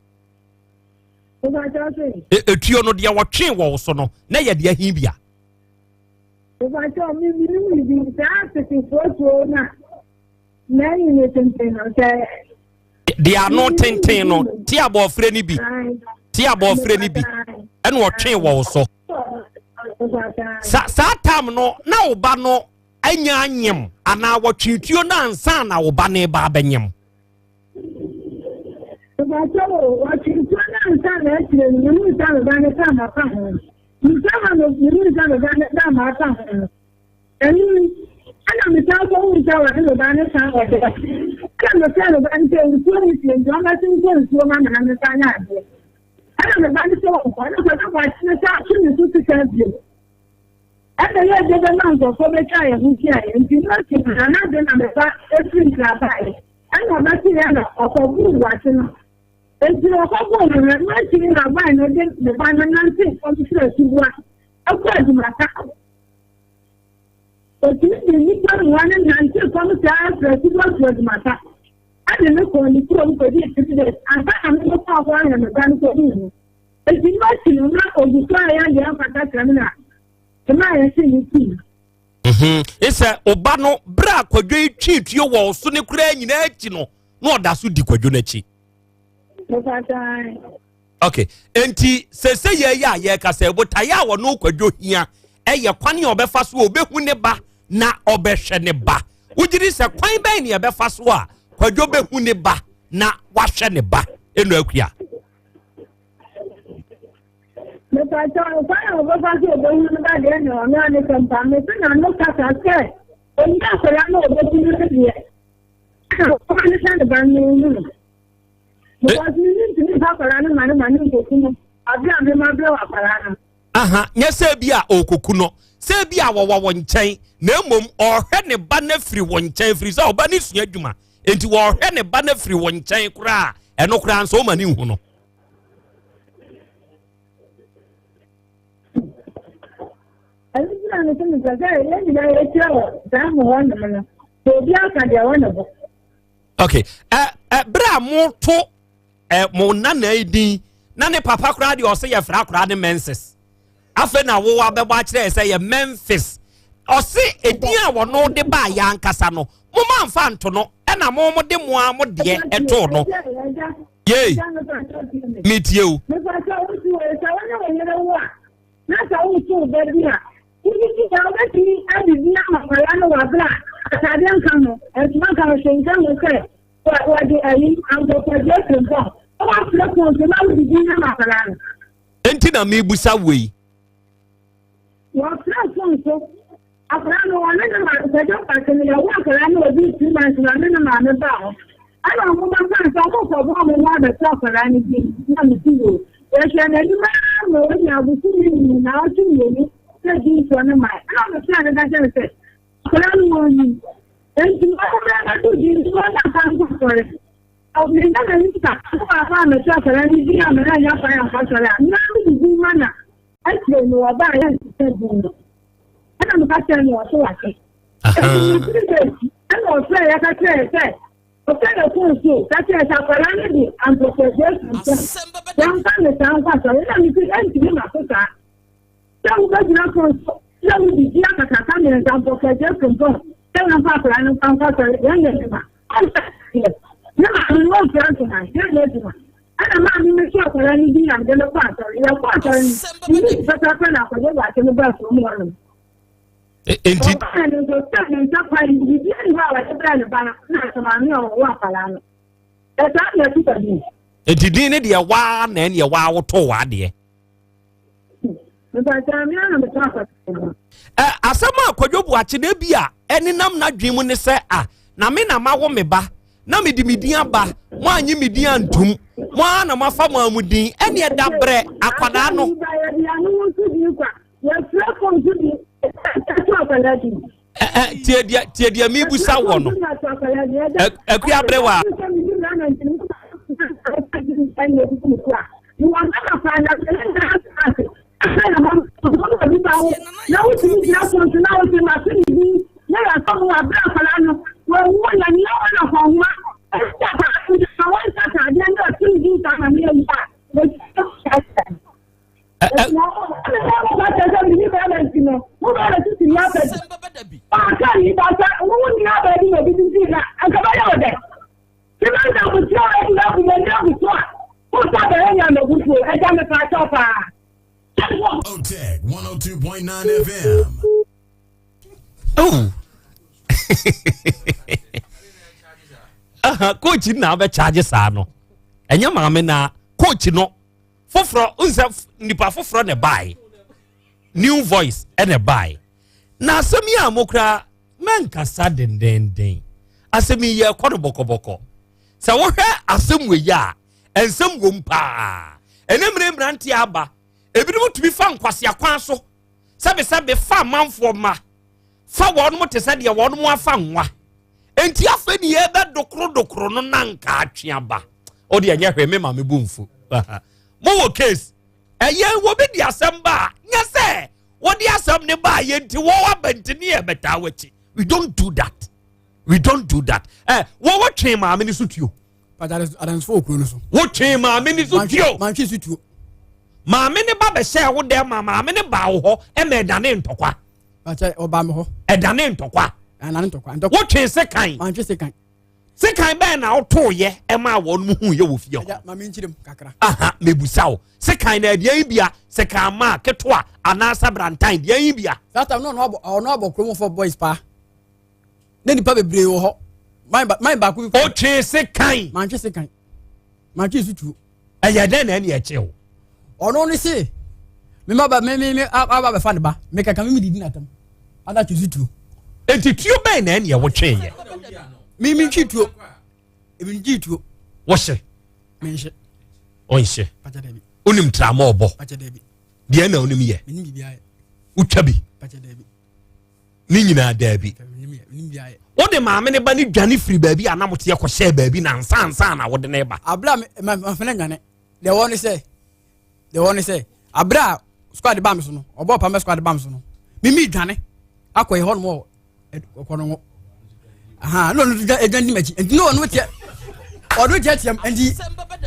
Etuo no deɛ wɔtwee wɔ wo so no na yɛde ahi bia. Deɛ ano tenten no te abɔɔfrɛ no bi te abɔɔfrɛ no bi ɛna ɔtwee wɔ wo so. Sa saa tam no na wo ba no anya anyem anaa wɔtwe tuo no ansa na wo ba no ba abɛnyem. Mepakyɛw o, wɔtwe nsuo no ansa na akyire no mehuu sɛ me ba no ka mapa ho. Nsa ma no mehuu sɛ me ba no ka mapa ho no. Ɛno mu, ɛna mesan kɔhuu sɛ wɔde me ba no san wɔ dɛ. Ɛna mefrɛ me ba no sɛ nsuo ne fie nti ɔmmɛse nkɔ nsuo ma me na mefa nyɛ adeɛ. Ɛna me ba no sɛ ɔnkɔ, ɛna kɔsɛ kɔakye no sɛ atwe ne so sika bio. Ɛna yɛ de bɛma nkurɔfoɔ bɛtwa yɛn ho hyiaeɛ nti no akyi no anadwo na me ba firi Nkran baeɛ. Ɛna ɔbɛteeɛ na ɔkɔbuu wakye no. Enti ɔkɔbuu no no, ɛno akyi no na bae no de ne ba no nantee fam firi asuboa kɔ adwumaka. Ɔtumi de nnipa mmoa no nantee fam saa firi asuboa to adwumaka. Ɛde no kɔɔ ne kurom kɔdii 3 days ansa na me mekɔɔ hɔ ahwɛ me ba no kɔdii no. Enti no akyi no, na ɔgu so a yɛ deɛ ɛmfata kyerɛ me na ɛmaa yɛhyee no tii. Mhm. Sɛ ɔba no berɛ a kwadwo yi twee tuo wɔ so ne koraa nyinaa akyi no na ɔda so di kwadwo no akyi. Ok, enti sese yɛ yɛ a yɛka sɛ botaeɛ a wɔno kwadwo hia ɛyɛ kwan a ɔbɛfa so a ɔbɛhu ne ba na ɔbɛhwɛ ne ba. Wogye di sɛ kwan bɛn ne ɛbɛfa so a kwadwo bɛhu ne ba na wahwɛ ne ba ɛnu akua? Mepakyɛ wo, kwan a wɔbɛfa so obehu no ba deɛ na ɔno ara ne sɛ mpa me sɛ n'ano kasa sɛ ɔnyi akwadaa no a ɔbɛku no no deɛ ɛna ɔfa ne sɛ ne ba no hu no because me ne ntumi mfa akwadaa no ma no ma ne nkɔku no abere a mema brɛ wɔ akwadaa no. Aha, nyɛ sɛ bi a ɔrekɔku no, sɛ bi a wɔwɔ wo nkyɛn, na mmom ɔrehwɛ ne ba no afiri wo nkyɛn, firi sɛ ɔba no sua adwuma, enti wɔrehwɛ ne ba no afiri wo nkyɛn koraa, ɛno koraa nso woma ne nhu no. Ɛno nti na mese mepɛ sɛ yɛn nyinaa yɛhyia wɔ saa mo hɔ nom no, sɛ obi aka deɛ ɛwɔ ne bo. Okay, ɛ ɛ bere a moto ɛ mo nana yi din na ne papa koraa deɛ ɔsɛ yɛfrɛ akoraa ne Menses afei na wo abɛbɔ akyerɛ sɛ yɛ Memphis ɔse edin a wɔno de baa yɛ ankasa no mo ma nfa nto no ɛna mo mo de mo a mo deɛ ɛtoo no yei metie o. Na sɛ woto wo ba bi a, wodidi a wobɛtumi adidi ama akwadaa no wɔ abere a ataadeɛ nka ho, ntoma nka ho, hwee nka ho sɛ wɔde ayi ampɔpɔgye frimpɔn na wɔafrɛ pɔn so na wodidi ama akwadaa no. Enti na mebusa wei. Wɔfrɛ fon so Akwadaa no, ɔne ne maame, Kwadwo Kwakye no, yɛwoo akwadaa no ɔdii 2 months na ɔne ne maame baa hɔ. Ɛna ɔmo bɛkaa sɛ ɔmo kɔbɔ ɔmo ho abɛto akwadaa no din na me si yoo. Yɛhwɛ n'anim ara ma ɔnya abosome mmienu, naawɔtwe mmienu sɛ dintoɔ no mae. Ɛna mefrɛɛ no ka kyerɛɛ no sɛ akwadaa no wɔnnim. Enti ɔmo mmra mmɛto din no na ɔmfa nkɔ asɔre. Menya m'anim ka, ɔmo baako a mɛto akwadaa no din a mena nya kwan ankɔ asɔre a, mena mede din ma na akyire no wɔbaa yɛnsesa din no. Ɛna meka kyerɛ no ɔso wate. Ɛnti 3 days ɛna ɔfrɛ yɛ ka kyerɛ yɛ sɛ ɔfrɛ yɛ fon so ka kyerɛ sɛ akwadaa no de ampɔpɔgye nsɛm yɛmfa ne saa nkɔ asɔre ɛna mesi ɛntumi ma so saa sɛ wobɛgyina fon so sɛ wodidi akakaka mmiɛnsa mpɔpɔgye frimpɔn sɛ yɛmfa akwadaa no mfa nkɔ asɔre yɛnyɛ adwuma ɔmfa ne maame no ɔmfra ntoma yɛnyɛ adwuma. Ɛna maame no sɔ akwadaa no din na mede no kɔ asɔre. Yɛkɔ asɔre no, ne pɛpɛpɛ na akwadaa baako no baa kurom hɔnom. Enti. Ɔbaa no nso sɛ ne nsa kwan biribi ani hɔ a wɔde brɛ ne ba no na asɛ maame a ɔwɔ akwadaa no. Ɛsaa na ɛtu bi. Enti din ne deɛ waa na ɛneɛ waa wotoo w'adeɛ. Asɛm a Kwadwo Boakye da bi a ɛnenam n'adwene mu ne sɛ a na me na mawo me ba na mede me din aba mo anye me din antum mo ara na moafa mo a mo din ɛne ɛda brɛ akwadaa no. Tie deɛ tie deɛ mebusa wɔ no akua berewa. Otec 102.9 FM. Oh. Coach na abɛkyagye saa no ɛnyɛ maame na coach no foforɔ nsɛ nipa foforɔ na ɛbae new voice ɛna ɛbae na asɛm yi a mo koraa mɛnkasa dendenden asɛm yi yɛ kɔ no bɔkɔbɔkɔ sɛ wohwɛ asɛm wɔ yi a nsɛm wɔ mu paa ɛne mmerɛ mmeranteɛ aba ebinom tumi fa nkwasea kwan so sɛbesɛbe fa amanfoɔ mma fa wɔn te sɛ deɛ wɔn afa nwa nti afei ne yɛbɛ dokoro dokoro no na nka atwe aba o deɛ nyɛ hwee me maame bu nfu mowɔ case ɛyɛ wɔ bi di asɛm ba a nyɛ sɛ wɔde asɛm ne ba a yɛ nti wɔwɔ aba nti ne yɛ bɛtaa w'akyi. We don't do that, we don't do that. Ɛ wɔwɔ twee maame ne so tuo. Adansefo wɔ kuro no so. Wotwee maame ne so tuo. Mantwe so tuo. Maame ne ba bɛhyɛ wo dɛm ma maame ne ba wo hɔ ɛma ɛdane ntɔkwa. Bàtɛ ɔba mi hɔ. Ɛdane ntɔkwa. Ɛdane ntɔkwa. Wotwee sekan. Mantwe sekan. Sekan bɛn na wotoo yɛ ɛma wɔn mu hu yɛ wɔ fie hɔ. Ɛgya maame nkyerɛ mu kakra. Aha mebusa wo sekan na ɛdeɛ yi bia sekan maa ketewa anaasɛ brantan deɛ yi bia. Saa time no ɔno abɔ ɔno abɔ kurom fɔ boys paa ne nipa bebree wɔ hɔ man baako bi. Otwee sekan. Mantwe sekan mantwe nso tuo. Ɛyɛ dɛn na ɛne ɛkye wo. Ɔno ne se me ma ba me me me aba bɛfa ne ba me kaka me me didi n'atam ada twe so tuo. Eti tuo bɛn na ɛne ɛwɔ twee yɛ. Me me ntwi tuo ebi ntwi tuo. Wɔhyɛ. Me nhyɛ. Ɔnhyɛ. Onim trama ɔbɔ. Deɛ na onim yɛ. Wotwa bi. Ne nyinaa daabi. Wode maame ne ba ne dwane firi baabi a na moteɛ kɔhyɛɛ baabi na nsa nsa na wode ne ba. Abira ma ma fɛnɛ nwane deɛ wɔ ne sɛ deɛ wɔ ne sɛ abira squad ba mi so no ɔbɔ pamɛ squad ba mi so no mimi dwane akɔ yɛ hɔ nom wɔ ɔkɔ no ho na ɔno dwa edwa di m'akyi nti na ɔno teɛ ɔno teɛ teɛ nti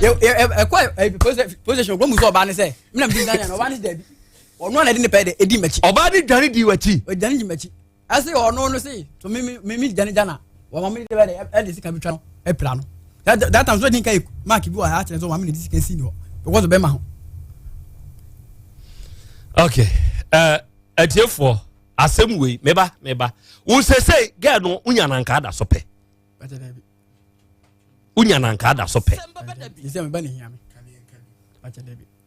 yɛ yɛ ɛkɔ ɛ police station ɔgbɔn mu sɛ ɔbaa ne sɛ mi na mi di dwane na ɔbaa ne sɛ dɛbi ɔno a na ɛde ne pɛ de edi m'akyi. Ɔbaa ne dwane di w'akyi. Ɔdwane di m'akyi ɛsɛ ɔno no se to mi mi mi dwane dwana wɔn mi de bɛ de ɛde sika bi twa no ɛpira no that that time so ɛdi nka yɛ mark bi wɔ ha akyerɛ sɛ wɔn mi na ɛde sika si ni hɔ because ɔbɛma ho. Okay, atiefoɔ, asɛm wei meba meba wo sesei gɛɛ no wonya nanka ada so pɛ, wonya nanka ada so pɛ,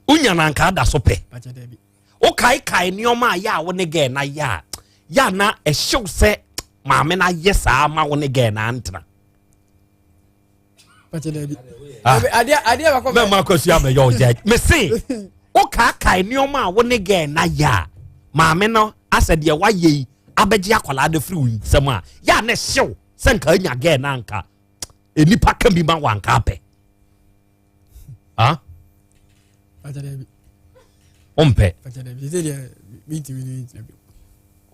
wonya nanka ada so pɛ. Wokaekae nneɛma a yɛ a wo ne gɛɛ na yɛ a yɛ a na ɛhyew sɛ maame no ayɛ saa ma wo ne gɛɛ na antena. Mɛma akɔsua mɛyɛ ɔgya mese wokaakae nneɛma a wo ne gɛɛ na yɛ a maame no asɛ deɛ wayɛ yi abɛgye akwadaa no firi wo nsam a yɛ a na ɛhyew sɛ nka anya gɛɛ na anka nnipa ka bi ma wanka apɛ. Ah, wompɛ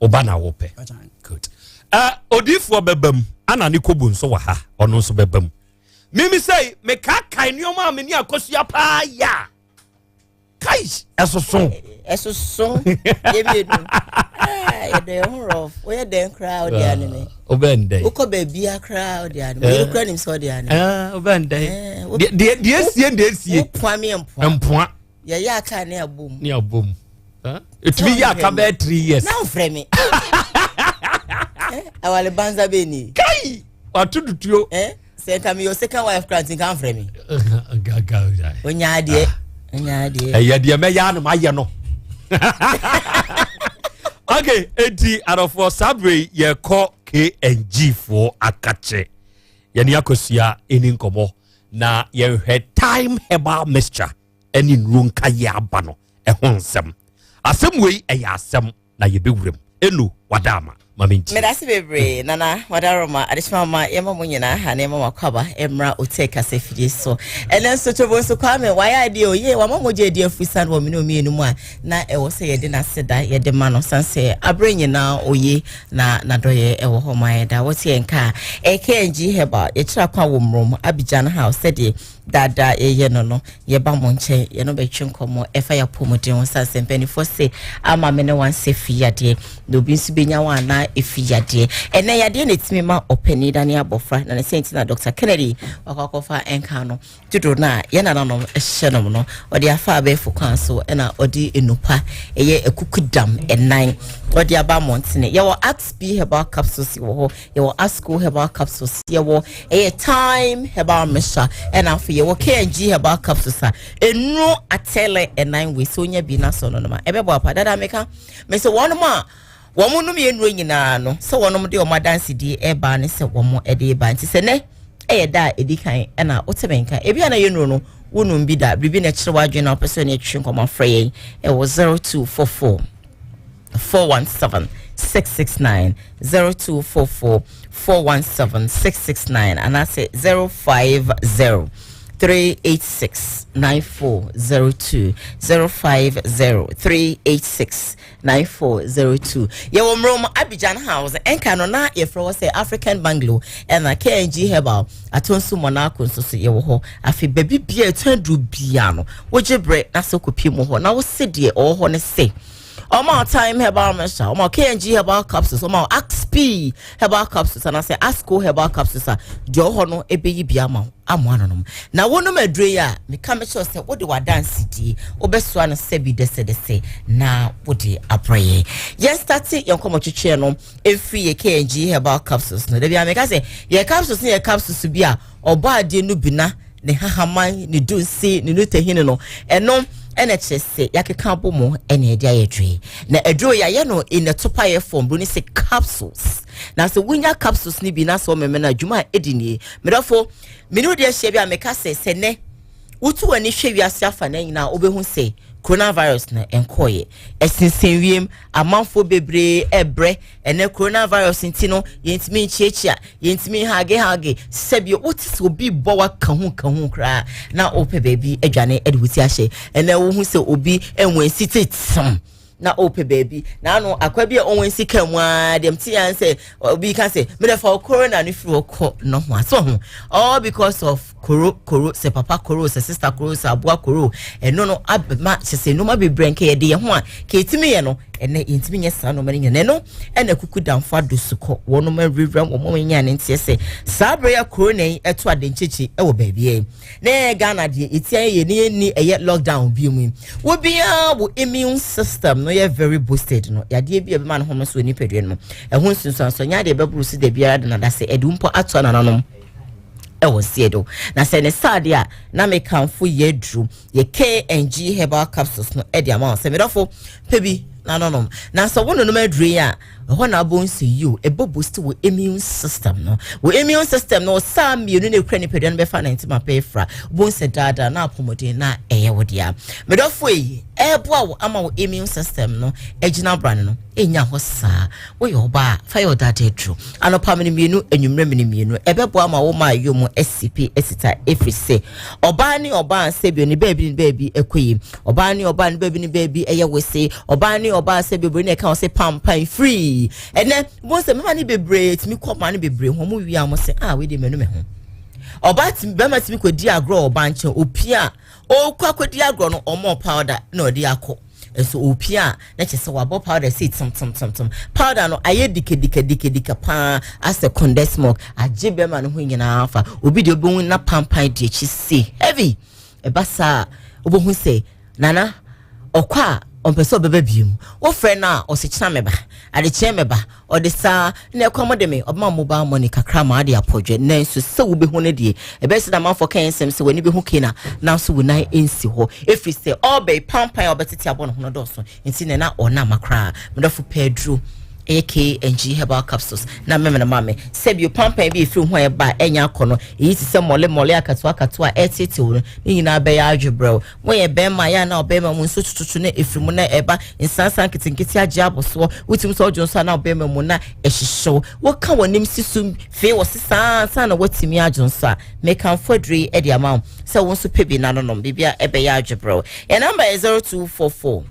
woba na wopɛ. Good. Odiifoɔ bɛba mu ana ne kɔbu nso wɔ ha, ɔno nso bɛba mu. Mimi sɛ mekaakae nneɛma a mene akɔsua paa yɛ a kai ɛsoso. Ɛsoso yɛmmienu yɛdɔ yɛn ho rɔf. Woyɛ dɛn koraa wode ane me. Wobɛn dɛn? Wokɔ baabia koraa wode ane me. Yere koraa nim sɛ wode ane. Wobɛn dɛn? Deɛ esie deɛ esie. Wopoa me mpoa. Mpoa. Yɛyɛ aka ne abom. Ne abom. Ɛtumi yɛ aka bɛyɛ 3 years. Na wofrɛ me. Awale banza bɛ ni. Kai wato dutuo. Sɛ nka meyɛ second wife kora nti nka mfrɛ me. Onya adeɛ, onya adeɛ. Ɛyɛ deɛ mɛyɛ ano mayɛ no. Okay, eti adɔfoɔ, saa bere yi yɛkɔ KNG foɔ akakyɛ yɛne akosua ɛni nkɔmmɔ na yɛhwɛ Time Herbal Mixture ɛne nnuro nkayɛ aba no ɛho nsɛm. Asɛm wei ɛyɛ asɛm na yɛbɛwura mu ɛnu wada ama ma menti. Medase bebree, Nana Wadaroma. Adehyema ma yɛma mo nyinaa ha na yɛma mo akɔaba mmra Otɛ kasa fidie so. Ɛnɛ nso Tobo nso Kwame wayɛ adeɛ o yie, wama mogya adi afurusan wɔ mene mmienu mu a na ɛwɔ sɛ yɛde n'ase da yɛde ma no san sɛ aberɛ nyinaa oye na n'adɔyɛ ɛwɔ hɔ ma yɛda wɔte yɛn ka a AKNG Herbal yɛkyerɛ akwan wɔ Mmrom Abidjan House. Sɛdeɛ daadaa yɛyɛ no, yɛba mo nkyɛn yɛno bɛtwe nkɔmmɔ ɛfa yɛ apɔmuden ho sane sɛ mpanimfoɔ se ama me ne wansɛ fi yadeɛ na obi nso bɛnya wɔn anaa ɛfi yadeɛ. Ɛnɛ yadeɛ na ɛtumi ma ɔpanin dane abɔfra na ne sɛ nti na Dr Kennedy wakɔ akɔfa ɛnka no dodo no a yɛn nananom hyɛ nom no ɔde afa abɛɛfo kwan so ɛna ɔde enupa ɛyɛ akukudam ɛnan ɔde aba mmɔntene. Yɛwɔ Axp herbal capsules wɔ hɔ, yɛwɔ Asco herbal capsules, yɛwɔ ɛyɛ Time Herbal Mixture, ɛna afei yɛwɔ KNG herbal capsules a enuro atɛlɛ ɛnan wei sɛ onya bi na sɔ no nom a ɛbɛbɔ apa dada. Meka mɛ sɛ wɔn a wɔn nom yɛ nnuro nyinaa no sɛ wɔn de wɔn adansedie ɛba ne sɛ wɔn de ba. Nti sɛ nɛ ɛyɛ da a ɛdi kan ɛna wote me nka, ebi a na yɛ nnuro no wonum bi da, biribi na ɛkyerɛ w'adwene na wopɛ sɛ ɔne ɛtwe nkɔmmɔ, frɛ yɛn ɛwɔ 0244 417 669, 0244 417 669, anaasɛ 050 386 9402, 050 386 9402. Yɛwɔ Mmrom Abidjan House, ɛnka no na yɛfrɛ hɔ sɛ African Bungalow, ɛna KNG Herbal Atonso Monaco nso so yɛwɔ hɔ. Afei baabi bia ɛtɔn aduru bia no wogye berɛ na sɛ wokɔpie mu hɔ na wose deɛ ɔwɔ hɔ no sɛ ɔma Time Herbal Mixture, ɔma KNG herbal capsules, ɔma Axp herbal capsules anaasɛ Asco herbal capsules a deɛ ɔwɔ hɔ no ɛbɛyi bi ama wo amoa no nom na wonom aduro yi a meka mekyerɛ sɛ wode w'adansedie wobɛsoa no sɛbi dɛsɛdɛsɛ na wode abrɛ yɛn. Yɛn start yɛn nkɔmmɔtwetweɛ no ɛfiri yɛ KNG herbal capsules no. Dabi a meka sɛ yɛ capsules no yɛ capsules bi a ɔbɔ adeɛ no bi na ne hahaman ne dunsi ne nutahini no ɛno ɛna kyerɛ sɛ yɛakeka abɔ mu ɛna ɛde ayɛ dwee na aduro yɛayɛ no in a topayɛ form bro ne sɛ capsules. Na sɛ wonya capsules no bi na sɛ ɔmɛmɛ no adwuma a ɛdi nie. Medɔfo, mene wode ahyia bi a meka sɛ sɛ nɛ wotu w'ani hwɛ wiase afa na nyinaa wobɛhu sɛ coronavirus no ɛnkɔɔyɛ, ɛsensɛn wiem, amanfoɔ bebree ɛbrɛ. Ɛnɛ coronavirus nti no yɛntumi nkyiakyia, yɛntumi hagehage. Sɛbi wote sɛ obi bɔ waka ho ka ho koraa na wopɛ baabi adwane de wo ti ahyɛ. Ɛnɛ wohu sɛ obi ɛnwansi tetem na ɔpɛ baabi na ano akwa bi a ɔnwansi ka mu a deɛ mte yan sɛ obi ka sɛ mede fa corona no firi hɔ kɔ no ho aso ho, all because of koro koro, sɛ papa koro, sɛ sister koro, sɛ aboa koro. Ɛno no abɛma kyɛ sɛ nneɛma bebree nka yɛde yɛn ho a ka ɛtumi yɛ no. Ɛnɛ yɛntumi nyɛ saa nnoɔma no nyinaa. Ɛno ɛna kuku damfo adosukɔ wɔnom awurawura wɔn anya ne nteɛ sɛ saa berɛ yɛ corona yi ɛto adenkyekye ɛwɔ baabi yi. Na yɛn Ghana deɛ ɛtia yɛ ne yɛnni ɛyɛ lockdown bi mu yi. Wobiara wo immune system no yɛ very boosted no, yadeɛ bi a ɛbɛma no home so wɔ nipadua no mu. Ɛho nsunsuansoɔ nyɛ adeɛ ɛbɛboro so da biara de nada sɛ ɛde mpo ato anananom ɛwɔ seɛ do. Na sɛ ne saa deɛ a, na mekamfo yɛ aduro yɛ KNG herbal capsules no ɛde ama wo sɛ medɔfo pɛ bi na nonom. Na sɛ wo nonom aduro yi a, ɛhɔ na abɔ nso yi o, ɛbɔ boost wɔ immune system no. Wɔ immune system no, saa mmienu na ekura nipadua no bɛfa ne ntoma pɛ fra bo nsɛ daadaa na apɔmuden na ɛyɛ wo dea. Medɔfo yi, ɛboa wo ama wo immune system no agyina brane no ɛnya hɔ saa. Woyɛ ɔbaa a, fa yɛ ɔdade aduro anɔpa mene mmienu, anwummerɛ mene mmienu. Ɛbɛboa ma wo ma ayɔ mu asipi asita, ɛfiri sɛ ɔbaa ne ɔbaa sɛbio ne baabi ne baabi ɛkɔ yi, ɔbaa ne ɔbaa ne baabi ne baabi ɛyɛ wese, ɔbaa ne ɔbaa sɛbio bere ne ɛka wɔ sɛ pampan free. Ɛnɛ bo sɛ mmarima ne bebree tumi kɔ ɔbaa ne bebree ho, ɔmo wie a ɔmo sɛ ah, wei de mɛnu me ho. Ɔbaa tumi bɛrima tumi kɔ di agorɔ ɔbaa nkyɛn, opia a ɔkɔ akɔdi agorɔ no, ɔmo powder na ɔde akɔ nso opia a na kyerɛ sɛ wabɔ powder sei temtemtemtem, powder no ayɛ dikadikadikadika paa asɛ condensed milk agye bɛrima no ho nyinaa fa. Obi deɛ obɛhu na pampan di akyi sei heavy. Ɛba saa, wobɛhu sɛ nana ɔkɔ a ɔmpɛ sɛ ɔbɛba bio. Wofrɛ no a, ɔsɛ kyena mɛba, adekyerɛ mɛba, ɔde saa na ɛkɔm de me. Ɔbɛma mobile money kakra ma ade apɔdwe, nanso sɛ wobɛhu no deɛ, ɛbɛyɛ sɛ namanfoɔ ka nsɛm sɛ w'ani bɛhu kena, nanso wo nan nsi hɔ, ɛfiri sɛ ɔbɛyi pampan a ɔbɛtete abɔ ne ho no dɔɔso nti na na ɔnam koraa. Medɔfo, pɛ aduro ɛyɛ KNG herbal capsules na mɛmɛ ma me sɛbio pampan bi efiri ho a ɛba ɛnya akɔ no, eyi ti sɛ mɔle mɔle akatoa akatoa a ɛtetew no ne nyinaa bɛyɛ adwebrɛw. Wɔyɛ bɛrima yɛ ana ɔbɛrima mu nso tututu na efiri mu na ɛba nsansan nketenkete agye abɔsoɔ, wotumi sɛ ɔdwo nso ana ɔbɛrima mu na ɛhyehyɛw, wɔka wɔn anim si so fee wɔ sisan ansa na wɔatumi adwo nso a, mekanfo aduro yi ɛde ama wo sɛ wɔn nso pɛ bi na nonom biribi a ɛbɛyɛ adwebrɛw. Yɛn number yɛ 0244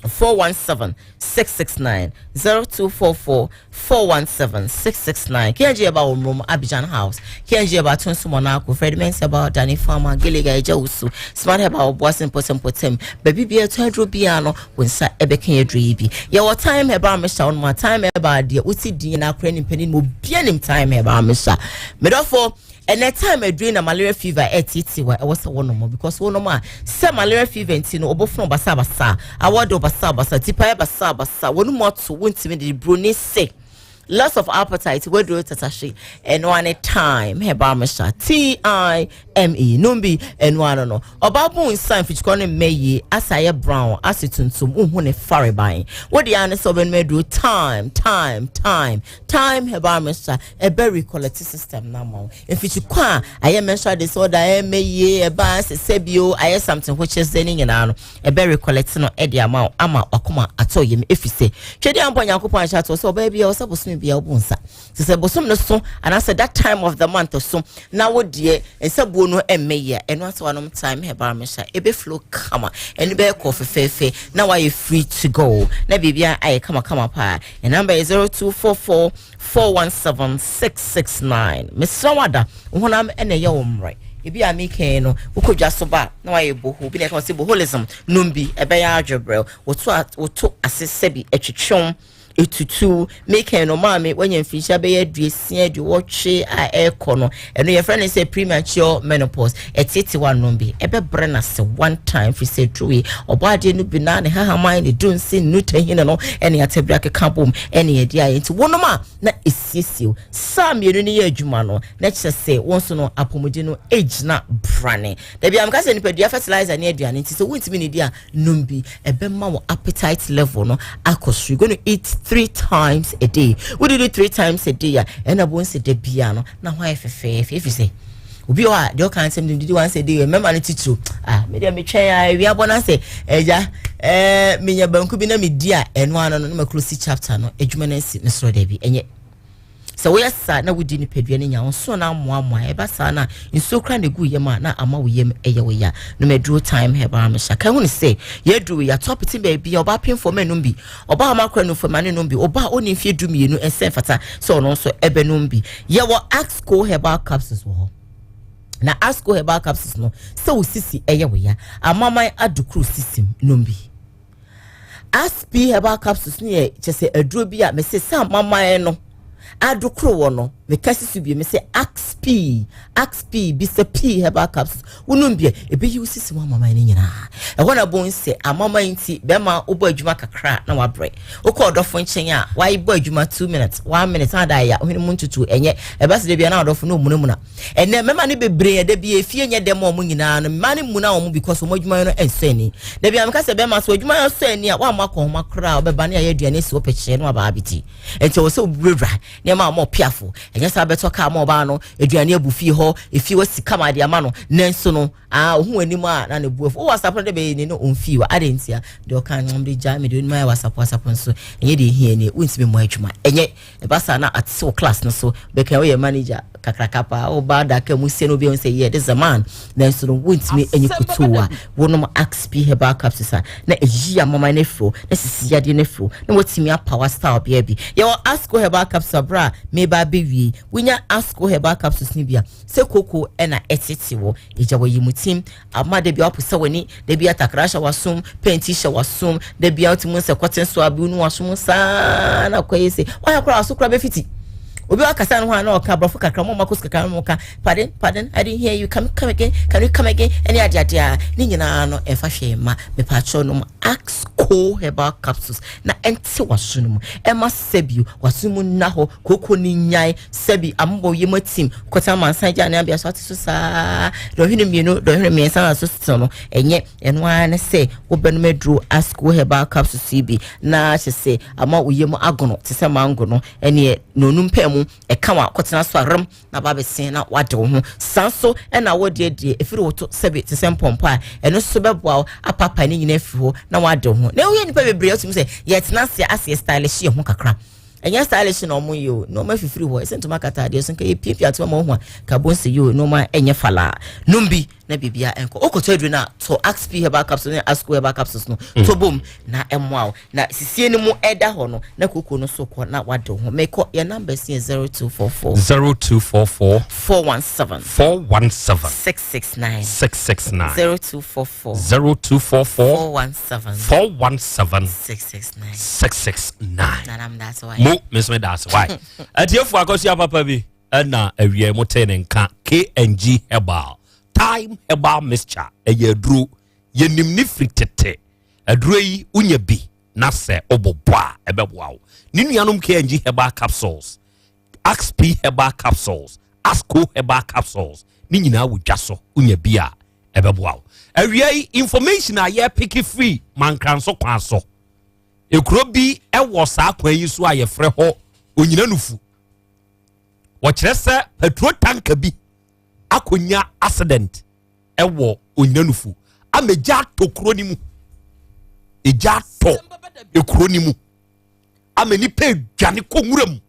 417 669, 0244 417 669. KNG Eba wɔ Abidjan House, KNG Eba Tonso Monaco, Fred Mensah Eba Danny Farmer, Giliga Eja Usu, Smart Heba Obuasi Mpɔtɛmpɔtɛm, baabi bia ɛtɔ aduro bia no, wo nsa ɛbɛka yɛ aduro yi bi. Yɛwɔ Time Herbal Mixture wɔn mu a Time Herbal deɛ, wosi din na akora nipa ni mu obia nim Time Herbal Mixture. Medɔfo, ɛnɛ time aduro na malaria fever ɛtete wa, ɛwɔ sɛ wɔnom, because wɔnom a sɛ malaria fever nti no, ɔbɔfunu basabasa, awɔde basabasa, tipa yɛ basabasa, wɔn mu ato wɔntumi de broni se loss of appetite, waduro tatahye, ɛno ane Time Herbal Mixture, Time nom bi. Ɛno ano no, ɔbaa bu nsa mfikyikɔ no mmɛ yie, asa ayɛ brown ase tuntum, nhu ne fareban wode ano sɛ ɔbɛnom aduro Time Time Time Time Herbal Mixture, ɛbɛ recollect system na ma wo mfikyikɔ a ayɛ menstrual disorder ɛmɛ yie, ɛba sɛsɛ bio ayɛ something which is ne nyinaa no, ɛbɛ recollect no ɛde ama wo ama wakoma atɔ yam, ɛfiri sɛ twɛdeɛ ampɔ Nyankopɔn ahyɛ ato sɛ ɔbɛyɛ bia ɔsɛ bosome bia wobu nsa sɛ bosom no so anaasɛ that time of the month so na wo deɛ nsa buo no ɛmmɛ yie a, ɛno asɛ wanom Time Herbal Mixture, ɛbɛ flow kama, ɛno bɛyɛ kɔ fɛfɛɛfɛ na wayɛ free to go na biribia ayɛ kamakama paa. Ɛ number yɛ 0244 417 669. Mesrɛ wada honam ɛna ɛyɛ wo mmerɛ, ebi a mekɛn no wokɔ dwa so ba na wayɛ boho bi na ɛka wɔ sɛ boholism, nom bi, ɛbɛyɛ adwebrɛw. Woto ase sɛbi ɛtwetwew etutu mekɛn no, maame wanya mfinhyia bɛyɛ 60 80 a ɛrekɔ no, ɛno yɛfrɛ no sɛ premature menopause, ɛtete wanom bi, ɛbɛbrɛ no ase one time, firi sɛ duro yi ɔbɔ adeɛ no bi na ne hahaman ne dunsi ne nutahini no ɛne atabiri akeka bom ɛne yɛde ayɛ, nti wɔnom a na esiesie saa mmienu no yɛ adwuma no na kyerɛ sɛ wɔn nso no apɔmuden no egyina brane. Dabi amka sɛ nipadua fertilizer ne aduane, nti sɛ wontumi ne di a, nom bi, ɛbɛma wɔ appetite level no akɔ so. You gonna eat three times a day. Wodidi three times a day a, ɛna bo nsi da bia no na ho ayɛ fɛfɛɛfɛ, ɛfiri sɛ obi wɔ a deɛ ɔka nsɛm didi once a day, mmarima no titiro ah, me deɛ metwɛn a awia bɔ na sɛ ɛgya menya banku bi na medi a, ɛno ano no na ma close chapter no, adwuma no asi mesoro. Dabi, ɛnyɛ sɛ woyɛ saa na wodi nipadua no nya wo nsuo no amoamoa. Ɛba saa na nsuo kora na ɛgu yam a na ama wo yam ɛyɛ wo ya. No maduro Time Herbal Mixture ka hu ne sɛ yɛaduro yɛato apete baabi a ɔbaa pemfoɔ ma nom bi, ɔbaa a ɔmakora no ma ne nom bi, ɔbaa a ɔne mfeɛ 12 ɛnsɛ mfata sɛ ɔno nso ɛbɛnom bi. Yɛwɔ Axco herbal capsules wɔ hɔ, na Axco herbal capsules no sɛ wo sisi ɛyɛ wo ya, amaman adokoro sisi nom bi. Asp herbal capsules no yɛ kyɛ sɛ aduro bi a mese sɛ amaman no adokoro wɔ no meka si so bio mese Asp Asp bisa P herbal capsules wonom bi a ɛbɛyi wo sisi mu amaman no nyinaa. Ɛhɔ na bohu sɛ amaman nti bɛrima wobɔ adwuma kakra na wabrɛ. Wokɔ ɔdɔfo nkyɛn a wabɔ adwuma 2 minutes 1 minute na ada ya ohene mu ntutu ɛnyɛ ɛba sɛ da bia na ɔdɔfo no omunamuna. Ɛnɛ mmarima no bebree ɛda bi efie nyɛ dɛm wɔn nyinaa no mmaa no muna wɔn because wɔn adwuma no ɛnsɔ ani. Da bi a meka sɛ bɛrima so adwuma no sɔ ani a wɔamma akɔnhoma koraa ɔbɛba ne ayɛ aduane asi wɔ pɛkyɛ no aba abɛdi. Nti ɛwɔ sɛ wurawura nneɛma a wɔn ɔpiafo ɛnyɛ sɛ abɛtɔ kaa ma ɔbaa no aduane abu fie hɔ efie wɔ sika ma ade ama no nanso no aa ohun anim a na ne bu afu wɔ asapo no de bɛyɛ ne no omfii wɔ ade ntia deɛ ɔka no de gya me de onim ayɛ wɔ asapo asapo nso ɛnyɛ deɛ ehia nie wontumi mmɔ adwuma ɛnyɛ Ɛba saa na ate wo class no so bɛka woyɛ manager kakraka paa woba adaka mu sie no obi ahu sɛ yeah this is a man nanso no wontumi enyi kutuu a wonom Axp herbal capsules a na eyi amama no afiri na sisi yadeɛ no afiri na watumi apawa style bea bi yɛwɔ Asco herbal capsule abere a meba abɛwie wonya Asco herbal capsules no bi a sɛ koko ɛna ɛtete wɔ egya wɔ yi mu tim Ama da biara woposa w'ani, da biara takra hyɛ w'asom, pɛnti hyɛ w'asom, da biara wotumi sɛ kɔten so a bi nu w'asom saa na kɔ yɛ se. Wayɛ koraa aso koraa bɛfiti. Obi wakasa no ho a na ɔka aborɔfo kakra, mo makos kakra mo ka, pardon, pardon, I didn't hear you, come, come again, can you come again, ɛne ade ade a, ne nyinaa no ɛmfa hwee mma. Mepaakyɛw nom Axco herbal capsules na ɛnte w'aso no mu, ɛma sɛbi w'aso mu nna hɔ, kooko no nyae, Sɛbi amobɔ yam atim kɔtena amansan gya ne abea so ate so saa dɔnhwere mmienu dɔnhwere mmiɛnsa na so tew no ɛnyɛ ɛno ara ne sɛ wobɛnom aduro asco herbal capsules yi bi na kyɛ sɛ ama wo yam agono te sɛ mango no ɛneɛ na onum pɛɛ mu ɛka wa kɔtena so arem na ba bɛsen na wade wo ho saa nso ɛna wo deɛ deɛ ɛfiri wo to sɛbi te sɛ mpɔmpɔ a ɛno nso bɛboa wo apapa ne nyinaa afiri hɔ na wade wo ho na woyɛ nipa bebree atumi sɛ yɛtena ase aseɛ stylish yɛ ho kakra Ɛnyɛ stylish na ɔmo yɛ o, nnoɔma fifiri hɔ, ɛsɛ ntoma kata adeɛ so, nka yɛ piapia to ama ohu a, ka bonse yɛ o, nnoɔma ɛnyɛ falaa. Nom bi na biribia ɛnkɔ. Wokɔtɔ aduro no a, tɔ Axp herbal capsules ne Asco herbal capsules no, tɔ bom na ɛmmoa wo. Na sisie no mu ɛda hɔ no, na kooko no so kɔ na wade wo ho. Mekɔ, yɛn numbers yɛ 0244. 0244. 417. 417. 669. 669. 0244. 0244. 417. 417. 669. 669. Mo, me nso meda ase. Why? Atiefo akɔsua papa bi ɛna awia mo tee ne nka KNG Herbal. Thyme Herbal Mixture ɛyɛ aduro. Yɛnim ne firi tete. Aduro yi wonya bi na sɛ wobobɔ a ɛbɛboa wo. Ne nuanom KNG Herbal Capsules, Axp Herbal Capsules, Asco Herbal Capsules ne nyinaa wɔ dwa so wonya bi a ɛbɛboa wo. Awia yi information a yɛpeke firi Mankranso kwan so. Ekuro bi wɔ saa kwan yi so a yɛfrɛ hɔ Onyinanufu. Wɔkyerɛ sɛ petrol tanker bi akɔnya accident wɔ Onyinanufu ama egya atɔ kuro no mu. Egya atɔ ekuro no mu ama nipa edwane kɔ nwura mu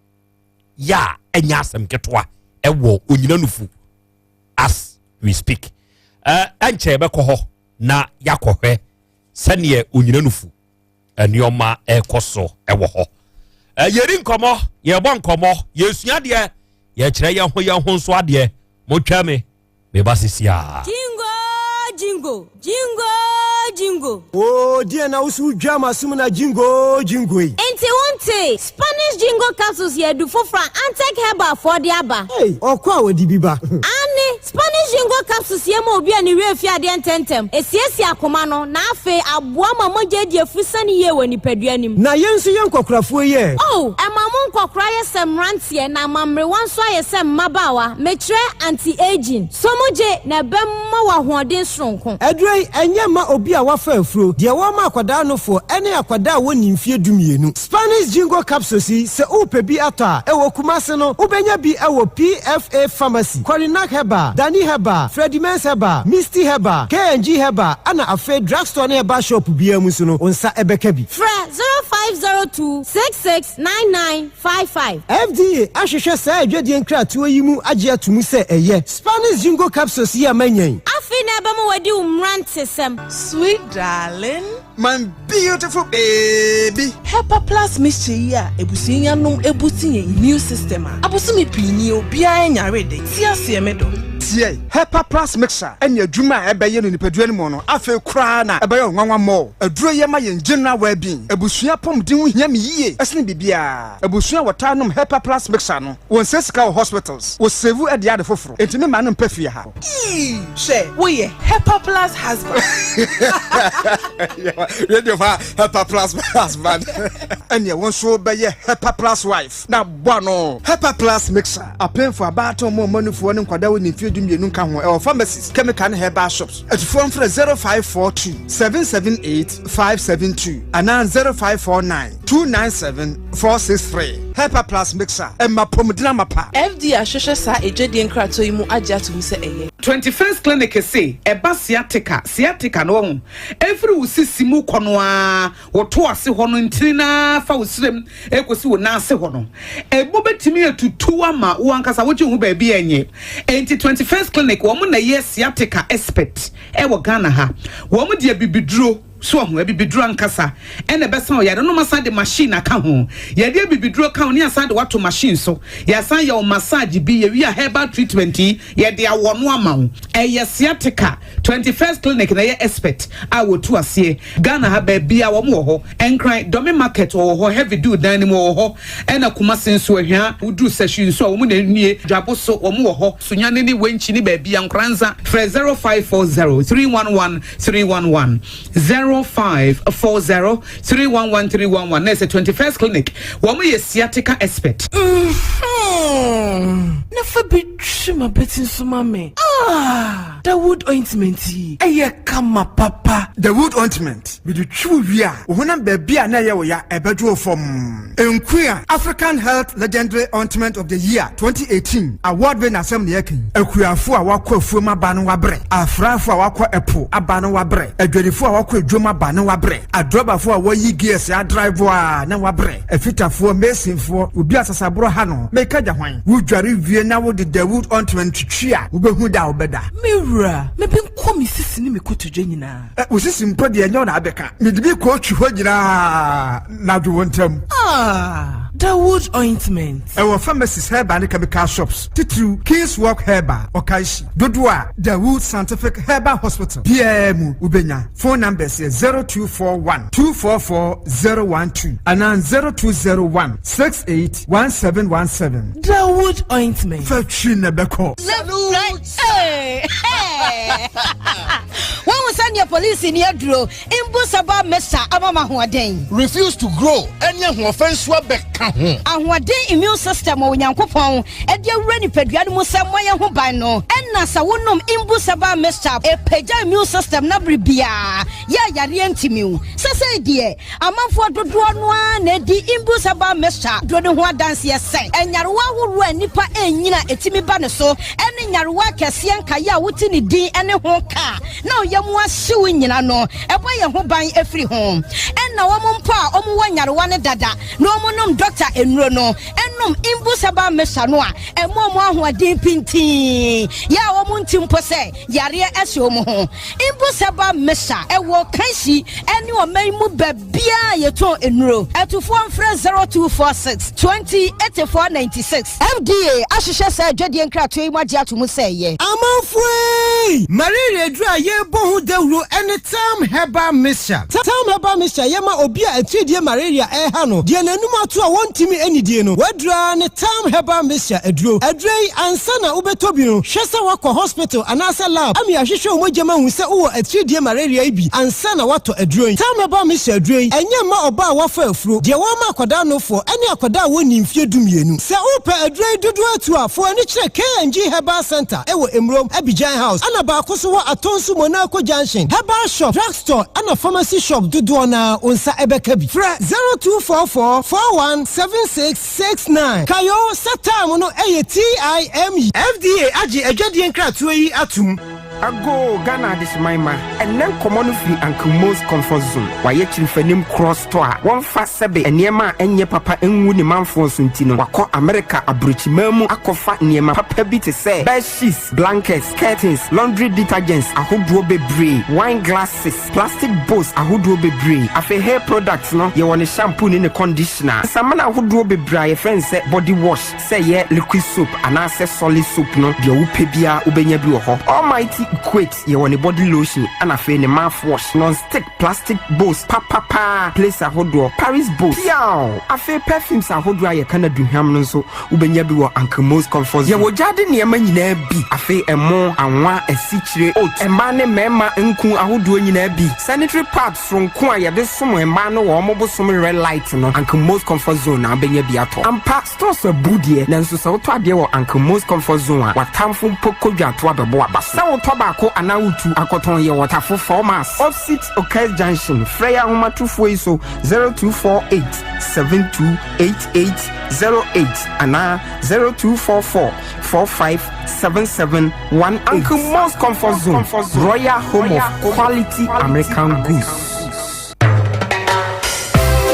yɛ a ɛnyɛ asɛm ketewa ɛwɔ Onyinanufu. As we speak ɛnkyɛ yɛbɛkɔ hɔ na yɛakɔhwɛ sɛneɛ onyina no fu nneɛma ɛrekɔ so ɛwɔ hɔ. Yɛri nkɔmmɔ, yɛbɔ nkɔmmɔ, yɛsua adeɛ, yɛkyerɛ yɛn ho yɛn ho nso adeɛ. Motwa me meba sisi a. Jingo jingo jingo jingo. Oo deɛn na wo so wodwa m'asom na jingo jingo yi. Enti wontee? Spanish Jingo Capsules yɛ adu foforɔ a Antec Herbal foɔ de aba. Ei, ɔkɔ a wɔde bi ba. Aane, Spanish Jingo Capsules yɛ ma obi a ne werɛ fi adeɛ ntɛmntɛm, ɛsiesie akoma no, na afei aboa ma mogya adi afurusane yie wɔ nipadua no mu. Na yɛn nso yɛn nkɔkorafoɔ yi ɛ? Oh, ɛma mo nkɔkora yɛ sɛ mmeranteɛ na ama mmerewa nso ayɛ sɛ mmabaawa, mekyerɛ anti-aging. So mogye, na ɛbɛma wo ahoɔden soronko. Aduro yi, ɛnyɛ mma obi a wafa afuro, deɛ wɔma akwadaa nofoɔ, ɛne akwadaa a wɔnni mfeɛ dumienu. Spanish Jingo Capsules yi, sɛ worepɛ bi atɔ a, ɛwɔ Kumasi no, wobɛnya bi wɔ PFA Pharmacy, Korinak Herbal, Dani Herbal, Freddie Mens Herbal, Misty Herbal, K&G Herbal, ɛna afei drugstore ne herbal shop biara mu nso no, wo nsa bɛka bi. Frɛ 0502 66 9955. FDA ahwehwɛ saa adwadie nkratoɔ yi mu agye ato mu sɛ ɛyɛ. Spanish Jingo Capsules yi a manya yi. Afei na ɛbɛma wadi wo mmerantesɛm. Sweet darling. My beautiful baby. Hepa plus mixture yi a abusua yi anom boost yɛn immune system a, abosome pii nie obiara nyare de. Te aseɛ me dɔ. Tiɛ, Hepa Plus Mixture ɛne adwuma a ɛbɛyɛ no nipadua no mu no, afei koraa na ɛbɛyɛ wo nwanwa more. Aduro yi ɛma yɛn general well-being. Abusua apɔmuden ho hia me yie ɛsene biribiara. Abusua a wɔtaa nom Hepa Plus Mixture no, wɔnsɛe sika wɔ hospitals, wɔsave de yɛ ade foforo. Enti me mma no mpɛ fie ha. Eii hwɛ woyɛ Hepa Plus husband. Radio fa Hepa Plus husband. Ɛneɛ wo nso bɛyɛ Hepa Plus wife na bɔ ano. Hepa Plus mixer, apemfo, abaatan, ɔmo a ɔmo anufoɔ ne nkwadaa a wɔnni mfeɛ 12 nka ho, ɛwɔ pharmacies, chemical ne herbal shops. Atufoɔ mfrɛ 0542 778 572 anaa 0549 297 463. Hepa Plus Mixer, ɛma apɔmuden amapa. FDA ahwehwɛ saa adwadie nkratoɔ yi mu agye ato mu sɛ ɛyɛ. 21st Clinic se ɛba sciatica, sciatica no wahu, ɛfiri wo sisi mu kɔ no ara, wo to ase hɔ no ntini no ara fa wo srem ɛkɔsi wo nan ase hɔ no, ɛmu bɛtumi atutu ama wo ankasa wogye wo ho baabi a ɛnyɛ. Enti 21st Clinic wɔn na ɛyɛ sciatica expert ɛwɔ Ghana ha. Wɔn de abibiduro. So wahu? Abibiduro ankasa na ɛbɛsa wo yare no. Wɔasan de machine aka ho. Yɛde abibiduro ka ho ne yɛasan de wo ato machine so. Yɛasan yɛ wo massage bi. Yɛwie a herbal treatment yi, yɛde awɔ no ama wo. Ɛyɛ sciatica. 21st Clinic na ɛyɛ expert a wɔtu aseɛ. Ghana ha baabiara wɔn wɔ hɔ. Nkran, Dome Market wɔwɔ hɔ, Heavy Dew dan no mu wɔwɔ hɔ. Ɛna Kumasi nso, Ahwia, woduru Sahwi nso a wɔn na nie. Dwabo so wɔn wɔ hɔ. Sunyani ne Wenchi ne baabiara, Nkoranza, frɛ 0540 311 311 0540 311 311 na ɛsɛ 21st clinic wɔn yɛ sciatica expert. Mm-hmm. Na fa bi twi m'abati nso ma me. Ah, Dawood ointment yi, ɛyɛ kama papa. Dawood ointment, mede twi wo wie a, wo honam baabi a na ɛyɛ wo ya, ɛbɛdwo wo fɔmm. Nkuya African Health Legendary Ointment of the Year 2018 award winner asɛm na yɛreka yi. Akuafo a wɔakɔ afuom aba no wɔabrɛ, afrafo a wɔakɔ ɛpo aba no wɔabrɛ, adwadifo a wɔakɔ adwam aba no wɔabrɛ, adrɔbafo a wɔayi gears adrive a na wɔabrɛ, afitafoɔ, masonfoɔ, obi a sasaborɔ ha no, meka gya hwan? Wodware wie na wode Dawood ointment twitwi a, wobɛhu da a wobɛda. Me wura, me benko me sisi ne me kotodwe nyinaa. Ɛ, wo sisi mpo deɛ ɛnyɛ wo na abɛka. Mede bi kɔɔtwi hɔ nyinaa na adwo wo ntam. Ah, Dawood ointment. Ɛwɔ pharmacies, herbal ne chemical shops, titiriw King's Walk Herbal, Okaishie. Dodoɔ a Dawood Scientific Herbal Hospital biara mu wobɛnya. Phone numbers yɛ 0241 244 012 anaa 0201 68 1717. Dawood ointment. Fa twi na ɛbɛkɔ. Salute! Hey! Hey! Woahu sɛdeɛ polisini aduro mbu saba mesa ama me ahoɔden? Refuse to grow ɛne ahoɔfɛ nso abɛka ho. Ahoɔden immune system a Onyankopɔn de awura nipadua no mu sɛ mmɔ yɛn ho ban no, ɛna sɛ wonom Imbu Saba mixture a, ɛpagya immune system no abere biara yɛ a yareɛ ntumi wo. Sesei deɛ, amanfoɔ dodoɔ no ara na ɛdi Imbu Saba mixture duro no ho adanseɛ sɛ nyarewa ahoroɔ a nnipa ɛnyini a ɛtumi ba ne so ne nyarewa akɛseɛ nkaeɛ a wote ne din ne ho ka na ɔyam ahye wo nyina no, ɛbɔ yɛn ho ban firi ho. Ɛna wɔn mpo a wɔn wɔ nyarewa no dada na wɔn nom dɔkta nnuro no, nom Imbu Herbal Mixture no a, ɛma wɔn ahoɔden pintinn, yɛ a wɔn nte mpo sɛ yareɛ hyɛ wɔn ho. Imbu Herbal Mixture ɛwɔ Kanshi ɛne ɔman yi mu baabiara a yɛtɔn nnuro. Atufoɔ mfrɛ 0246 20 84 96. FDA ahwehwɛ saa adwadie nkratoɔ yi mu agye ato mu sɛ ɛyɛ. Amanfoɔ ei! Malaria aduro a yɛrebɔ ho dawuro ne Tam Herbal Mixture. Tam Herbal Mixture yɛ ma obi a atiridie malaria reha no, deɛ n'anum ato a wɔntumi nnidie no. W'aduro ara ne Tam Herbal Mixture aduro. Aduro yi, ansa na wobɛtɔ bi no, hwɛ sɛ woakɔ hospital anaasɛ lab ama yɛahwehwɛ wo mogya mu ahu sɛ wowɔ atiridie malaria yi bi ansa na woatɔ aduro yi. Tam Herbal Mixture aduro yi, ɛnyɛ mma ɔbaa a wafa afuro, deɛ wɔama akwadaa nofoɔ, ne akwadaa a wɔnnii mfeɛ dumienu. Sɛ wopɛ aduro yi dodoɔ atu a, fa w'ani kyerɛ K&G Herbal Centre wɔ Emurom, Abidjan House, ɛna baako nso wɔ Atonsu Monaco Junction. Herbal shop, drug store ɛna pharmacy shop dodoɔ no ara wo nsa bɛka bi. Frɛ 0244 41 76 69. Kae o sɛ time no yɛ TIME. FDA agye adwadie nkratoɔ yi atom. Ago Ghana adehyeman ma ɛnnɛ nkɔmmɔ no firi Uncle Mo's Comfort Zone. Wayɛ kyirifanim cross store a wɔmfa sɛbe nneɛma a ɛnyɛ papa ngu ne manfoɔ so nti no, wakɔ Amerika aburokyiman mu akɔfa nneɛma papa bi te sɛ bed sheets, blankets, curtains, laundry detergents ahodoɔ bebree, wine glasses, plastic bowls ahodoɔ bebree. Afei hair products no, yɛwɔ ne shampoo ne ne conditioner. Nsamina ahodoɔ bebree a yɛfrɛ no sɛ body wash, Sɛ ɛyɛ liquid soap anaasɛ solid soap no, deɛ wopɛ biara wobɛnya bi wɔ hɔ. Almighty Equate, yɛwɔ ne body lotion ɛna afei ne mouth wash, non-stick plastic bowls papapaa, plates ahodoɔ, Paris bowls, piaw! Afei perfumes ahodoɔ a yɛka no aduhwam no nso wobɛnya bi wɔ Uncle Mo's Comfort Zone. Yɛwɔ gyaade nneɛma nyinaa bi, afei ɛmo, anwa, asikyire, oat, mmaa ne mmarima nku ahodoɔ nyinaa bi, sanitary pads, Soronko a yɛde som mmaa no wɔ wɔn bosom red light no, Uncle Mo's Comfort Zone na wobɛnya bi atɔ. Ampa, stores abu deɛ, nanso sɛ wotɔ adeɛ wɔ Uncle Mo's Comfort Zone a, w'atamfo mpo kɔ dwatoa bɛbɔ w'aba so. Sɛ wotɔ baako anaa wotu akɔtɔn, yɛwɔ Tafo 4 Miles, opposite Okes Junction. Frɛ yɛn ahomatofoɔ yi so, 0248 728808 anaa 0244 457718. Uncle Mo's Comfort Zone, Royal Home of Quality American Goods.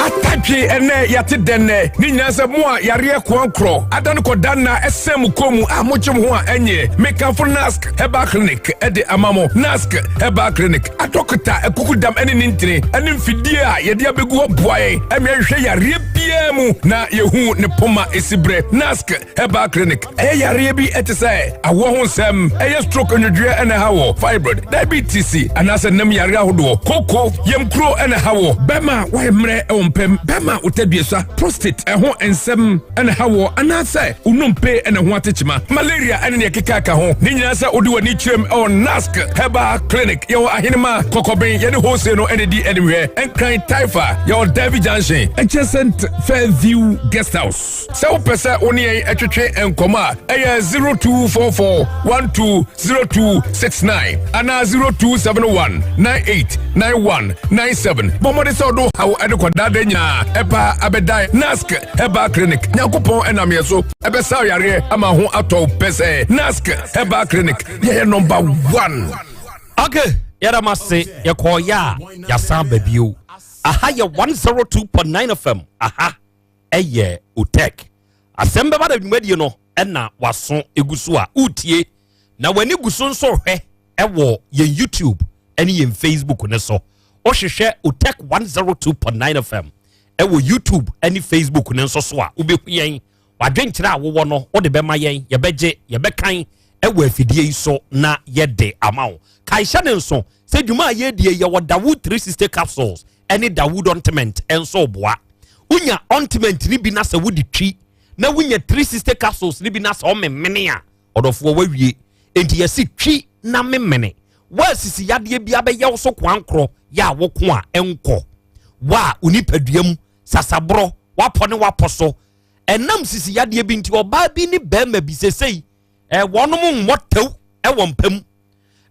Atadwe ɛnɛ yɛate dɛn nɛ ne nyinaa sɛ mo a yareɛ koankorɔ ada no kɔda nna ɛsɛn mo kɔn mu a mogye mo ho a ɛnyɛ. Mekamfo Nask Herbal Clinic ɛde ama mo. Nask Herbal Clinic adɔkota akukudam ɛne ne ntini ɛne mfidie a yɛde abɛgu hɔ boa yɛn ɛme ɛhwehwɛ yareɛ biara mu na yɛhu ne poma ɛsi berɛ. Nask Herbal Clinic ɛyɛ yareɛ bi ɛte sɛ awoɔ ho nsɛm, ɛyɛ stroke, nwodwoeɛ ɛna ɛha wɔ, fibroid, diabetes anaasɛ nam yareɛ ahodoɔ, koko yamkuro ɛna ɛha wɔ, bɛma wayɛ mmerɛ ɛwɔ mpɛm, bɛma wotaduasa, prostate ɛho nsɛm ɛna ɛha wɔ, anaasɛ wonompe ɛna ho atekyema, malaria ɛne neɛ keka ka ho ne nyinaa. Sɛ wode w'ani kyerɛm ɛwɔ Nask Herbal Clinic, yɛwɔ Ahenema Kɔkɔben, yɛne wholesale no ɛne di animhwɛ. Nkran Taifa, yɛwɔ Davy Junction adjacent Fairview Guest House. Sɛ wopɛ sɛ wo ne yɛn ɛtwetwe nkɔmmɔ a, ɛyɛ 0244 120269 anaa 0271 989197. Bɔ mmɔde sɛ ɔdo haw ɛde kɔdaada nyinaa ɛpa abɛdan Nask Herbal Clinic. Nyankopɔn ɛnam yɛ so ɛbɛsa yareɛ ama ho atɔ pɛ sɛ Nask Herbal Clinic yɛyɛ number one. Okay, yɛda mo ase. Yɛkɔɔyɛ a yɛasan ba bio. Aha yɛ 102.9 FM, aha ɛyɛ Otec Asɛm Bɛba da dwumadie no ɛna waso egu so a wotie na w'ani gu so nso hwɛ ɛwɔ yɛn YouTube ɛne yɛn Facebook ne so. Wohwehwɛ Otec 102.9 FM ɛwɔ YouTube ɛne Facebook ne nso so a, wobɛhu yɛn. Wadwenkyerɛ a wowɔ no, wode bɛma yɛn, yɛbɛgye, yɛbɛkan ɛwɔ afidie yi so na yɛde ama wo. Kaehyɛ ne nso sɛ dwuma a yɛdie, yɛwɔ Dawood 360 capsules ɛne Dawood ointment ɛnso boa. Wonya ointment ni bi na sɛ wode twi na wonya 360 capsules ni bi na sɛ ɔmemene a, ɔdɔfoɔ, wawie. Enti yɛsi twi na memene. Woasisi yadeɛ bi abɛyɛ wo so koankorɔ yɛ a woko a ɛnkɔ wa a onipadua mu sasaborɔ wapɔ ne wapɔ so ɛnam sisi yadeɛ bi nti, ɔbaa bi ne bɛrima bi sesei wɔnom mmɔ tɛw ɛwɔ mpam.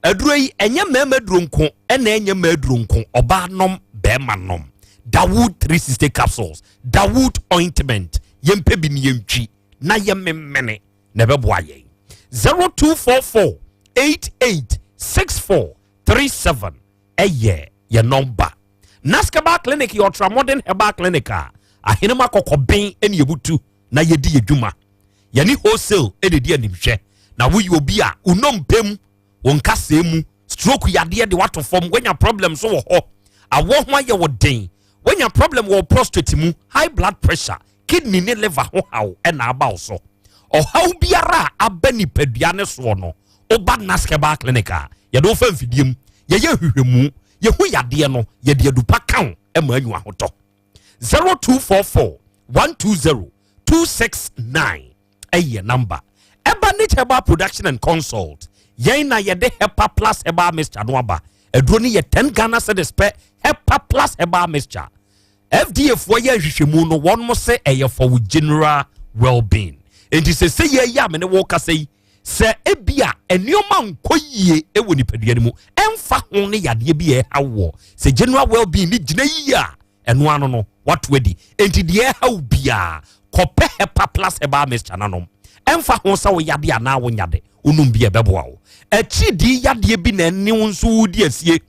Aduro yi ɛnyɛ mmarima duro nko ɛna ɛnyɛ mmaa duro nko, ɔbaa nom, bɛrima nom. Dawood 360 capsules, Dawood ointment, yɛmpɛ bi ne yɛntwi na yɛmemene na ɛbɛboa yɛn. 0244 88 64 37 ɛyɛ yɛ number. Naskaba Clinic yɛ ultra modern herbal clinic a Ahenema Kɔkɔben ɛne yɛbutu na yɛdi yɛ dwuma. Yɛne wholesale ɛde di animhwɛ na woyɛ obi a wonompem wo nkasɛɛ mu stroke yadeɛ de wato fam, woanya problem so wɔ hɔ, awɔ ho ayɛ wo den, woanya problem wɔ prostate mu, high blood pressure, kidney ne liver ho haw ɛna aba wo so, ɔhaw biara a aba nipadua ne soɔ no, woba Naskeba Clinic a, yɛde wo fa mfidie mu, yɛyɛ hwehwɛmu, yɛhu yadeɛ no, yɛde adupa ka wo ma anyu ahotɔ. 0244 120 269 ɛyɛ number. Ɛba ne Herbal Production and Consult, yɛn na yɛde Hepa Plus herbal mixture no aba. Aduro no yɛ 10 Ghana cedis pɛ. Hepa Plus herbal mixture, FDA foɔ yɛ nhwehwɛmu no, wɔn mo sɛ ɛyɛ for wo general well-being. Nti sɛ sɛ yɛ a me ne wo kasa yi sɛ ebia nneɛma nkɔ yie wɔ nipadua no mu, ɛmfa ho ne yadeɛ bi a ɛha wɔ, sɛ general well-being ne gyina yie a, ɛno ano no wato adi. Nti deɛ ɛha wo biara, kɔpɛ Hepa Plus herbal mixture nanom. Ɛmfa ho sɛ woyade anaa wonyade. Wonom bi a ɛbɛboa wo. Akyiridii yadeɛ bi na ɛne wo nso wodi asie.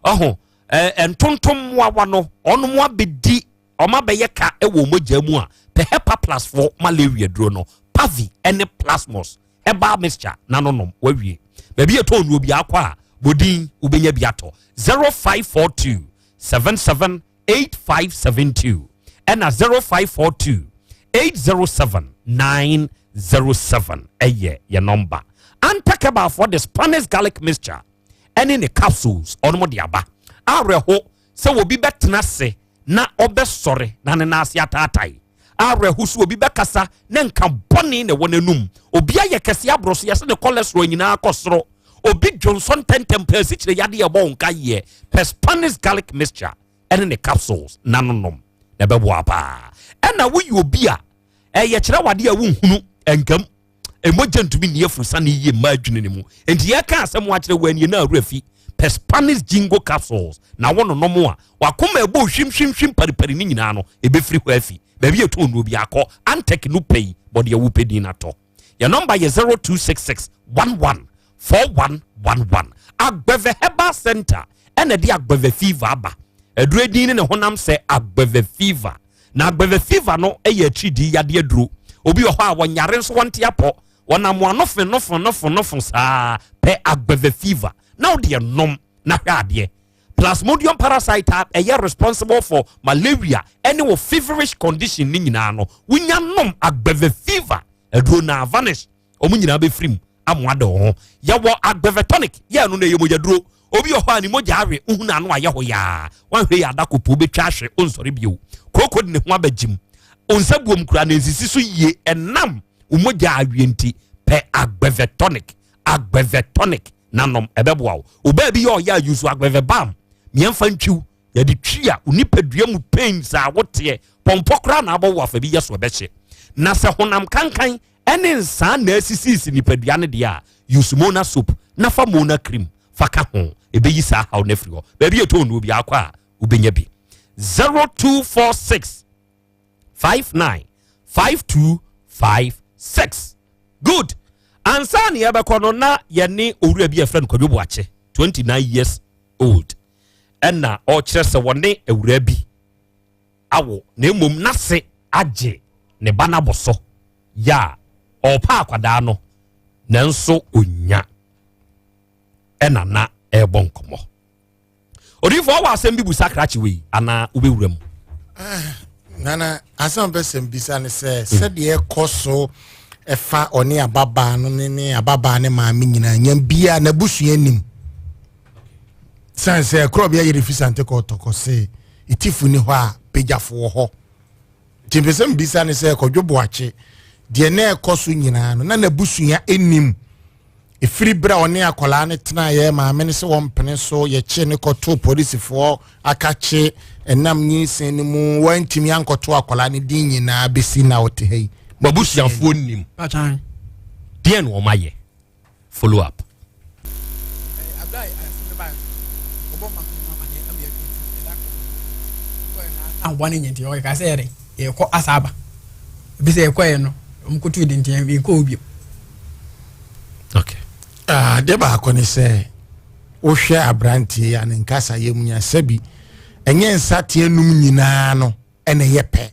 Ɔho, ntontom mmoawa no, ɔnom abɛdi, ɔmo abɛyɛ ka wɔ mogya mu a, pɛ Hepaplus foɔ malaria duro no, Pavi ne Plasmos herbal mixture na no nom, wawie. Baabi yɛtɔn nnuro bi akɔ a, bɔdin wobɛnya bi atɔ. 0542 77 8572 ɛna 0542 807 907 ɛyɛ yɛ nɔmba. Antakɛbaafoɔ de Spanish garlic mixture ɛne ne capsules ɔnom de aba. Awerɛho sɛ obi bɛtena ase na ɔbɛsɔre na ne nan ase ataatae. Awerɛho sɛ obi bɛkasa na nka bɔne na ɛwɔ n'anum. Obi ayɛ kɛse aboro so, yɛsɛ ne cholesterol nyinaa kɔ soro. Obi dwonsɔ ntɛntɛm pɛ asikyire yadeɛ ɛbɔ wo nka yɛ. Pɛ Spanish garlic mixture ɛne ne capsules na no nom na ɛbɛboa paa. Ɛna woyɛ obi a ɛyɛ kyerɛ wadeɛ a wonhunu ɛnkam. Mogya ntumi nni afurusane yie mma adwene no mu. Enti yɛka asɛm akyerɛ wo anie na awura fi. Pɛ Spanish Jingo capsules na wononom a, wakoma ɛbɔ hwimhwimhwim paripari ne nyinaa no, ɛbɛfiri hɔ afi. Baabi a ɛtɔn nnuro bi akɔ, Antec no pɛ yi, bɔ deɛ wopɛ din no atɔ. Yɛn nɔmba yɛ 0266 11 4111. Agbeve Herbal Center ɛna ɛde Agbeve Fever aba. Aduro din ne ne honam sɛ Agbeve Fever. Na agbeve fever no yɛ atiridii yadeɛ aduro. Obi wɔ hɔ a wɔnyare nso wɔnte apɔ. Wɔnam wɔn ano fe nofo nofo nofo saa pɛ agbeve fever na wodeɛ nom na hwɛ adeɛ. Plasmodium parasite a ɛyɛ responsible for malaria ɛne wo feverish condition ne nyinaa no, wonya nom agbeve fever aduro na vanish. Wɔn nyinaa bɛfiri mu ama wada wɔn ho. Yɛwɔ agbeve tonic, yɛ ɛno no ɛyɛ mogyaduro. Obi wɔ hɔ a ne mogya awe, wohu n'ano ayɛ hɔ yaa, wanhwɛ yɛ adako po wobɛtwa ahwe, onsɔre bio. Kooko de ne ho abɛgyim, onsa buom kura na nsisi so yie, ɛnam wo mogya awie nti, pɛ agbeve tonic, agbeve tonic na nom, ɛbɛboa wo. Obaa bi yɛ ɔyɛ a use agbeve balm, mmiɛnfa ntwiw, yɛde twi a wo nipadua mu pains a woteɛ, pɔmpɔ koraa na abɔ wo afa bi yɛ so ɛbɛhye. Na sɛ honam kankan ɛne nsaa na asisiisi nipadua no deɛ a, use Mona soap na fa Mona cream fa ka ho, ɛbɛyi saa haw no afiri hɔ. Baabi yɛtɔn nnuro bi akɔ a wobɛnya bi. 0246 59 5256. Good. Ansa ne yɛbɛkɔ no na yɛne owura bi a yɛfrɛ no Kwadwo Boakye, 29 years old, ɛna ɔkyerɛ sɛ wɔne awura bi awo na mmom n'ase agye ne ba no abɔ so yɛ a ɔrepa akwadaa no nanso onya ɛna na ɛrebɔ nkɔmmɔ. Odiyifoɔ wɔ asɛm bi busa krakye wei anaa wobɛwura mu? Ah, nana asɛm pɛ sɛm bisa ne sɛ hmm. sɛdeɛ ɛkɔ so ɛfa ɔne ababaa no ne ne ababaa ne maame nyinaa nyam bia n'abusua nim sane sɛ korɔbea yere fi sante kɔ ɔtɔkɔ se ɛtifo ni hɔ a pagyafo wɔ hɔ nti mpɛ sɛ mbisa ne sɛ kɔdwo boakye deɛ na ɛkɔ so nyinaa no na n'abusua anim ɛfiri berɛ a ɔne akwadaa no tenaeɛ maame no sɛ wɔmpene so yɛkye ne kɔto polisifoɔ akakye ɛnam nyinsɛn no mu wantumi ankɔto akwadaa no din nyinaa bɛsi na ɔte ha yi mabusuafoɔ nim deɛ na ɔmayɛ follow up. Ahoboa no nyɛ nti ɔyɛ kaa sɛ yɛde yɛkɔ asa aba ebi sɛ yɛkɔ yɛ no wɔn kotu di nti yɛn kɔ bio. Okay. Ah, adeɛ baako ne sɛ wohwɛ aberanteɛ yi a ne nkasa yɛ mu nya sɛbi ɛnyɛ nsateɛ num nyinaa no ɛna ɛyɛ pɛ.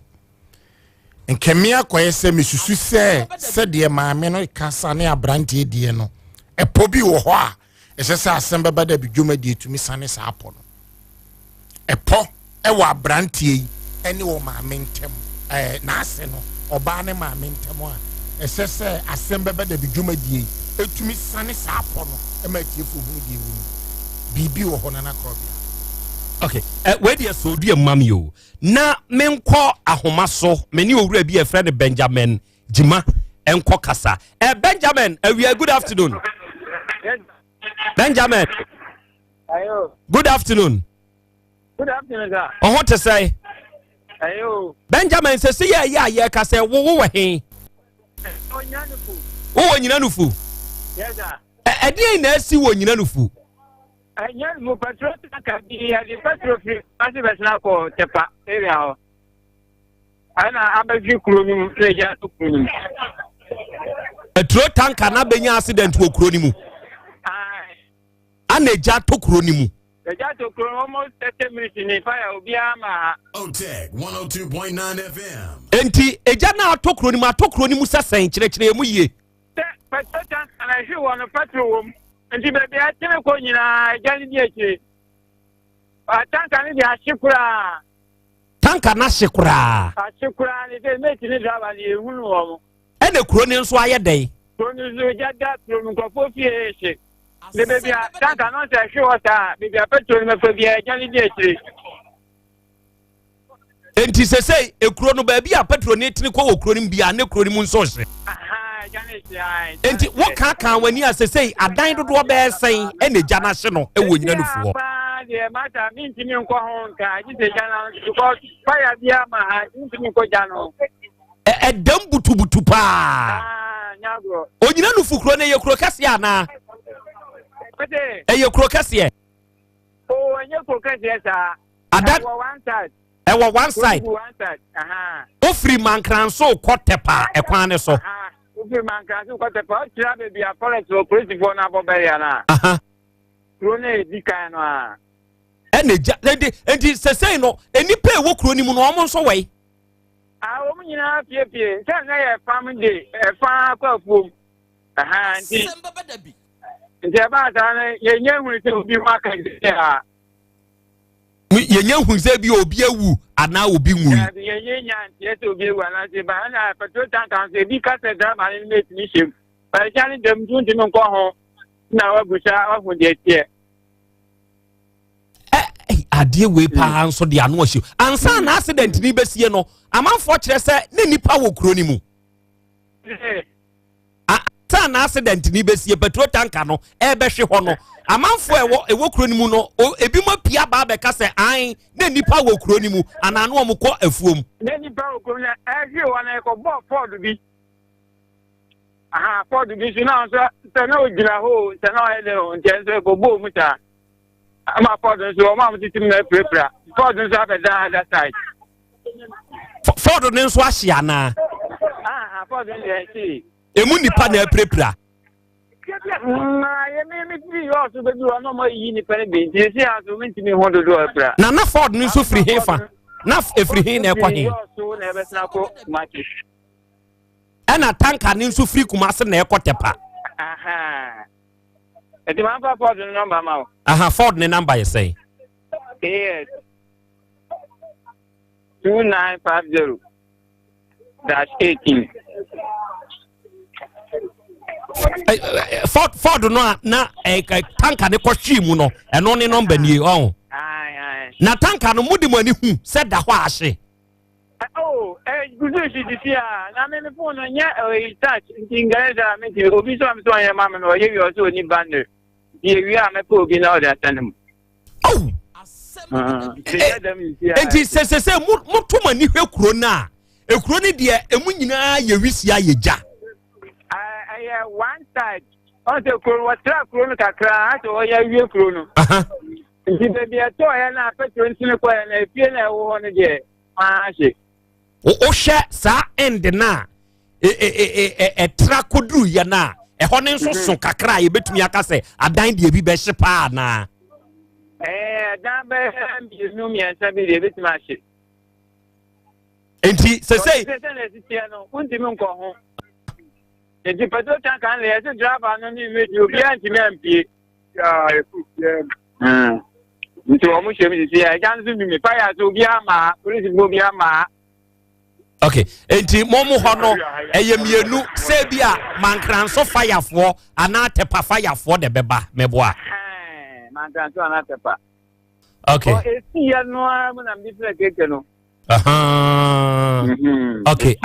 Nkɛme akɔyɛ sɛ mesusu sɛ sɛdeɛ maame no kasa ne aberanteɛ deɛ no ɛpɔ bi wɔ hɔ a ɛsɛ sɛ asɛm bɛba da bi dwuma deɛ tumi sane saa pɔ no ɛpɔ ɛwɔ aberanteɛ yi ɛne wɔ maame ntɛm ɛɛ n'ase no ɔbaa ne maame ntɛm a ɛsɛ sɛ asɛm bɛba da bi dwuma deɛ yi ɛtumi sane saa pɔ no ɛma atiefo hunu deɛ wɔ mu biribi wɔ hɔ nana korɔbea. Okay, uh, wei deɛ sɛ ɔdua mma mi o Na menkɔ ahoma so, me ne owura bi a yɛfrɛ no Benjamin Gyima nkɔ kasa. Eh, Benjamin, awia, good afternoon. Benjamin. Ayo. Good afternoon. Good afternoon, sir. Ɔho te sɛ? Ayo. Benjamin, sɛ sɛ yɛ yɛ a yɛka sɛ wo wo wɔ he? Wowɔ nyina nufu? Yes, sir. Ɛdeɛn na asi wɔ nyina nufu? Ɛnyɛ mu petrol tanker bi yɛde petrol firi Kumasi bɛsena kɔ Tepa area hɔ. Ɛna abɛhwe kuro no mu na egya ato kuro no mu. Petrol tanker no abɛnya accident wɔ kuro no mu. Ana egya atɔ kuro no mu. Egya atɔ kuro no almost 30 minutes ni fire obiara ma ha. Otec 102.9 FM. Enti egya no atɔ kuro no mu atɔ kuro no mu sɛ sɛn kyerɛkyerɛ mu yie. Sɛ petrol tanker na ɛhwe wɔ no petrol wɔ mu nti baabi a ɛtene kɔ nyinaa egya no di akyire. Tanker no de ahye koraa. Tanker no ahye koraa. Ahye koraa ne sɛ mate ne driver no yɛhunu wɔn. Ɛna kuro no nso ayɛ dɛn? Kuro no nso gya da kuro no nkurɔfoɔ fie hye. Ne baabi a tanka no sɛ ɛhwe hɔ saa baabi a petrol no bɛfa biara gya no di akyire. Enti sesei ekuro no baabi a petrol no tene kɔ wɔ kuro no mu biara ne kuro no mu nso hye. Enti wokaakaa w'ani a sesei adan dodoɔ bɛyɛ sɛn ɛna egya no ahye no wɔ nyina no fuɔ? Paa deɛ masa mentumi nkɔ ho nka gye sɛ gya no because fire biara ma ha mentumi nkɔ gya no. Ɛdam butubutu paa. Onyina nufu kuro no ɛyɛ kuro kɛseɛ anaa? Ɛyɛ kuro kɛseɛ. Oh, ɛnyɛ kuro kɛseɛ saa. Ada ɛwɔ one side. Ɛwɔ one side. One side. Ofiri Mankranso kɔ Tɛpa ɛkwan ne so. Ofiri Mankranso kɔ Tɛpa ɔkyerɛ baabi a forest wɔ polisifoɔ no abɔ bɛyɛ no a. Kuro no edi kan no a. Ɛna egya ɛdi nti sɛsɛn no nnipa ɛwɔ kuro no mu no wɔn nso wɔ yi. Ah, wɔn nyinaa piepie sɛ nnɛ yɛ fam de ɛfa kɔ afuom. Ɛha nti nti ɛbaa saa no yɛnyɛ hunu sɛ obi ho aka sɛ a. Yɛnyɛ hunu sɛ bi obi awu anaa obi nwui. Dabi yɛnyɛ nya nteɛ sɛ obi awu anaa sɛ ba ɛna petrol tank nso ebi ka sɛ driver no mate ne hyɛm. Ɛgya ne dɛm nti wontumi nkɔ ho na wagu saa wahu deɛ teɛ. Adeɛ wei paa nso de ano ahyɛ ansa na accident ni bɛsie no amanfoɔ kyerɛ sɛ ne nipa wɔ kuro no mu ansa na accident ni bɛsie petrol tanker no ɛbɛhwe hɔ no amanfoɔ ɛwɔ ɛwɔ kuro no mu no ebi mo apia baa bɛka sɛ an ne nipa wɔ kuro no mu anaa no wɔn kɔ afuom. Ne nipa wɔ kuro no ɛhwe hɔ no ɛkɔ bɔɔ fɔɔdo bi. Aha fɔɔdo bi so na nso sɛ na ogyina hɔ o sɛ na ɔyɛ dɛ o nkyɛn nso ɛkɔ bɔɔ mu saa. Ama Ford nso wɔn a wɔtete mu na apirapira. Ford nso abɛda other side. Ford no nso ahye anaa? Ah, Ford no deɛ ɛhye. Emu nipa na apirapira. Na yɛ mi mi fi yɛ ɔso bɛbi hɔ na ɔmo ayiyi nipa no bi nti esi aso mi ntumi ho dodo apira. Na na Ford no nso firi he fa? Na efiri he na ɛkɔ he? Yɛ ɔso na ɛbɛsena kɔ Kumasi. Ɛna tanka no nso firi Kumasi na ɛkɔ Tɛpa. Aha. Nti maa fa Ford ne nɔmba ma wo. Aha Ford ne nɔmba yɛ sɛn? AS 2950 dash 18. Ford Ford no a na tanka ne kɔhwee mu no ɛno ne nɔmba nie ɔho. Na tanka no mo de mo ani hu sɛ da hɔ ahye. Oh, eh, gudu si sisi a, na me me phone no nyɛ eh, touch nti nkɛyɛ sɛ a mentumi obi sɛ ɔm sɛ ɔnyɛ ma me no ɔyɛ wie ɔsɛ ɔni bundle nti ewie a mɛpɛ obi na ɔde asɛne mu. Oh! Nti sɛ sɛ sɛ moto mo ani hwɛ kuro no a, ekuro no deɛ emu nyinaa yɛ wisia yɛ gya. Ɛyɛ one side. Ɔn sɛ kuro no wɔtra kuro no kakra asɛ ɔyɛ awie kuro no. Nti baabi ɛtɔɔyɛ no a petro ntini kɔɛ no efie na ɛwɔ hɔ no deɛ maa hye. Wohwɛ saa end no a ɛtra kɔduruyɛ no a ɛhɔ no nso so kakra a yɛbɛtumi aka sɛ adan deɛ bi bɛhye paa anaa? Ɛɛ dan bɛyɛ mmienu mmiɛnsa bi deɛ ebɛtumi ahye. Nti sɛsɛi. Sɛ sɛ na ɛsiteɛ no wontumi nkɔ ho. Nti petrol tank no yɛse driver no ne mate obiara ntumi ampie. Nti wɔn hyɛ mu sisi a ɛgya nso mi mi fire so obiara maa polisi fo obiara maa. Okay, nti mo mo hɔ no ɛyɛ mmienu sɛ bi a mankranso fayafoɔ anaa tɛpa fayafoɔ na ɛbɛba mɛboa. Mankranso anaa tɛpa. Okay. Ɔ esi yɛ no ara mu na mi fira keke no. Okay.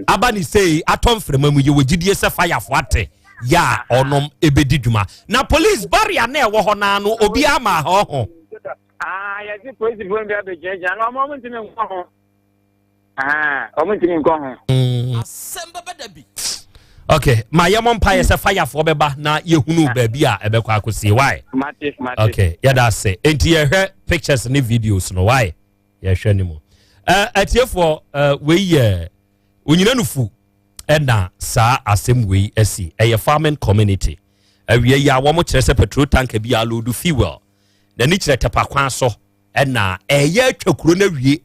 Aba ne sei atɔ mframa mu yɛwɔ gyidie sɛ fayafo ate yɛ a ɔnom ɛbɛdi dwuma na police barrier na ɛwɔ hɔ naa no obi ama hɔ ho. Ah, yɛse polisifoɔ no bi abɛgyinagyina na ɔmo ɔmo ntumi nkɔ ho. Ɔmo ntumi nkɔ ho. Asɛm bɛbɛ da bi. Okay, ma yɛ mɔ mpaeɛ sɛ fayafoɔ bɛba na yɛhunu baabi a ɛbɛkɔ akɔsie why? Mate, mate. Okay, yɛda ase. Enti yɛhwɛ pictures ne videos no why? Yɛhwɛ ne mu. Atiefoɔ, wei yɛ onyina no fu. Ɛna saa asɛm wei asi. Ɛyɛ farming community. Awia yi a wɔn kyerɛ sɛ petrol tanker bi aloodu fuel. N'ani kyerɛ Tɛpa kwan so ɛna ɛyɛ atwa kuro no awie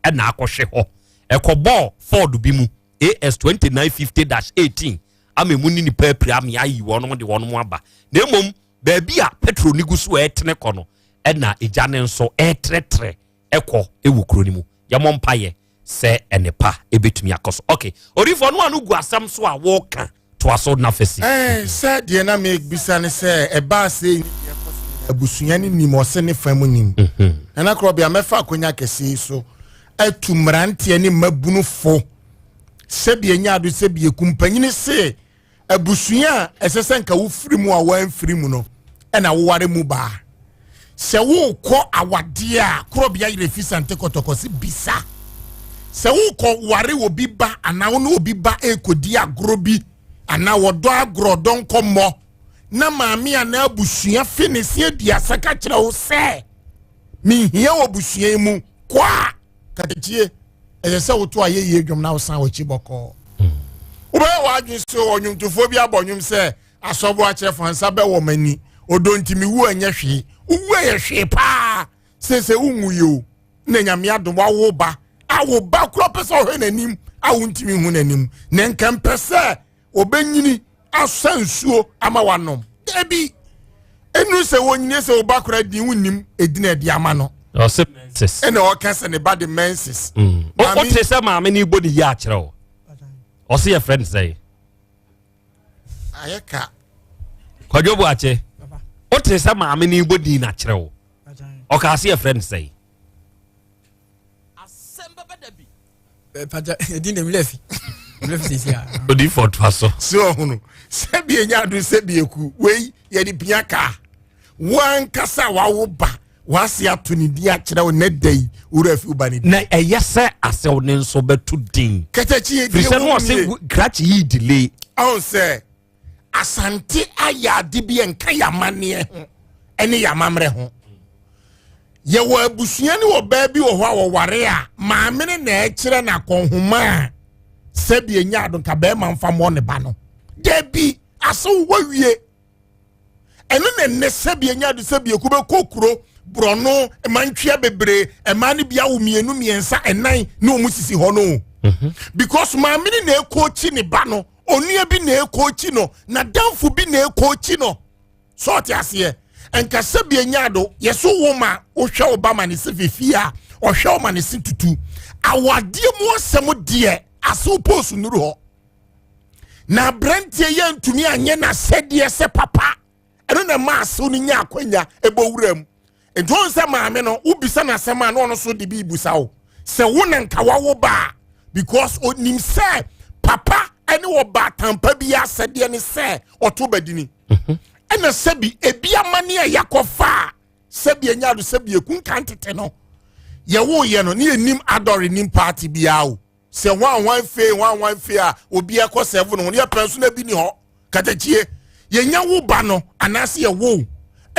ɛna akɔhwe hɔ. Ɛkɔbɔɔ Ford bi mu AS 2950-18 ama emu ne nipa apira ama ayi wɔn de wɔn aba. Na mmom baabi a petrol no gu so ɛretene kɔ no ɛna egya no nso ɛretrɛtrɛ ɛkɔ ɛwɔ kuro no mu. Yɛmmɔ mpaeɛ sɛ ɛnepa ɛbɛtumi akɔ so. Ok, odiyifoɔ no a no gu asɛm so a wɔka toa so na fa si. Ɛɛ, sɛ deɛ na mebisa ne sɛ ɛbaa sɛ ni deɛ ɛkɔ so abusua no nim ɔse ne fa mu nim. Mhm. Nana Korɔbea mɛfa akonya kɛseɛ yi so atu mmeranteɛ ne mmabunu fo sɛbi ɛnyɛ ado sɛbi ɛku mpanyini se Abusua a ɛsɛ sɛ nka wofiri mu a wɔamfiri mu no ɛna woware mu baa. Sɛ wokɔ awadeɛ a korɔbea yerɛ fi sante kɔtɔkɔ se bisa. Sɛ wokɔ ware obi ba anaa wo ne obi ba ɛrekɔdi agorɔ bi anaa wɔdɔ agorɔ ɔdɔ nkɔmmɔ na maame anaa abusua fi ne se aduasa ka kyerɛ wo sɛ menhia wɔ abusua yi mu kɔ a Katakyie, ɛsɛ sɛ woto ayɛyie dwom na wosan w'akyi bɔkɔɔ. Wobɛyɛ w'adwene sɛ ɔnwomtofoɔ bi abɔ nnwom sɛ asɔbo akyerɛ fa nsa bɛwɔ m'ani, ɔdɔ nti mewu ɛnyɛ hwee. Wowu ɛyɛ hwee paa sɛ sɛ wonwu yi o, na Nyame adom wawo ba a wo ba korɔ pɛ sɛ ɔhwɛ n'anim a wontumi hu n'anim na nka mpɛ sɛ ɔbɛnyini asa nsuo ama wanom. Dabi, ɛnu sɛ wɔnyini sɛ wo ba kora din wonnim ɛdin ɛde ama no. Ɔsɛ menses. Ɛna ɔka sɛ ne ba de menses. Mm. Wote sɛ maame no bɔ ne yi akyerɛ wo. Ɔsɛ yɛ frɛ no sɛ. Ayɛ ka. Kwadwo Boakye. Wote sɛ maame no bɔ din akyerɛ wo. Ɔka sɛ yɛ frɛ no sɛ. Odiyifoɔ toa so. Sɛ ɔhunu sɛbi enya ado sɛbi eku wei yɛde pia kaa wankasa wawo ba wase ato ne din akyerɛ wo ne da yi wura fi wo ba ne din. Na ɛyɛ sɛ asɛw ne nso bɛto din. Kɛtɛkyi yɛ die wɔn nie. Krakye yi delay. Ɔn sɛ Asante ayɛ ade bi ɛnka yɛ amanneɛ ho ɛne yɛ amammerɛ ho. Yɛwɔ abusua ne ɔbaa bi wɔ hɔ a wɔware a maame no na ɛkyerɛ no akɔnhoma a sɛbi ɛnya ado nka bɛrima mfa mmɔ ne ba no. Dabi asew wawie. Ɛno na ɛnnɛ sɛbi ɛnya ado sɛbi eku bɛkɔ kuro borɔno mantwea bebree mmaa no bi awo mmienu mmiɛnsa ɛnan ne wɔn sisi hɔ no. Mhm. Because maame no na ɛkɔɔkyi ne ba no onua bi na ɛkɔɔkyi no n'adamfo bi na ɛkɔɔkyi no so ɔte aseɛ nka sɛbi anya do yɛso wo ma wohwɛ wo ba ma ne se fifie a ɔhwɛ wo ma ne se tutu awadeɛ mu asɛm deɛ asew post nuru hɔ na aberanteɛ yɛ ntumi anyɛ n'asɛdeɛ sɛ papa ɛno na ɛma asew no nya akwanya ɛbɔ wura mu nti wɔn sɛ maame no wobisa no asɛm a na ɔno so de bi busa wo sɛ wo na nka wawo ba a because onim sɛ papa ɛne ɔba atampa bi asɛdeɛ ne sɛ ɔto badini mhm. ɛna sɛbi ebi amane a yɛakɔfa a sɛbi anya ado sɛbi eku nka ntete no yɛwo yɛ no ne yɛnim adɔre nim paati biara o sɛ hwan hwan fee hwan hwan fee a obi ɛkɔ sɛfo no ho ne yɛpɛ nso na bi ni hɔ Katakyie, yɛnya wo ba no anaasɛ yɛwo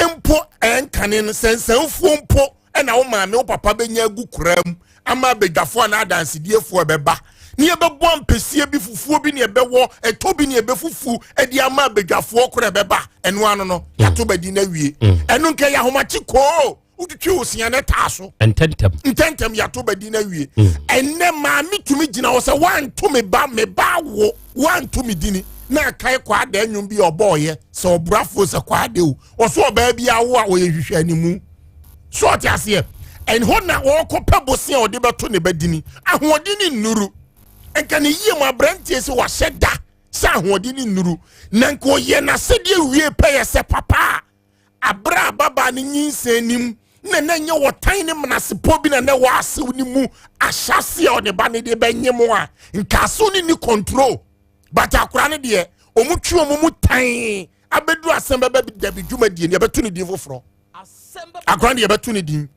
mpo ɛnkane no sɛnsɛnfuo mpo ɛna wo maame wo papa bɛnya agu koraa mu ama abadwafoɔ anaa adansediefoɔ ɛbɛba ne yɛbɛbɔ ampesie bi fufuo bi ne ɛbɛwɔ ɛtɔ bi ne ɛbɛfufu ɛde ama abadwafoɔ korɔ ɛbɛba ɛno ano no yɛato bɛdi no awie mm. ɛno nka yɛ ahomakye koo wotwitwi wo sea no taa so ntɛntɛm ntɛntɛm yɛato badi no awie mm. ɛnnɛ maame tumi gyina hɔ sɛ woanto me ba me ba wo woanto me dini na akae kwaada nnwom bi a ɔbɔɔyɛ sɛ ɔbrafoɔ sɛ kwaada o ɔso ɔbaa bi awo a ɔyɛ nhwehwɛ animu so ɔte aseɛ ɛhɔ na ɔrekɔpɛ bosea a ɔde bɛto ne ba dini ahoɔden ne nnuru nka ne yie mu aberanteɛ sɛ wahyɛ da sɛ ahoɔden ne nnuru na nka ɔyɛ n'asɛdeɛ wie pɛyɛ sɛ papa a Bere a ababaa no nyinsɛn no mu na na ɛnyɛ ɔtan ne menasepɔ bi na na ɛwɔ asew no mu ahyɛse a ɔne ba no de bɛnye mu a nka asew no ni control but akora no deɛ wɔn twe wɔn mu tan abɛduru asɛm bɛbɛ dabi dwumadie no yɛbɛto ne din foforɔ akora no yɛbɛto ne din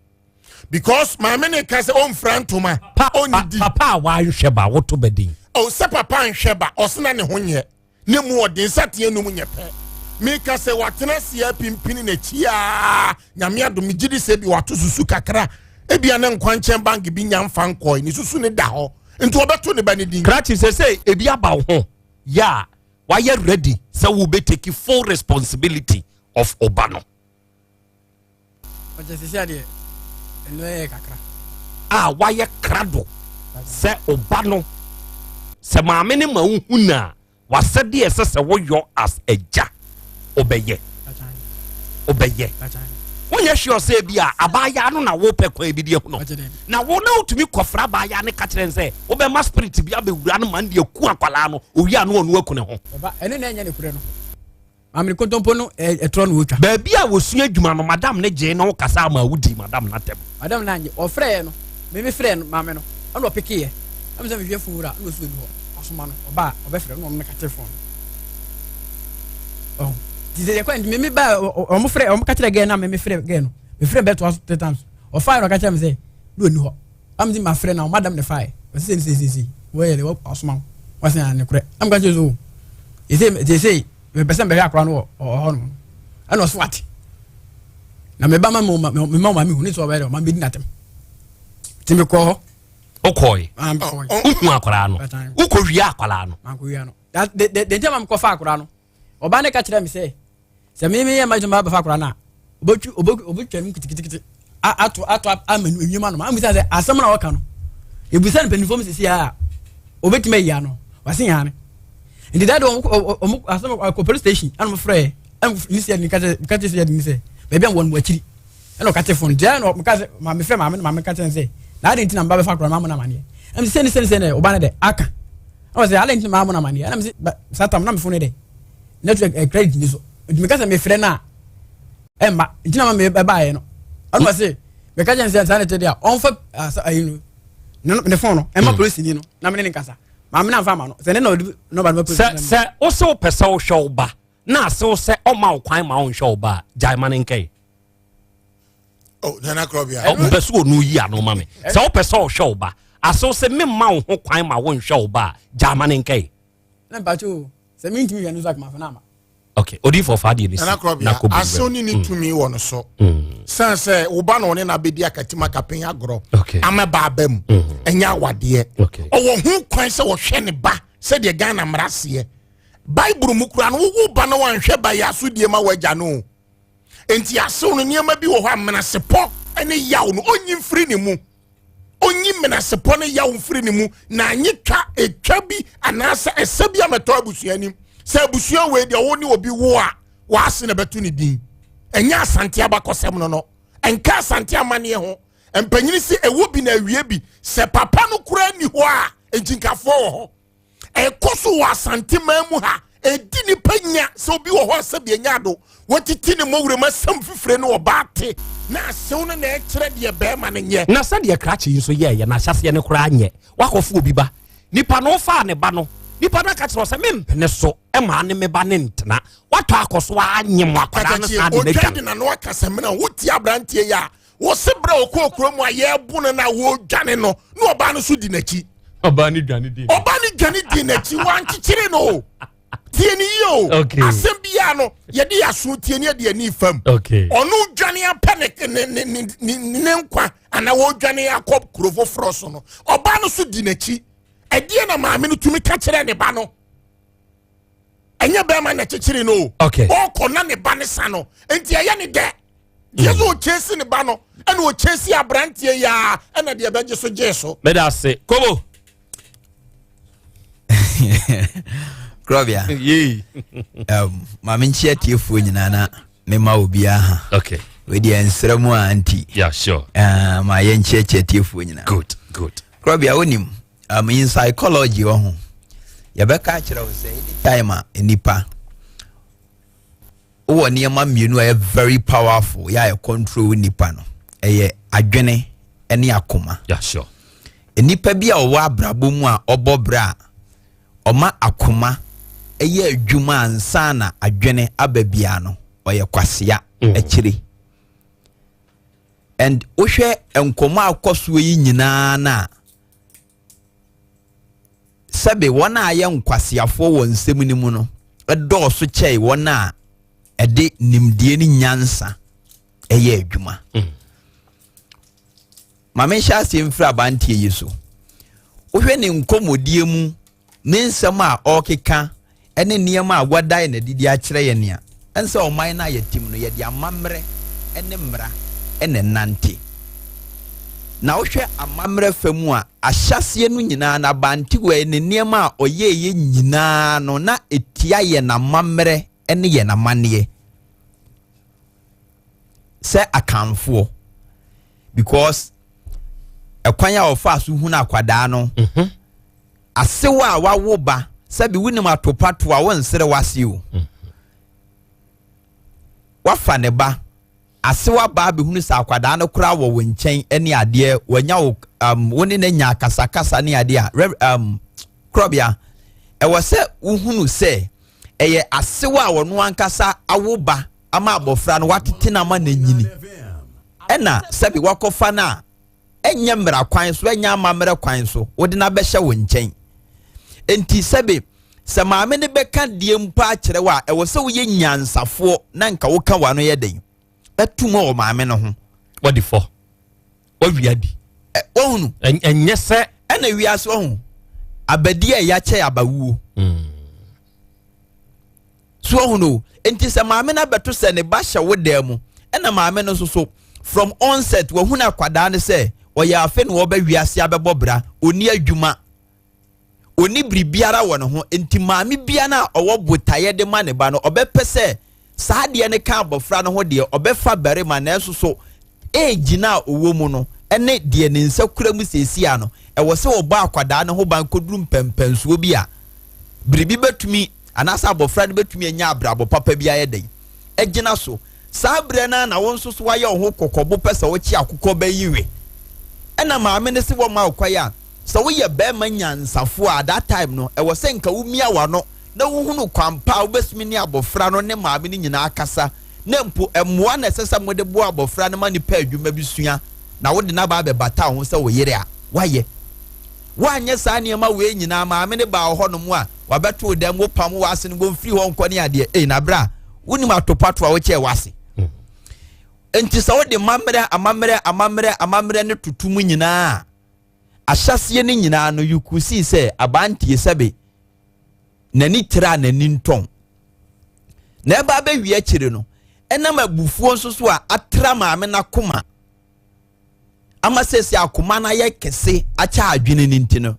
because maame ne ka sɛ ɔmfira ntoma ɔnidi papa a wanhwɛ ba woto bɛdin ɔsɛ papa nhwɛ ba ɔsena ne ho nyɛ ne mu ɔden nsateaa num nyɛ pɛ meka sɛ watena ase apimpini n'akyi a nyame adom megye di sɛ bi wato susu kakra ebia ne nkwankyɛn bank bi nya mfa nkɔe ne susu ne da hɔ Nti ɔbɛto ne ba ne din. Krakye sɛ sɛ ebi aba wo ho yɛ a wayɛ ready sɛ wo bɛ take full responsibility of ɔba no. Ɔkyɛ sisi adeɛ ɛno yɛ kakra. A wayɛ krado sɛ ɔba no sɛ maame ne ma wohu no a wasɛdeɛ ɛsɛ sɛ woyɔ as agya wobɛyɛ wobɛyɛ wonyɛ sure sɛ bi a abaayaa no na wopɛ kwan bi de ahu no na wo na wotumi kɔfra abaayaa no ka kyerɛ n sɛ wobɛma spirit bi abɛwura no ma no de aku akwalaa no owie a no ɔno aku ne ho. Ɛno na ɛnyɛ ne korɛ no. Maame kontompo no ɛtorɔ na ɔtwa. Baabi a wɔsua adwuma no madam no gyee ne ho kasa ama wodii madam no atɛm. Madam no annye. Ɔfrɛɛ no, me me frɛɛ no maame no ɛna ɔpekeeɛ. Ɛna me sɛ mehwɛ fon wura ɛna ɔsi ɔni hɔ. Wasoma no, ɔba a ɔbɛfrɛ no ɛna ɔno no kate fon no. Ɔho. Nti sɛ yɛkɔ nti me me ba ɔmo frɛ ɔmo ka kyerɛ gɛɛ no a me me frɛ gɛɛ no. Me frɛ bɛtoa so three times. Ɔfaeɛ na ɔka kyerɛ me sɛ na ɔni hɔ. Am di ma frɛ na madam ne fae. Ɔsi sɛ sɛ sɛ wɔyɛ de wasoma wo. Wɔsɛ na ne korɛ. Am ka kyerɛ so. Yɛsɛ yɛsɛ mepɛ sɛ mbɛhwɛ akora no wɔ ɔhɔ no. Ɛna ɔso ate. Na meba ma me ma ma me hu ne sɛ ɔbɛyɛ dɛ ɔma mbɛdi n'atɛm. Nti mekɔɔ hɔ. Wokɔe. Wohu akwaraa no. Wokɔwie akwaraa no. Mankɔwia no. De de de nti ama mekɔfa akwaraa no. Ɔbaa no ka kyerɛ me sɛ sɛ me meyɛ mma adwuma bɛfa akwadaa no a obɛtwi obɛtwa no kitikiti ato ato ama no enwiem anom amusa sɛ asɛm na ɔka no ebusa no mpanimfoɔ mu sisi a obɛtumi ayi ano wase yɛn ane nti dade wɔn wɔn asɛm akɔ police station ɛna wɔn frɛ ɛna ne si ɛni kakyɛ kakyɛ si ɛni sɛ baabi a wɔn wɔ akyiri ɛna ɔka te fon deɛ ɛna ɔka sɛ maame frɛ maame na maame kakyɛ sɛ na adi nti na mba bɛfa akwadaa no maame na amaneɛ ɛna sɛ ne sɛ ne sɛ ne ɔba ne dɛ aka ɛna sɛ adi nti na maame na amaneɛ ɛna sɛ saa tam na me fon ne dɛ network ɛ credit ni so nti meka sɛ mefrɛ no a ɛmma nti na ma mɛbaeɛ no ɔno ɔse meka kyɛn sɛ saa ne kyɛ deɛ a ɔmfa asa ayi no ne fon no ɛma polisi ni no na mene ne nkasa maame na mfa ama no sɛ ne na ɔde nɔba no ma polisi sɛ sɛ wo sɛ wopɛ sɛ wohwɛ wo ba na ase wo sɛ ɔma wo kwan ma wonhwɛ wo ba a gyae ma ne nkɛe. Oh, Nana Krobia. Ɔmpɛ sɛ ɔno yi ano ma me sɛ wopɛ sɛ ɔhwɛ wo ba ase wo sɛ memma wo ho kwan ma wonhwɛ wo ba a gyae ma ne nkɛe. Na mpakyɛ o sɛ mentumi hwɛ no nso akoma fa no ama. Ok, odiyifoɔ fa adeɛ no si Nana na kɔ Krobia, asew ne ne mm. tumi wɔ no so. San sɛ wo ba na ɔne no abɛdi akatim akapen agorɔ ama ba aba mu. Ɛnyɛ awadeɛ. Ɔwɔ ho kwan sɛ ɔhwɛ ne ba sɛdeɛ Ghana mmara seɛ. Bible mu kura no wowo ba na wanhwɛ ba yɛ asodie ma w'agya no o. Enti asew no nneɛma bi wɔ hɔ a menasepɔ ne yaw no ɔnyi mfiri ne mu. Ɔnyi menasepɔ ne yaw mfiri ne mu na nye twa etwa bi anaasɛ ɛsɛ bi amɛtɔ abusua anim sɛ abusua wei deɛ wo ne obi wo a w'ase na bɛto ne din. Ɛnyɛ Asante abakɔsɛm no no. Ɛnka Asante amanneɛ ho. Mpanyini se ɛwɔ bi na awie bi. Sɛ papa no koraa nni hɔ a nkyinkafoɔ wɔ hɔ. Ɛkɔ so wɔ Asante man mu ha. Ɛdi nipa nya sɛ obi wɔ hɔ a sɛbi anya ado wɔtete ne mmɔwerɛ mu asɛm fifire ne ɔbaa te na asew no na ɛkyerɛ deɛ bɛrima no nyɛ. Na sɛdeɛ krakye yi nso yɛɛyɛ no ahyɛaseɛ no koraa nyɛ wakɔfo obi ba nipa no wofaa ne ba no nipa no aka kyerɛ wo sɛ mempene so maa ne me ba ne ntena watɔ akɔ so anyem akwadaa no saa de no Ɔtwa adwa de n'ano aka sɛmina wotie aberanteɛ yi a wɔse berɛ a ɔkɔɔ kuro mu a yɛrebo no na wɔredwane no na ɔbaa no so di n'akyi. Ɔbaa no dwane di ɔbaa no dwane di n'akyi wankyekyere no o tie ne yie o asɛm biara no yɛde yɛ aso tie ne yɛde ani fam ɔno dwane apɛ ne ne ne ne ne nkwa anaa wɔredwane akɔ kuro foforɔ so no ɔbaa no so di n'akyi ɛdeɛ na maame no tumi ka kyerɛ ne ba no ɛnyɛ bɛrima na ɛkyekyere no o ɔkɔ na ne ba ne sa no nti ɛyɛ ne dɛ deɛ sɛ ɔkyɛsi ne ba no ɛna ɔkyɛsi aberanteɛ yi a ɛna deɛ bɛgye so gyee so. Meda ase kobo. Krɔbea. Maame nkyia tiefoɔ nyinaa na mema obiara ha. Okay. Wei deɛ nsrɛ mu a nti. Yeah, sure. Ma yɛnkyerɛkyerɛ tiefoɔ nyinaa. Good, good. Krɔbea wonim in psychology wɔ ho yɛbɛka akyerɛ wo sɛ anytime a nipa wowɔ nneɛma mmienu a ɛyɛ very powerful yɛ a ɛcontrol nipa no ɛyɛ adwene ne akoma. Yeah, sure. Nipa bi a ɔwɔ abrabɔ mu a ɔbɔ bra a ɔma akoma ɛyɛ adwuma ansa na adwene aba bia no ɔyɛ kwasea akyire. And wohwɛ nkɔmɔ a akɔ soɔ yi nyinaa no a sɛbe wɔn a ayɛ nkwaseafoɔ wɔ nsɛm no mu no dɔɔso kyɛe wɔn a ɛde nimdeɛ ne nyansa ɛyɛ adwuma. Ma menhyɛ aseɛ mfiri abanteɛ yi so. Wohwɛ ne nkɔmmɔdie mu, ne nsɛm a ɔrekeka ne nneɛma a wadae no adi de akyerɛ yɛn a, ɛne sɛ ɔman no a yɛte mu no, yɛde amammerɛ ne mmara na ɛnante. Na wohwɛ amammerɛ fa mu a, ahyɛaseɛ no nyinaa no, abantewa yi ne nneɛma a ɔyɛeɛ nyinaa no, na ɛtia yɛn amammerɛ ne yɛn amanneɛ sɛ Akanfoɔ. Because ɛkwan a ɔfaa so hunu akwadaa no, mhm. Asew a wawo ba, sɛbi wonim atopato a wonsere w'ase o. Wafa ne ba, asew aba abɛhunu sɛ akwadaa no koraa wɔ wo nkyɛn ne adeɛ, wanya wo, um, wo ne no anya akasakasa ne adeɛ a, rev, um, korɔbea, ɛwɔ sɛ wohunu sɛ ɛyɛ asew a ɔno ankasa awo ba ama abɔfra no watete no ama no anyini, ɛna sɛbi wakɔfa no a ɛnyɛ mmara kwan so, ɛnyɛ amammerɛ kwan so, wode no abɛhyɛ wo nkyɛn. Enti sɛbe sɛ maame no bɛka deɛ mpo akyerɛ wo a, ɛwɔ sɛ woyɛ nyansafoɔ na nka woka w'ano yɛ den ɛtum wɔ maame no ho. Wɔde fɔ, wɔwia di. Wɔhunu. Ɛnyɛ sɛ. Ɛna wiase wɔho abadi a ɛyɛ akyɛ abawuo. So wahu no? Nti sɛ maame no abɛto sɛ ne ba hyɛ wo dan mu, ɛna maame no nso so from onset wahunu akwadaa no sɛ ɔyɛ afe na ɔba wiase abɛbɔ bra, ɔni adwuma, ɔni biribiara wɔ ne ho, nti maame biara a ɔwɔ botaeɛ de ma ne ba no, ɔbɛpɛ sɛ saa adeɛ no ka abɔfra no ho deɛ, ɔbɛfa barima, nanso so age no a ɔwɔ mu no ne deɛ ne nsa kura mu seesei a no, ɛwɔ sɛ ɔbɔ akwadaa no ho ban kɔduru mpɛnpɛnsoɔ bi a biribi bɛtumi anaasɛ abɔfra no bɛtumi anya abrabɔ papa bi ayɛ dɛn agyina so. Saa berɛ no ara na wo nso so woayɛ wo ho kɔkɔbo pɛ sɛ wokye akokɔ bɛyi we. Ɛna maame no se wɔmma wo kwan a, sɛ woyɛ barima nyansafoɔ a, at that time no, ɛwɔ sɛ nka womia w'ano na wohunu kwan pa a wobɛtumi ne abɔfra no ne maame no nyinaa akasa na mpo mmoa na ɛsɛ sɛ mode boa abɔfra no ma no pɛ adwuma bi sua na wode no aba abɛbata wo ho sɛ wo yere a, woayɛ. Woanyɛ saa nneɛma wei nyinaa, maame no baa wo hɔnom a, wabɛto wo dɛm, wopam w'ase no, wɔmfiri hɔ nkɔ ne adeɛ. Ei, na berɛ a wonim atopato a wokyɛɛ w'ase. Enti sɛ wode amammerɛ, amammerɛ, amammerɛ, amammerɛ no toto mu nyinaa a, ahyɛseɛ no nyinaa no, you could see sɛ abantie sɛbe n'ani tra n'ani ntɔn. Na ɛba abɛwie akyire no, ɛnam abufuo nso so a atra maame no akoma ama sɛsi akoma no ayɛ kɛse akyɛ adwene no nti no,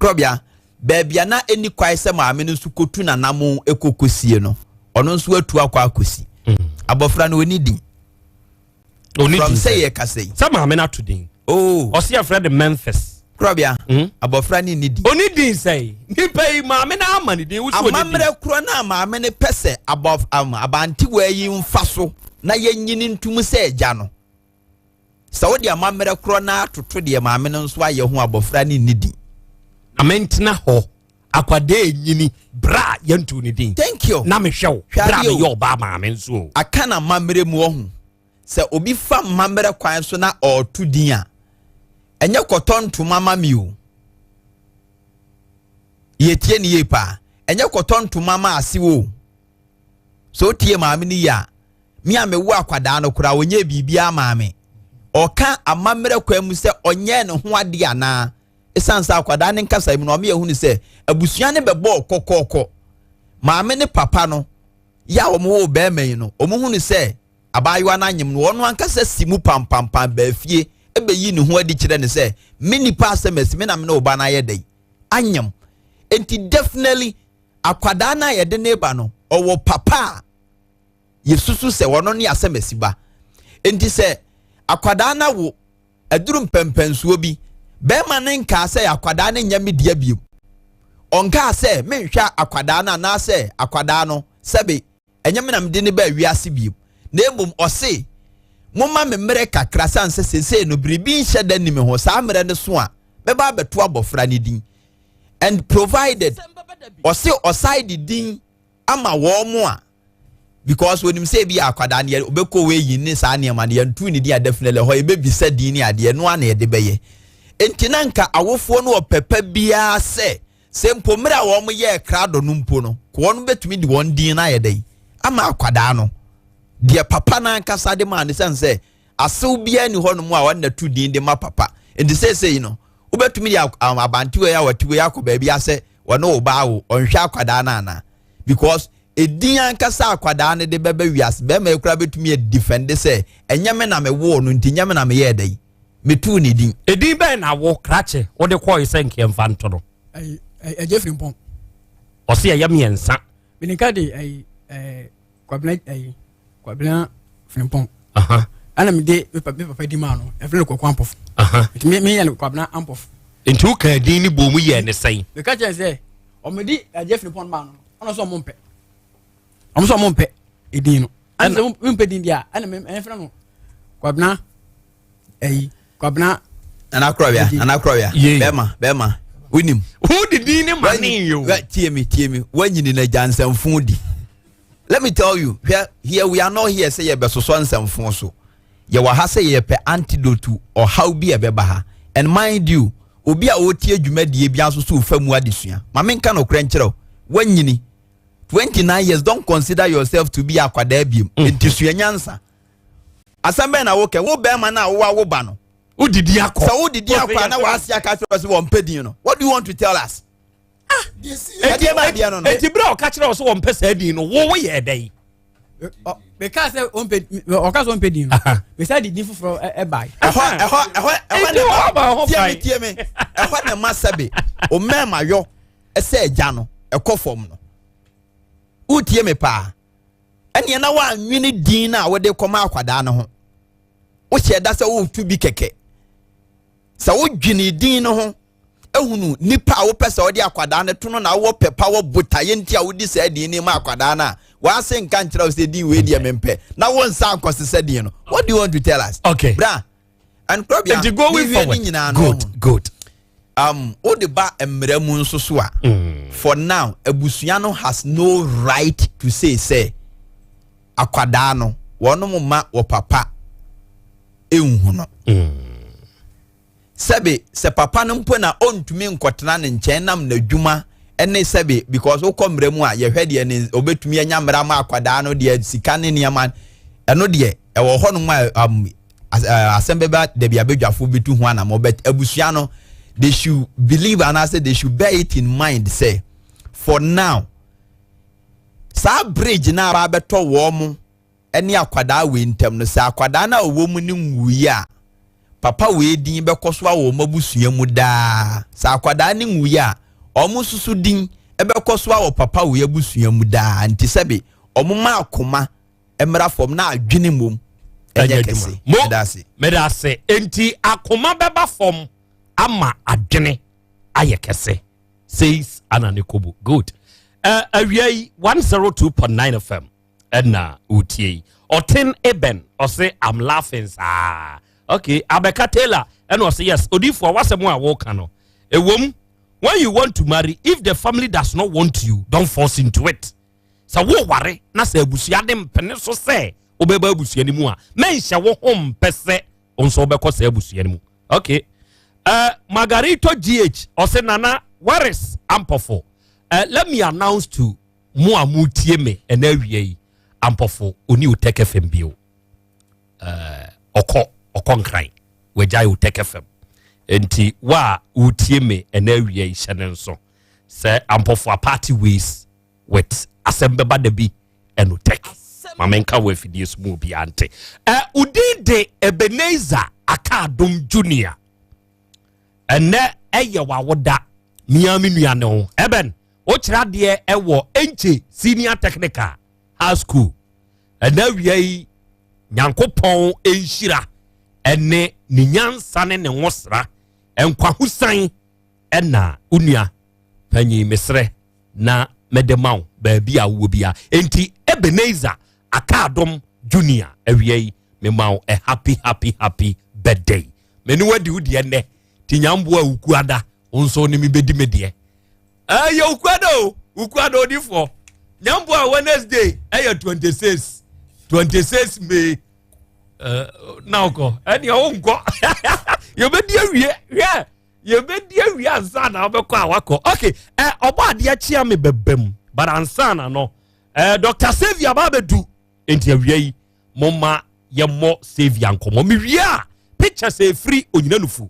korɔbea, baabi a na ɛni kwae sɛ maame no nso kɔtu n'anamo kɔ kɔsie no, ɔno nso atu akɔ akɔsi. Mm. Abɔfra no ɔni din. Ɔni din sɛ yɛ kasa yi. Sɛ maame no ato din. Oh. Ɔsi afrɛ de Memphis. Korɔbea, mm. abɔfra no ni din. Ɔni din sɛ nipa yi maame no ama ne din wusu ɔni din. Amammerɛ korɔ no a maame no pɛ sɛ abɔf abantewa yi mfa so na yɛnyini ntum sɛ agya no. Sɛ wode amammerɛ korɔ no ara toto deɛ maame no nso ayɛ ho abɔfra no nni din. Na mentena hɔ akwadaa enyini bra a yɛntu ne din. Thank you. Na mehwɛ wo bra a meyɛ ɔbaa maame nso o. Aka na amammerɛ mu ɔho sɛ obi fa amammerɛ kwan so na ɔreto din a ɛnyɛ kɔtɔ ntoma ma mi o. Yɛtie ne yie paa. Ɛnyɛ kɔtɔ ntoma ma ase o. Sɛ wotie maame no yie a Me a mewoo akwadaa no koraa, ɔnyɛɛ biribiara maa me. Ɔka amammerɛ kwan mu sɛ ɔnyɛɛ ne ho adeɛ anaa? Ɛsiane sɛ akwadaa no nkasa mu no, ɔma yɛhunu sɛ abusua no bɛbɔɔ kɔkɔɔkɔ. Maame ne papa no yɛ a wɔwoo barima yi no, wɔhunu sɛ abaayewa no anyem no, wɔn ankasa si mu pampampan baa fie bɛyi ne ho adi kyerɛ no sɛ, me nipa asɛm asi, me na me ne wo ba no ayɛ dɛn? Anyem. Enti definitely akwadaa no a yɛde ne ba no, ɔwɔ papa a yɛsusu sɛ ɔno ne asɛmasi ba. Enti sɛ akwadaa no awo aduru mpɛmpɛnsoɔ bi, bɛrima no nkaa sɛ akwadaa no nyɛ me dea bio. Ɔnkaa sɛ menhwɛ akwadaa no anaasɛ akwadaa no sɛbe ɛnyɛ me na mede ne baa wiase bio. Na mmom ɔse, momma me mmerɛ kakra sane sɛ seesei no biribi nhyɛ da nni me ho, saa mmerɛ no so a mɛba abɛto abɔfra no din. And provided, ɔse ɔsae de din ama wɔn a because onim sɛ ebi akwadaa no yɛ obɛkɔ wei ne saa nneɛma no yɛntu ne din a definitely hɔ yɛbɛbisa din ne adeɛ no a na yɛde bɛyɛ nti na nka awofoɔ no ɔpɛpɛ biara sɛ sɛ mpo mmerɛ a wɔn yɛɛ krado no mpo no ko wɔn bɛtumi de wɔn din no ayɛ dɛn ama akwadaa no deɛ papa no ankasa de maa no sɛn sɛ asew biara ni hɔ nom a wɔn na tu din de ma papa nti seesei no. Wobɛtumi de abantewa yi a wɔte wei akɔ baabi asɛ wɔne wo ba awo, ɔnhwɛ akwadaa no anaa? Because edin ankasa akwadaa no de bɛba wiase, bɛrima yi koraa bɛtumi adifɛnde sɛ ɛnyɛ me na mewoo no nti nyɛ me na meyɛɛ dɛn metuu ne din. Edin bɛn na wo krakye wode kɔe sɛ nka yɛmfa nto no? Ɛgye firi mpɔn. Ɔse ɛyɛ mmiɛnsa. Menika de ɛyi ɛɛ Kwabena ɛyi Kwabena Frimpong. Ɛna mi de mi papa di maa no ɛfɛ no Kwaku Ampɔfo. Nti mi mi yɛ no Kwabena Ampɔfo. Nti o kan din ni bɔ mu yɛ ne sɛn. Meka kyerɛ sɛ ɔmo di ɛgye Frimpong maa no ɔno sɛ ɔmo mpɛ ɔmo sɛ ɔmo mpɛ edin no ɛna sɛ mo mpɛ din deɛ ɛna mi ɛfɛ no Kwabena ɛyi Kwabena. Nana Korɔbea Nana Korɔbea bɛɛma bɛɛma wonim. Wo de din ne ma ne yɛ o. Tie mi tie mi wanyini na gya nsɛmfo di. Let me tell you hwɛ here we are not here sɛ yɛbɛsosɔ nsɛmfo so. Yɛwɔ ha sɛ yɛpɛ antidote to ɔhaw bi a ɛbɛba ha and mind you obi a ɔretie dwumadie bi nso so fa mu adesua. Ma menka nokorɛ nkyerɛ wo wanyini 29 years don't consider yourself to be akwadaa biem nti sua nyansa. Asɛm bɛn na wokɛ wo bɛrima no a wowa wo ba no wodidi akɔ sɛ wodidi akɔ a na w'ase aka kyerɛ sɛ wɔmpɛ din no what do you want to tell us ah ɛdeɛ ba adeɛ no no eti bere a ɔka kyerɛ wɔ sɛ wɔmpɛ saa din no wo woyɛ ɛdɛ yi meka sɛ ɔmpɛ ɔka sɛ ɔmpɛ din no mesa de din foforɔ ɛbae ɛhɔ ɛhɔ ɛhɔ ɛhɔ na ma tie me tie me ɛhɔ na ma sɛbe ɔmɛɛma yɔ ɛsɛ agya no ɛkɔ fam no wotie me paa ɛneɛ na woanwene din no a wode kɔma akwadaa no ho wohyɛ da sɛ woretu bi kɛkɛ sɛ wodwene din no ho ehunu nipa a wopɛ sɛ ɔde akwadaa no to no na wowɔ pɛpa wɔ botaeɛ nti a wodi saa din no ma akwadaa no a wɔase nka nkyerɛ wo sɛ din wei deɛ mempɛ na wo nsa nkɔsesɛ din no what do you want to tell us okay bra and korɔbea nti going forward ne nyinaa no good good wode ba mmara mu nso so a for now abusua no has no right to say sɛ akwadaa no wɔnom ma wɔ papa nhu no sɛbe sɛ papa no mpo na ɔntumi nkɔtena ne nkyɛn nam n'adwuma ne sɛbe because wokɔ mmara mu a yɛhwɛ deɛ ne ɔbɛtumi anya mmara ma akwadaa no deɛ sika ne nneɛma ɛno deɛ ɛwɔ hɔnom a asɛm bɛba dabi abadwafoɔ bɛtu ho anamɔ but abusua no they should believe anaasɛ they should bear it in mind sɛ for now saa bridge no a abɛtɔ wɔn mo ne akwadaa wei ntam no sɛ akwadaa no a ɔwɔ mu no nwui a papa wei din bɛkɔ so awɔ wɔn abusua mu daa sɛ akwadaa no nwui a wɔn nso so din bɛkɔ so awɔ papa wei abusua mu daa nti sɛbe wɔn ma akoma mmra fam na adwene mmom ɛnyɛ kɛse. Mo meda ase. Enti akoma bɛba fam ama adwene ayɛ kɛse says Anane Kobo. Good. Awia yi 102.9 FM ɛna wotie yi. Ɔten Eben ɔse I'm laughing saa. Okay, Abeka Taylor ɛna ɔse yes. Odifoɔ wasɛm a wɔka no. Ewom when you want to marry if the family does not want you don't force into it. Sɛ woware na sɛ abusua de mpene so sɛ wobɛba abusua no mu a, mɛnhyɛ wo ho mpɛ sɛ wo nso wobɛkɔ saa abusua no mu. Okay. Margarito GH ɔsɛ Nana where is Ampɔfo? Let me announce to mo a motie me ɛna awia yi Ampɔfo oni Otec FM bio. Ɔkɔ ɔkɔ nkran wagyae Otec FM. Nti wa a wotie me ɛna awia yi hyɛ ne nso sɛ Ampɔfo a party ways with asɛm bɛba da bi ɛno tech ma menka wɔ afidie so mu obiara nte. Wodin de Ebenezer Akadom Junior. Ɛnɛ ɛyɛ wawoda mia me nua ne ho. Eben, wokyerɛ adeɛ ɛwɔ Enche Senior Technical High School. Ɛnɛ awia yi Nyankopɔn nhyira ɛne ne nyansa ne ne nwosra nkwahosan ɛna wo nua panyin mesrɛ na mede ma wo baabi a wowɔ bia. Enti Ebenezer Akadom Junior awia yi mema wo a happy happy happy birthday. Me ne wadi wo deɛ nnɛ ti nyamboa wukuada wo nso ne me bɛdi me deɛ. Ɛyɛ wukuada o, wukuada odifoɔ nyamboa Wednesday ɛyɛ 26 May. Na wokɔ ɛneɛ wonkɔ yɛbɛdi awie hwɛ yɛbɛdi awie ansa na wobɛkɔ a wakɔ. Okay, ɔbɔ adeɛ kyea me bɛbam but ansa na no Dr. Saviour ba bɛdu nti awia yi momma yɛmmɔ Saviour nkɔmmɔ. Mewie a pictures ɛfiri onyina nufu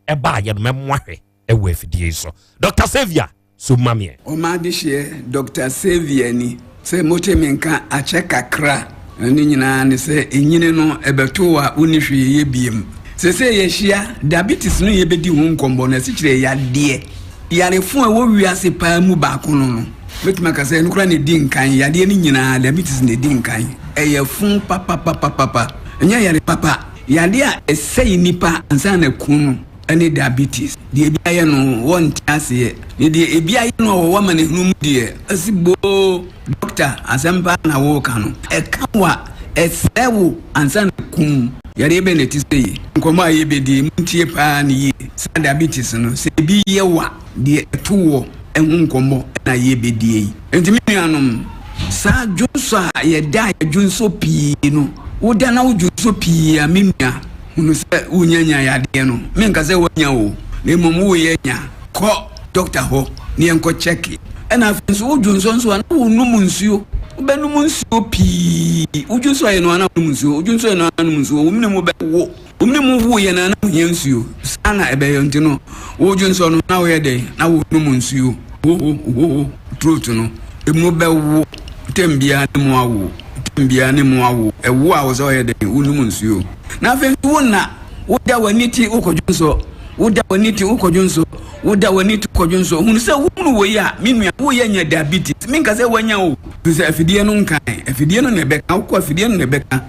ɛbaayɛ no mɛmoa hwɛ ɛwɔ afidie yi so. Dr. Saviour so ma meɛ. Ɔma adehyeɛ Doctor Saviour ni sɛ mote me nka akyɛ kakra na ne nyinaa ne sɛ enyini no ɛbɛto wo a wonni hwee yɛ biem. Sesei yɛahyia diabetes no yɛbɛdi ho nkɔmmɔ no asikyire yadeɛ yarefo a ɛwɔ wiase paa mu baako no no mɛtumi aka sɛ ɛno koraa na ɛdi nkan yadeɛ no nyinaa diabetes na ɛdi nkan ɛyɛ fo papapapapa ɛnyɛ yare papa yadeɛ a ɛsɛe nipa ansa na ku no. ne diabetes. Deɛ ebi ayɛ no wɔnte aseɛ, ne deɛ ebi ayɛ no wɔ w'amanehunu mu deɛ, ɔsi boo, dɔkta asɛm paa na woreka no. Ɛka wo a, ɛsɛe wo ansa na akum wo. Yareɛ bɛn na ɛte sɛ yi? Nkɔmmɔ a yɛbɛdi yi, montie paa ne yie. Saa diabetes no, sɛ ebi yɛ wo a, deɛ ɛto woɔ ho nkɔmmɔ na yɛbɛdie yi. Enti me nuanom, saa dwonsɔ a yɛda a yɛdwonsɔ pii no, woda na wodwonsɔ pii a, me nua, Hunu sɛ worenya nya yadeɛ no, menka sɛ woanya o, na mmom woreyɛ anya. Kɔ dɔkta hɔ na yɛnkɔ kyɛke. Ɛna afei nso wo dwonsɔ nso a na wonom nsuo, wobɛnom nsuo pii. Wo dwonsɔ yɛ no a na wonom nsuo, wo dwonsɔ yɛ no a na wonom nsuo, wo mene mu bɛwo. Wo mene mu wo yɛ no a na wohia nsuo. Saa na ɛbɛyɛ nti no, wo dwonsɔ no na woyɛ dɛn? Na wonom nsuo. Hoho hoho throat no, emu bɛwo. Tɛm biara ne mu awo. Tɛm biara ne mu awo. Ɛwo a wo sɛ ɔyɛ dɛn? Wonom nsuo. Na afei nso wo na woda w'ani te wokɔdwo nsɔ, woda w'ani te wokɔdwo nsɔ, woda w'ani te wokɔdwo nsɔ. Hunu sɛ wohunu wei a, me nua, woyɛ nya diabetes. Menka sɛ woanya o. Firi sɛ afidie no nkae, afidie no na ɛbɛka, wokɔ afidie no na ɛbɛka.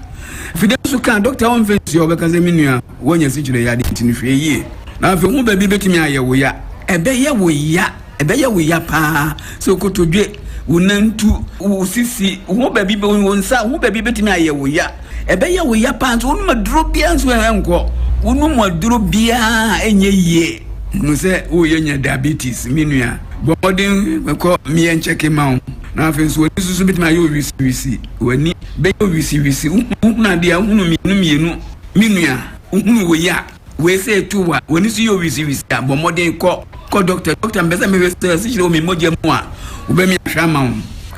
Afidie no nso ka, dɔkta wɔmfa nsuo a wobɛka sɛ me nua, woanya sikyire yadeɛ nti no hwɛ yie. Na afei ho baabi bɛtumi ayɛ wo ya. Ɛbɛyɛ wo ya. Ɛbɛyɛ wo ya paa sɛ wo kotodwe, wo nantu, wo sisi, wo ho baabi, wo nsa, wo ho baabi bɛtumi ayɛ wo ya. Ɛbɛyɛ wo ya paa nso wonom aduro biara nso ɛnkɔ. Wonom aduro biara ɛnyɛ yie. Hunu sɛ woreyɛ nya diabetes, me nua. Bɔ mmɔden kɔ mmea nkyɛke ma wo. Na afei nso w'ani nso so bɛtumi ayɛ owisiwisi. W'ani bɛyɛ owisiwisi. Wohunu adeɛ a, wohunu mmienu mmienu. Me nua, wohunu wei a, Wei sɛ etu wo a, w'ani so yɛ wisiwisi a, bɔ mmɔden kɔ kɔ dɔkta. Dɔkta, mepɛ sɛ mehwɛ sɛ asikyire wɔ me mogya mu a, wobɛmi ahwɛ ama wo.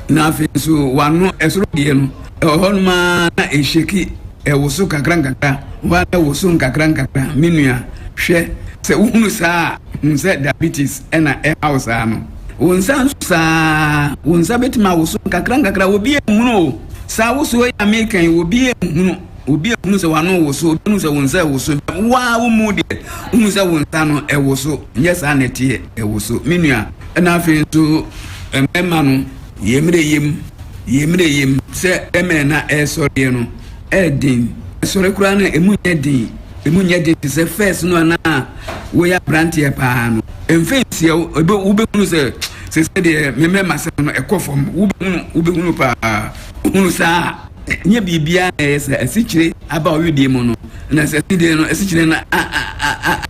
Na afei nso w'ano ɛsoro deɛ no, ɛwɔ hɔnom ara na ɛhyeki, ɛwoso kakra nkakra, hɔ ara na ɛwoso nkakra nkakra. Me nua, hwɛ, sɛ wohunu saa a, hu sɛ diabetes na ɛha wo saa no. Wo nsa nso saa ara, wo nsa bɛtumi awoso nkakra nkakra, obi nhunu o. Saa wosoɔ yi a meka yi, obi nhunu. Obi ehunu sɛ w'ano woso, obi ehunu sɛ wo nsa ɛwoso, wo ara wo mu deɛ, wohunu sɛ wo nsa no ɛwoso, nyɛ saa na ɛteɛ, ɛwoso. Me nua, ɛna afei nso mmarima no, yɛ mmerɛ yam, yɛ mmerɛ yam, sɛ bɛmɛ na ɛresɔreɛ no, ɛɛden, ɛsɔre koraa no emu nyɛ den, emu nyɛ den te sɛ fɛs no a na woyɛ aberanteɛ paa no, mfe nsia wobɛhunu sɛ sɛ sɛdeɛ me mmarima sɛm no ɛkɔ fam, wobɛhunu, wobɛhunu paa, wohunu saa a. Ɛnyɛ biribiara na ɛyɛ sɛ asikyire aba ɔwedeɛ mu no na sɛ asikyire no asikyire no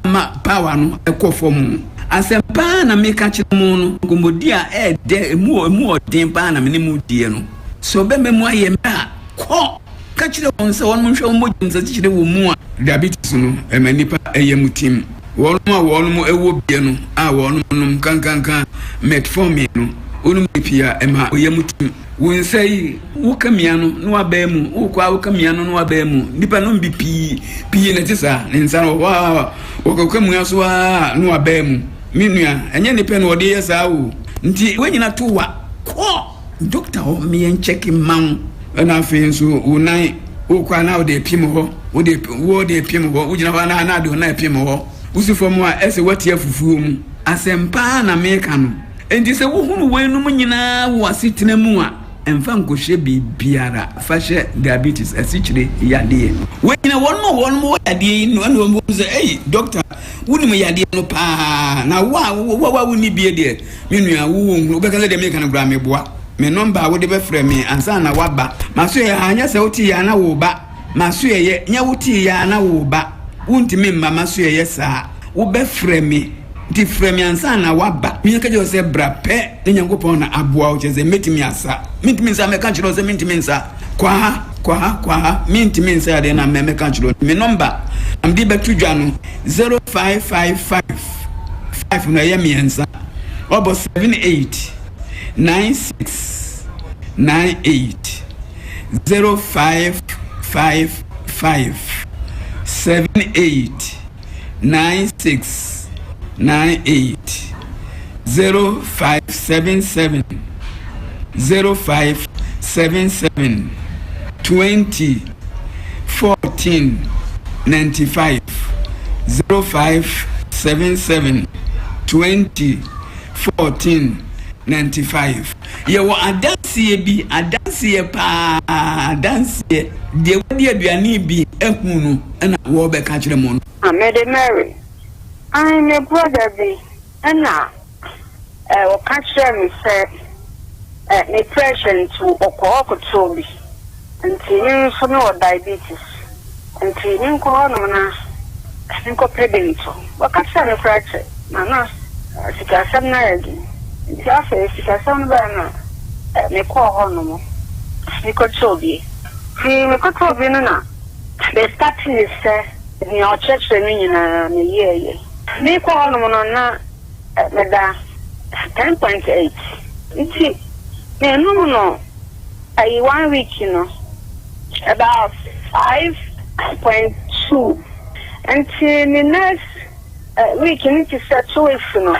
ama power no ɛkɔ fam. Asɛm paa na meka kyerɛ mo no, nkɔmmɔdi a ɛɛdɛ emu emu ɔden paa na me ne mo diɛ no. Sɛ ɔbɛma mu ayɛ mmerɛ a, kɔ ka kyerɛ wɔn sɛ wɔn nhwɛ wɔn mogya mu sɛ asikyire wɔ mu a. Diabetes no ɛma nnipa yam tim. Wɔn a wɔn wɔ bie no a wɔn nom kankanka metformin no, wonom no pii a ɛma yam tim. Wo nsa yi, woka mia no na wabaa mu, wokɔ a woka mia no na wabaa mu. Nnipa nom bi pii, pii na ɛte saa. Ne nsa no wɔ hɔ a, wɔkɔka mua so a na wabaa mu. Me nua, ɛnyɛ ne pɛ na ɔde yɛ saa o. Nti woanyina to wa, kɔ dɔkta hɔ ma yɛnkyɛke mma wo. Ɛna afei nso wo nan, wokɔ a na wode pem hɔ, wode wode pem hɔ, wogyina hɔ a na na ade wo nan pem hɔ. Wosi fam a ɛsɛ woate afufuo mu. Asɛm paa na meka no. Enti sɛ wohunu weinom nyinaa wɔ w'asetena mu a, mfa nkɔhyɛ biribiara, fa hyɛ diabetes, asikyire yadeɛ. Wei nyina wɔn a wɔn wɔ yadeɛ yi no ɛna wɔn bɛhu sɛ ei dɔkta wonim yadeɛ no paa, na wo a wo a wonni bie deɛ me nua wo nhunu, wobɛka sɛ deɛ meka no koraa meboa. Me nɔmba a wode bɛfrɛ me ansa na woaba masoɛeɛ ha nyɛ sɛ wote yɛ a na woreba masoɛeɛ, nyɛ wote yɛ a na woreba, wontumi mma masoɛeɛ saa, wobɛfrɛ me. Nti frɛ me ansa na woaba. Menya ka kyerɛ wo sɛ bra pɛ na Nyankopɔn na aboa wo, kyerɛ sɛ mɛtumi asa. Mentumi nsa, mɛka kyerɛ wo sɛ mentumi nsa. Kɔ ha, kɔ ha, kɔ ha, mentumi nsa adeɛ na mɛ mɛka kyerɛ wo. Me nɔmba na mede bɛto dwa no, 0555, 5 no ɛyɛ mmiɛnsa, ɔbɔ 78 96 98, 0555 78. 96 98 0577 0577 20 14 95 0577 20 14 95 Yɛwɔ adanseɛ bi, adanseɛ paa, adanseɛ. Deɛ wadi aduane bi ahu no na wɔrebɛka akyerɛ mo no. Mede Mary, ae me brɔda bi na ɔka kyerɛɛ me sɛ ne pressure nti ɔkɔ hɔ kɔtɔɔ bi nti me nso me wɔ diabetes nti me nkɔ hɔ nom na me nkɔ pɛ bi ntɔ. Ɔka kyerɛɛ me koraa kyɛ na na sikasɛm no ayɛ den nti afei sikasɛm no baeɛ na me kɔɔ hɔ nom me kɔtɔɔ bi. Nti me kɔtɔɔ bi no na me startee sɛ nea ɔkyerɛkyerɛ me nyinaa me yɛɛyɛ. Merekɔ hɔnom no na meda 10.8 nti menom no ayi one week no about 5.2 nti ne next week no te sɛ 2 weeks no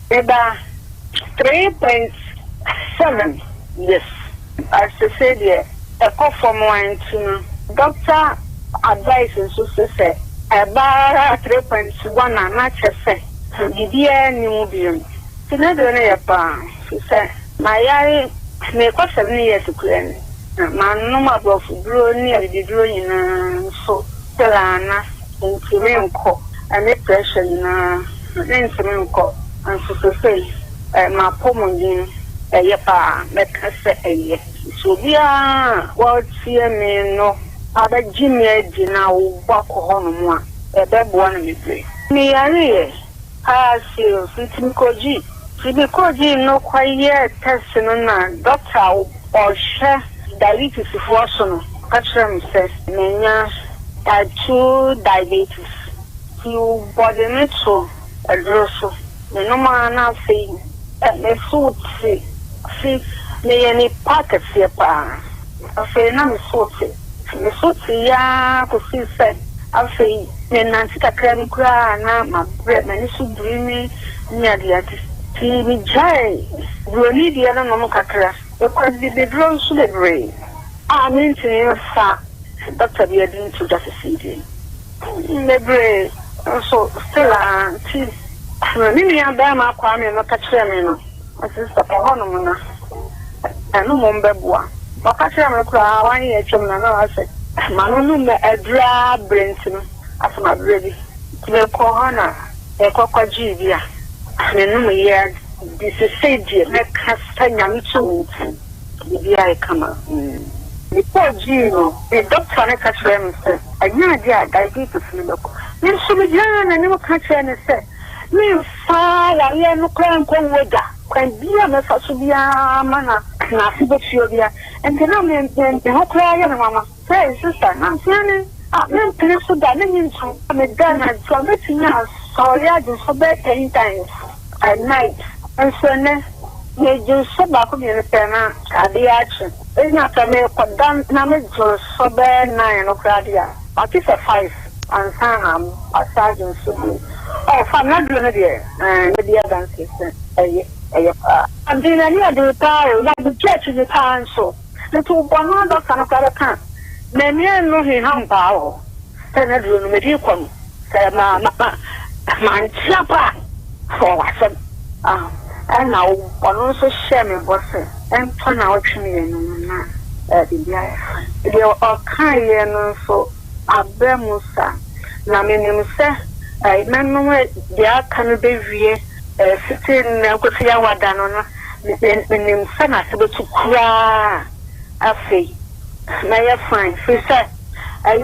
meda 3.7 yes. Sesei deɛ ɛkɔ fam a nti no doctor advice nso se sɛ ɛba ara 3.1 a na kyerɛ sɛ biribiara nni mu biom. Nti n'aduro no yɛ paa firi sɛ mayare merekɔ 7 years koraa ni na manom aborɔfo duro ne abibiduro nyinaa nso still a na ntumi nkɔ ɛne pressure nyinaa mentumi nkɔ nso sesei m'apɔmuden ɛyɛ paa mɛka sɛ ɛyɛ. Nti obiara a ɔretie me no abɛgye me adi na wobɔ akɔ hɔnom a, ɛbɛboa no bebree. Meyareeɛ paa serious nti mekɔgyee. Nti mekɔgyee no kɔyɛɛ test no na doctor a ɔhwɛ diabetes foɔ so no ka kyerɛɛ me sɛ manya type 2 diabetes. Nti wɔde me to aduro so menom ara na afei me so te fi meyɛ nipa kɛseɛ paa afei na me so te me so te yi ara kɔsii sɛ afei menante kakra bi koraa na mabrɛ m'ani so biri me ne adeade nti megyae buroni deɛ no nom kakra mekɔ bibiduro nso bebree a mentumi mfa dɔkta bi adi nto dwa sesei deɛ bebree nso still a nti me nua barima Kwame no ka kyerɛɛ me no ɔse sɛ kɔ hɔnom na ɛno mmom bɛboa. Ɔka kyerɛɛ me koraa wanyɛ atwam na na wasɛ m'ano no mu aduru ara berɛ nti no asɛ mabrɛ bi nti mekɔɔ hɔ na mekɔ kɔgyee bi a menom yɛ de sesei deɛ mɛka sɛ Nyame tumi nti biribiara yɛ kama. Mekɔɔ gyee no me dɔkta no ka kyerɛɛ me sɛ ɛnyɛ adeɛ a diabetes no bɛkɔ. Me nso megyinaa n'anim ka kyerɛɛ no sɛ memfa yareɛ no koraa nkɔ wuo da. Kwan biara a mɛfa so biara ma na n'ase bɛtua biara. Nti na me me ho koraa yɛ me nwanwa sɛ sista nantea ne a mempene so da mennye ntom. Meda anadwo a mɛtumi asɔre agye nso bɛyɛ 10 times a night. Nso ɛnnɛ megye nso baako mmienu pɛ na adeɛ akye. Ɛnya sɛ merekɔda na megye nso bɛyɛ 9 no koraa deɛ a, mate sɛ 5 ansa na masa agye nso bio. Oh, fam n'aduro no deɛ ɛɛ mɛdi adanseɛ sɛ ɛyɛ ɛyɛ paa. Ade n'ani ɔden paa o, na megye akyinnye paa nso. Nti wobɔ no dɔkta no koraa bɛka m'ani annu hweham paa wɔ hɔ sɛ n'aduro no mede rekɔ no sɛ ma ma ma mante apa a fɔ w'asɛm. Ah, ɛna ɔno nso hyɛɛ me bɔ sɛ ɛntɔ nnawɔtwe mmienu no na biribi ayɛ fine. Deɛ ɔkaeɛ no nso aba mu saa. Na menim sɛ mɛnom deɛ aka no bɛwie fiti nnɛ kɔsi Yawada no na menim sɛ n'ase bɛtu koraa. Afei mɛyɛ fine firi sɛ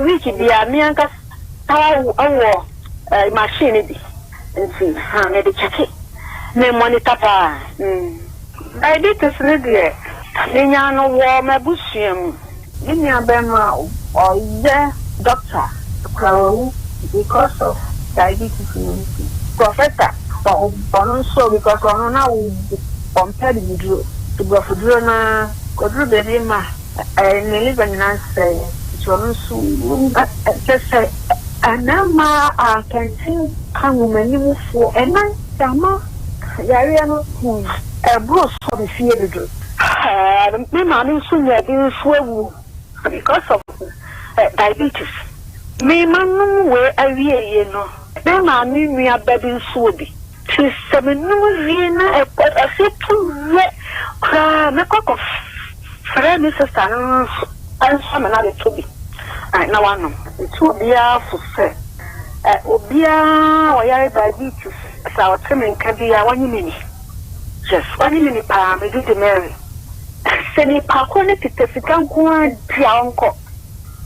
week biara me ankasa wɔ machine no bi nti ha mede kyɛke me monitor paa. Diabetes no deɛ menya no wɔ m'abusua mu. Me nua barima a ɔyɛ doctor koraa wawu because of diabetes no nti. Professor ɔno nso because ɔno na ɔmpɛ bibiduro nti borɔfoduro no ara kɔduru baabi ma ne liver nyinaa sɛe nti ɔno nso kyerɛ sɛ. Mmarima a kɛntɛn ka nwomanimfoɔ ɛnan. Ama yareɛ no ɛboro so me fie dodo. Me maame nso nyaa bi nso awu because of diabetes. Me ma nom wei awieie no me maame nua ba bi nso wɔ bi. Nti sɛ me nom wie na ɛse to wie koraa mɛkɔ akɔ frɛ me sister no nso nso ama no abɛtɔ bi na wanom. Metu obiara fo sɛ obiara a ɔyare diabetes sɛ ɔte me nka biara wɔnye me ni. Yes, wɔnye me ni paa, me din de Mary. Sɛ nipa koro no kita sika nko ara di a ɔnkɔ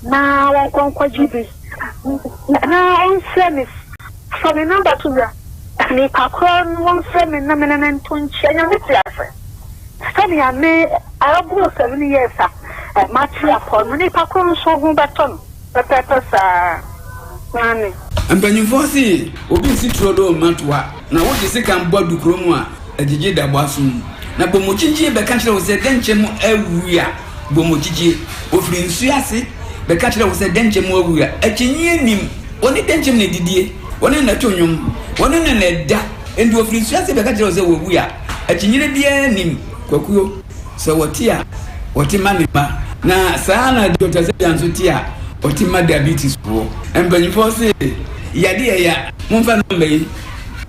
na wɔnkɔ nkɔgye bi na ɔmfrɛ me fa me number to dwa. Nipa korɔ no wɔmfrɛ me na me ne no nto nkyia. Nyame te ase. Sɛnea me aboro 7 years a mate apɔ no, nipa korɔ nso ho bɛtɔ no pɛpɛɛpɛ saa. Aane. Mpanyimfoɔ se obi nsi turo do mma toa, na wode sekan bɔ adukuro mu a, agyigye da bɔ aso mu. Na bɔmmɔkyinkyini bɛka kyerɛ wo sɛ dɛnkyɛm awu a, bɔmmɔkyikyi, ɔfiri nsuo ase bɛka kyerɛ wo sɛ dɛnkyɛm awu a, akyinnyeɛ nnim. Wɔne dɛnkyɛm na ɛdidie, wɔne no na ɛto nnwom, wɔne no na ɛda. Enti ɔfiri nsuo ase bɛka kyerɛ wo sɛ wawu a, akyinnyeɛ biara nnim. Kwakuo, sɛ wɔte a, wɔte ma ne mma. Na saa ara na Dɔkta Xavier nso te a, ɔte ma diabetes foɔ. Mpanyinfoɔ se yadeɛ ya, momfa number yi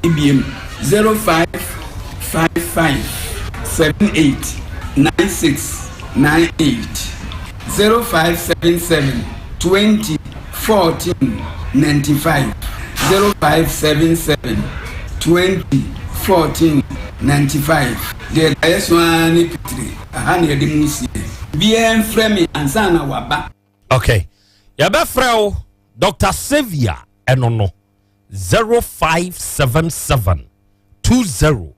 biem, 0555 78 96 98, 0577 20 14 95, 0577 20 14 95. Deɛ daeɛ so ara ne pitire, aha na yɛde mu sie. Biara mfrɛ me ansa na waba. Okay, yɛbɛfrɛ wo Dr. Xavier ɛno no 0577 20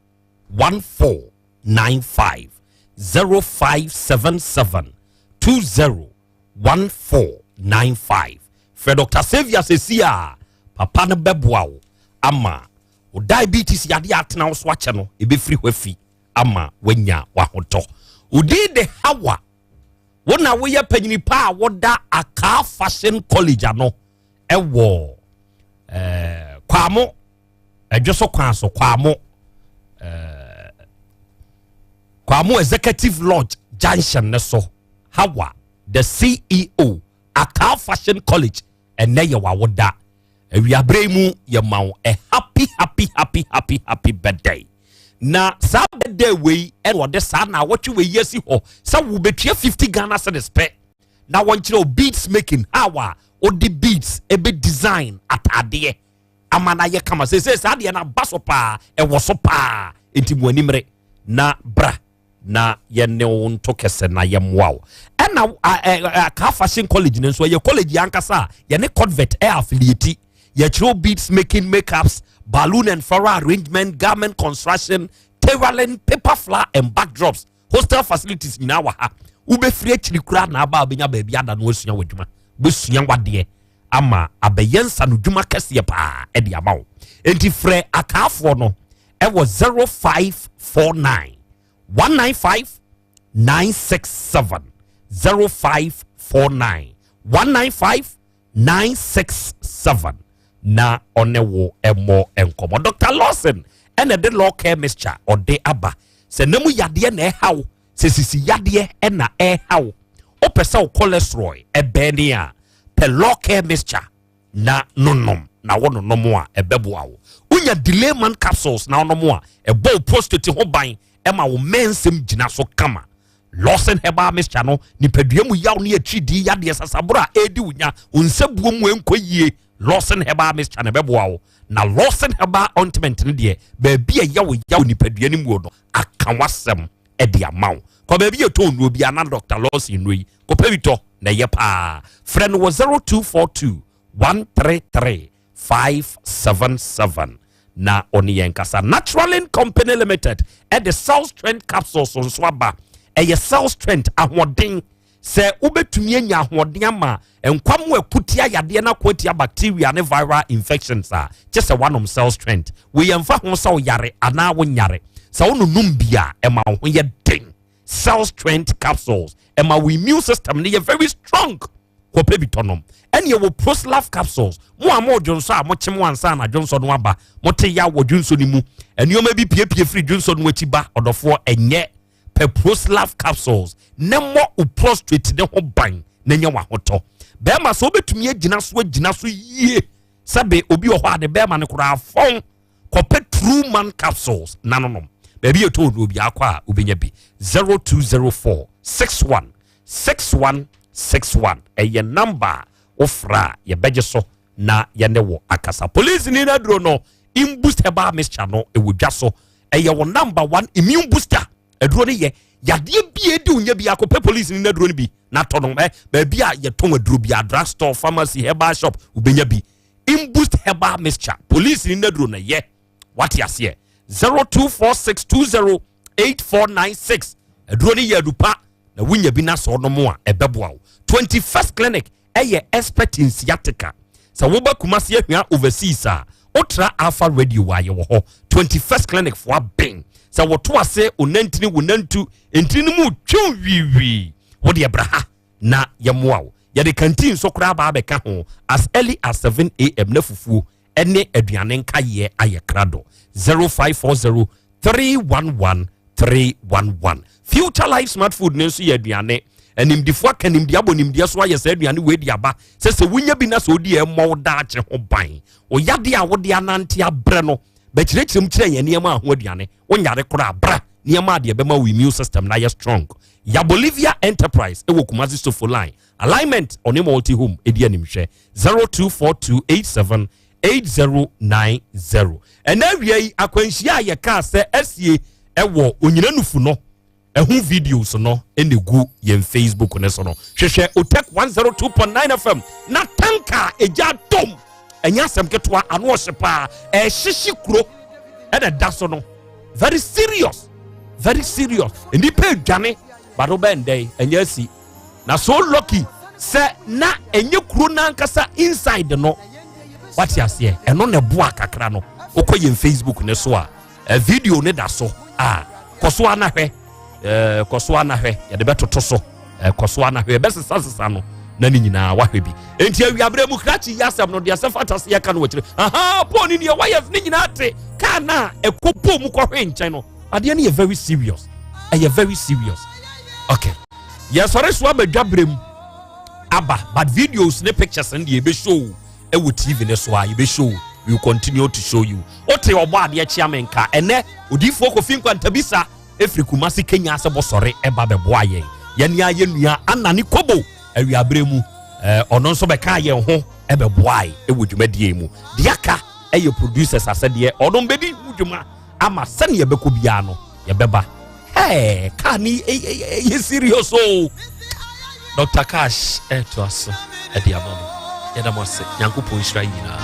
1495, 0577 20 1495. Frɛ Dr. Xavier sɛsi a papa no bɛboa wo ama wo diabetes yadeɛ atena wo so akyɛ no ɛbɛfiri hɔ afi ama woanya wahotɔ. Wodin de Hawa, wo na woyɛ panyini pa a woda Akaa Fashion College ano ɛwɔ Kwamo ɛdwo so kwan so, Kwamo Executive Lodge junction ne so. Hawa the CEO, Akaa Fashion College, ɛnɛ yɛ wawoda. Awiaberɛ yi mu yɛma wo a happy, happy, happy, happy, happy birthday. Na saa birthday wei ɛna ɔde saa na awɔtwe wei asi hɔ sɛ wobɛtua 50 Ghana cedis pɛ na wɔnkyerɛ wo beads making, how a wode beads ɛbɛ design ataadeɛ ama no ayɛ kama. Seesei saa deɛ no aba so paa, ɛwɔ so paa, enti mu animere na bra na yɛne wo nto kɛsɛ na yɛmmoa wo. Ɛna Akaa Fashion College no nso ɛyɛ college ankasa a yɛne Codvet ɛ affiliate. Yɛkyerɛw beads making, makeups, balloon and floral arrangement, garment construction, tailoring, paper flower and backdrops. Hostel facilities nyinaa wɔ ha. Wobɛfiri akyiri koraa na aba a, wobɛnya baabi ada no asua w'adwuma, wobɛsua wadeɛ ama abɛyɛ nsa no dwuma kɛseɛ paa ɛde ama wo. Enti frɛ Akaafoɔ no ɛwɔ 0549 195 967, 0549 195 967 na ɔne wo ɛmmɔ nkɔmmɔ. Dr Lawson ɛna ɛde law care mixture ɔde aba sɛ na mu yadeɛ na ɛha wo, sɛ sisi yadeɛ ɛna ɛha wo, wopɛ sɛ wo cholesterol ɛbɛn ne a, pɛ law care mixture na nonom. Na wɔnonom a, ɛbɛboa wo. Wonya delay man capsules na wonom a, ɛbɔ wo prostate ho ban, ɛma wo mɛnsɛm gyina so kama. Lawson Herbal Mixture no, nipadua mu yaw ne akyiridii yadeɛ, sasaboro a ɛredi wo nya, wo nsa buo mu ɛnkɔ yie, Lawson Herbal Mixture na ɛbɛboa wo. Na Lawson Herbal Ointment no deɛ, baabi a ɛyɛ wo yaw nipadua no mu no, aka w'asɛm ɛde ama wo. Kɔ baabi yɛ tɔn nnuro bi ana Dr Lawson nnuro yi, kɔpɛ bi tɔ na ɛyɛ paa. Frɛ no wɔ 0242 133 577 na ɔne yɛn kasa. Naturalin Company Limited ɛde Cell Strength capsules nso aba. Ɛyɛ Cell Strength ahoɔden sɛ wobɛtumi anya ahoɔden ama nkwam akutia yadeɛ no ako atia bacteria ne viral infections a, kyɛ sɛ woanom Cell Strength wei, yɛmfa ho sɛ woyare anaa wonyare, sɛ wononom bi a, ɛma wo ho yɛ den. Cell Strength capsules ɛma wo immune system no yɛ very strong. Kɔpɛ bi tɔ nom. Ɛne ɛwɔ Proslav capsules. Mo a mo dwonsɔ a mokyem ansa na dwonsɔ no aba, mote ya wɔ dwonsɔ no mu, nneɛma bi piepie firi dwonsɔ no akyi ba, ɔdɔfoɔ, ɛnyɛ pɛ Proslav capsules na mmɔ wo prostate ne ho ban na nya wahotɔ. Bɛrima, sɛ wobɛtumi agyina so, agyina so yie. Sɛbe, obi wɔ hɔ a ne bɛrima no koraa fɔn. Kɔpɛ True Man capsules na nonom. Baabi yɛ tɔn no obi akɔ a wobɛnya bi. 0204 61 61 61 ɛyɛ number a wofra a yɛbɛgye so na yɛne wɔ akasa. Police ni no aduro no, Imboost herbal mixture no, ɛwɔ dwa so. Ɛyɛ wɔ number one immune booster aduro no. Yɛ yadeɛ bie di wonya bi, akɔpɛ police ni no aduro no bi na tɔ no. Ɛ baabi a yɛtɔn aduro bi a, drug store, pharmacy, herbal shop, wobɛnya bi. Imboost herbal mixture, police ni no aduro no yɛ. Wate aseɛ? 0246208496. Aduro no yɛ adupa na wonya bi na sɛ ɔnom a, ɛbɛboa wo. 21st Clinic ɛyɛ expert in sciatica. Sɛ woba Kumase Ahwea Overseas a, wotra Alpha Radio a, yɛwɔ hɔ. 21st Clinic fo abɛn sɛ wɔto ase onantini, wonantu ntini no mu twew wiiwii, wode ɛbra ha na yɛmmoa wo. Yɛde canteen nso koraa baa bɛka ho as early as 7 am na fufuo ɛne aduane nkayeɛ ayɛ krado. 0540 311 311. Future Life Smart Food ne nso yɛ aduane animdifoɔ aka nimdeɛ abɔ nimdeɛ so ayɛ saa aduane wei de aba sɛ wonya bi na sɛ wodi ɛmmɔ wo daakye ho ban. Ɔyadeɛ a wode anante abrɛ no, bɛkyerɛkyerɛ mu kyerɛ yɛn nneɛma a ho aduane wonyare koraa bra, nneɛma a deɛ ɛbɛma wo immune system na yɛ strong. Ya Bolivia Enterprise ɛwɔ Kumasi Sofo Line alignment, ɔne Multi Home ɛdi animhwɛ. 024287 8090. Ɛna awia yi, akwanhyia a yɛkaa sɛ asie ɛwɔ Onyina Nufu no, ɛho videos no ɛna gu yɛn Facebook ne so no. Hwehwɛ Otec 102.9 FM na tanka egya dom. Ɛnyɛ asɛm ketewa, ano ɔhye paa, ɛhyehye kuro ɛna da so no. Very serious, very serious. Nnipa adwane bado bɛn dɛn ɛnyɛ asi na so lucky sɛ na ɛnyɛ kuro n'ankasa inside no. Wate aseɛ? Ɛno na ɛboa kakra no. Wokɔ yɛn Facebook ne so a, video ne da so a, kɔ so anahwɛ, kɔ so anahwɛ. Yɛde bɛtoto so, kɔ so anahwɛ, yɛbɛsesasesa no na ne nyinaa wahwɛ bi. Enti awiaberɛ mu krakye yi asɛm no deɛ sɛ fata se yɛka no wɔkyerɛ aha pɔɔ ne neɛ wires ne nyinaa te kaa no a ɛkɔ pɔɔ mu kɔhwe nkyɛn no. Adeɛ no yɛ very serious, ɛyɛ very serious. Okay, yɛsɔre so aba dwaberɛ mu aba, but videos ne pictures no deɛ, yɛbɛshow ɛwɔ TV ne so a, yɛbɛshow. We will continue to show you. Wote ɔbɔ adeɛ kyea me nka ɛnɛ Odiifoɔ Kofi Nkwantabisa ɛfiri Kumase Kenya sɛ bɔsɔre ɛba bɛboa yɛn. Yɛne a yɛnua Anane Kobo awiaberɛ mu, ɔno nso bɛka yɛn ho ɛbɛboae ɛwɔ dwumadie mu. Deɛ aka ɛyɛ producers asɛdeɛ, ɔno mbɛdi ho dwuma ama sɛnea ɛbɛkɔ biara no yɛbɛba. Hey, kaa ni ɛyɛ serious o. Dr Cash ɛɛtoa so ɛde ama mo. Yɛda mo ase. Nyankopɔn nhyira yi nyinaa.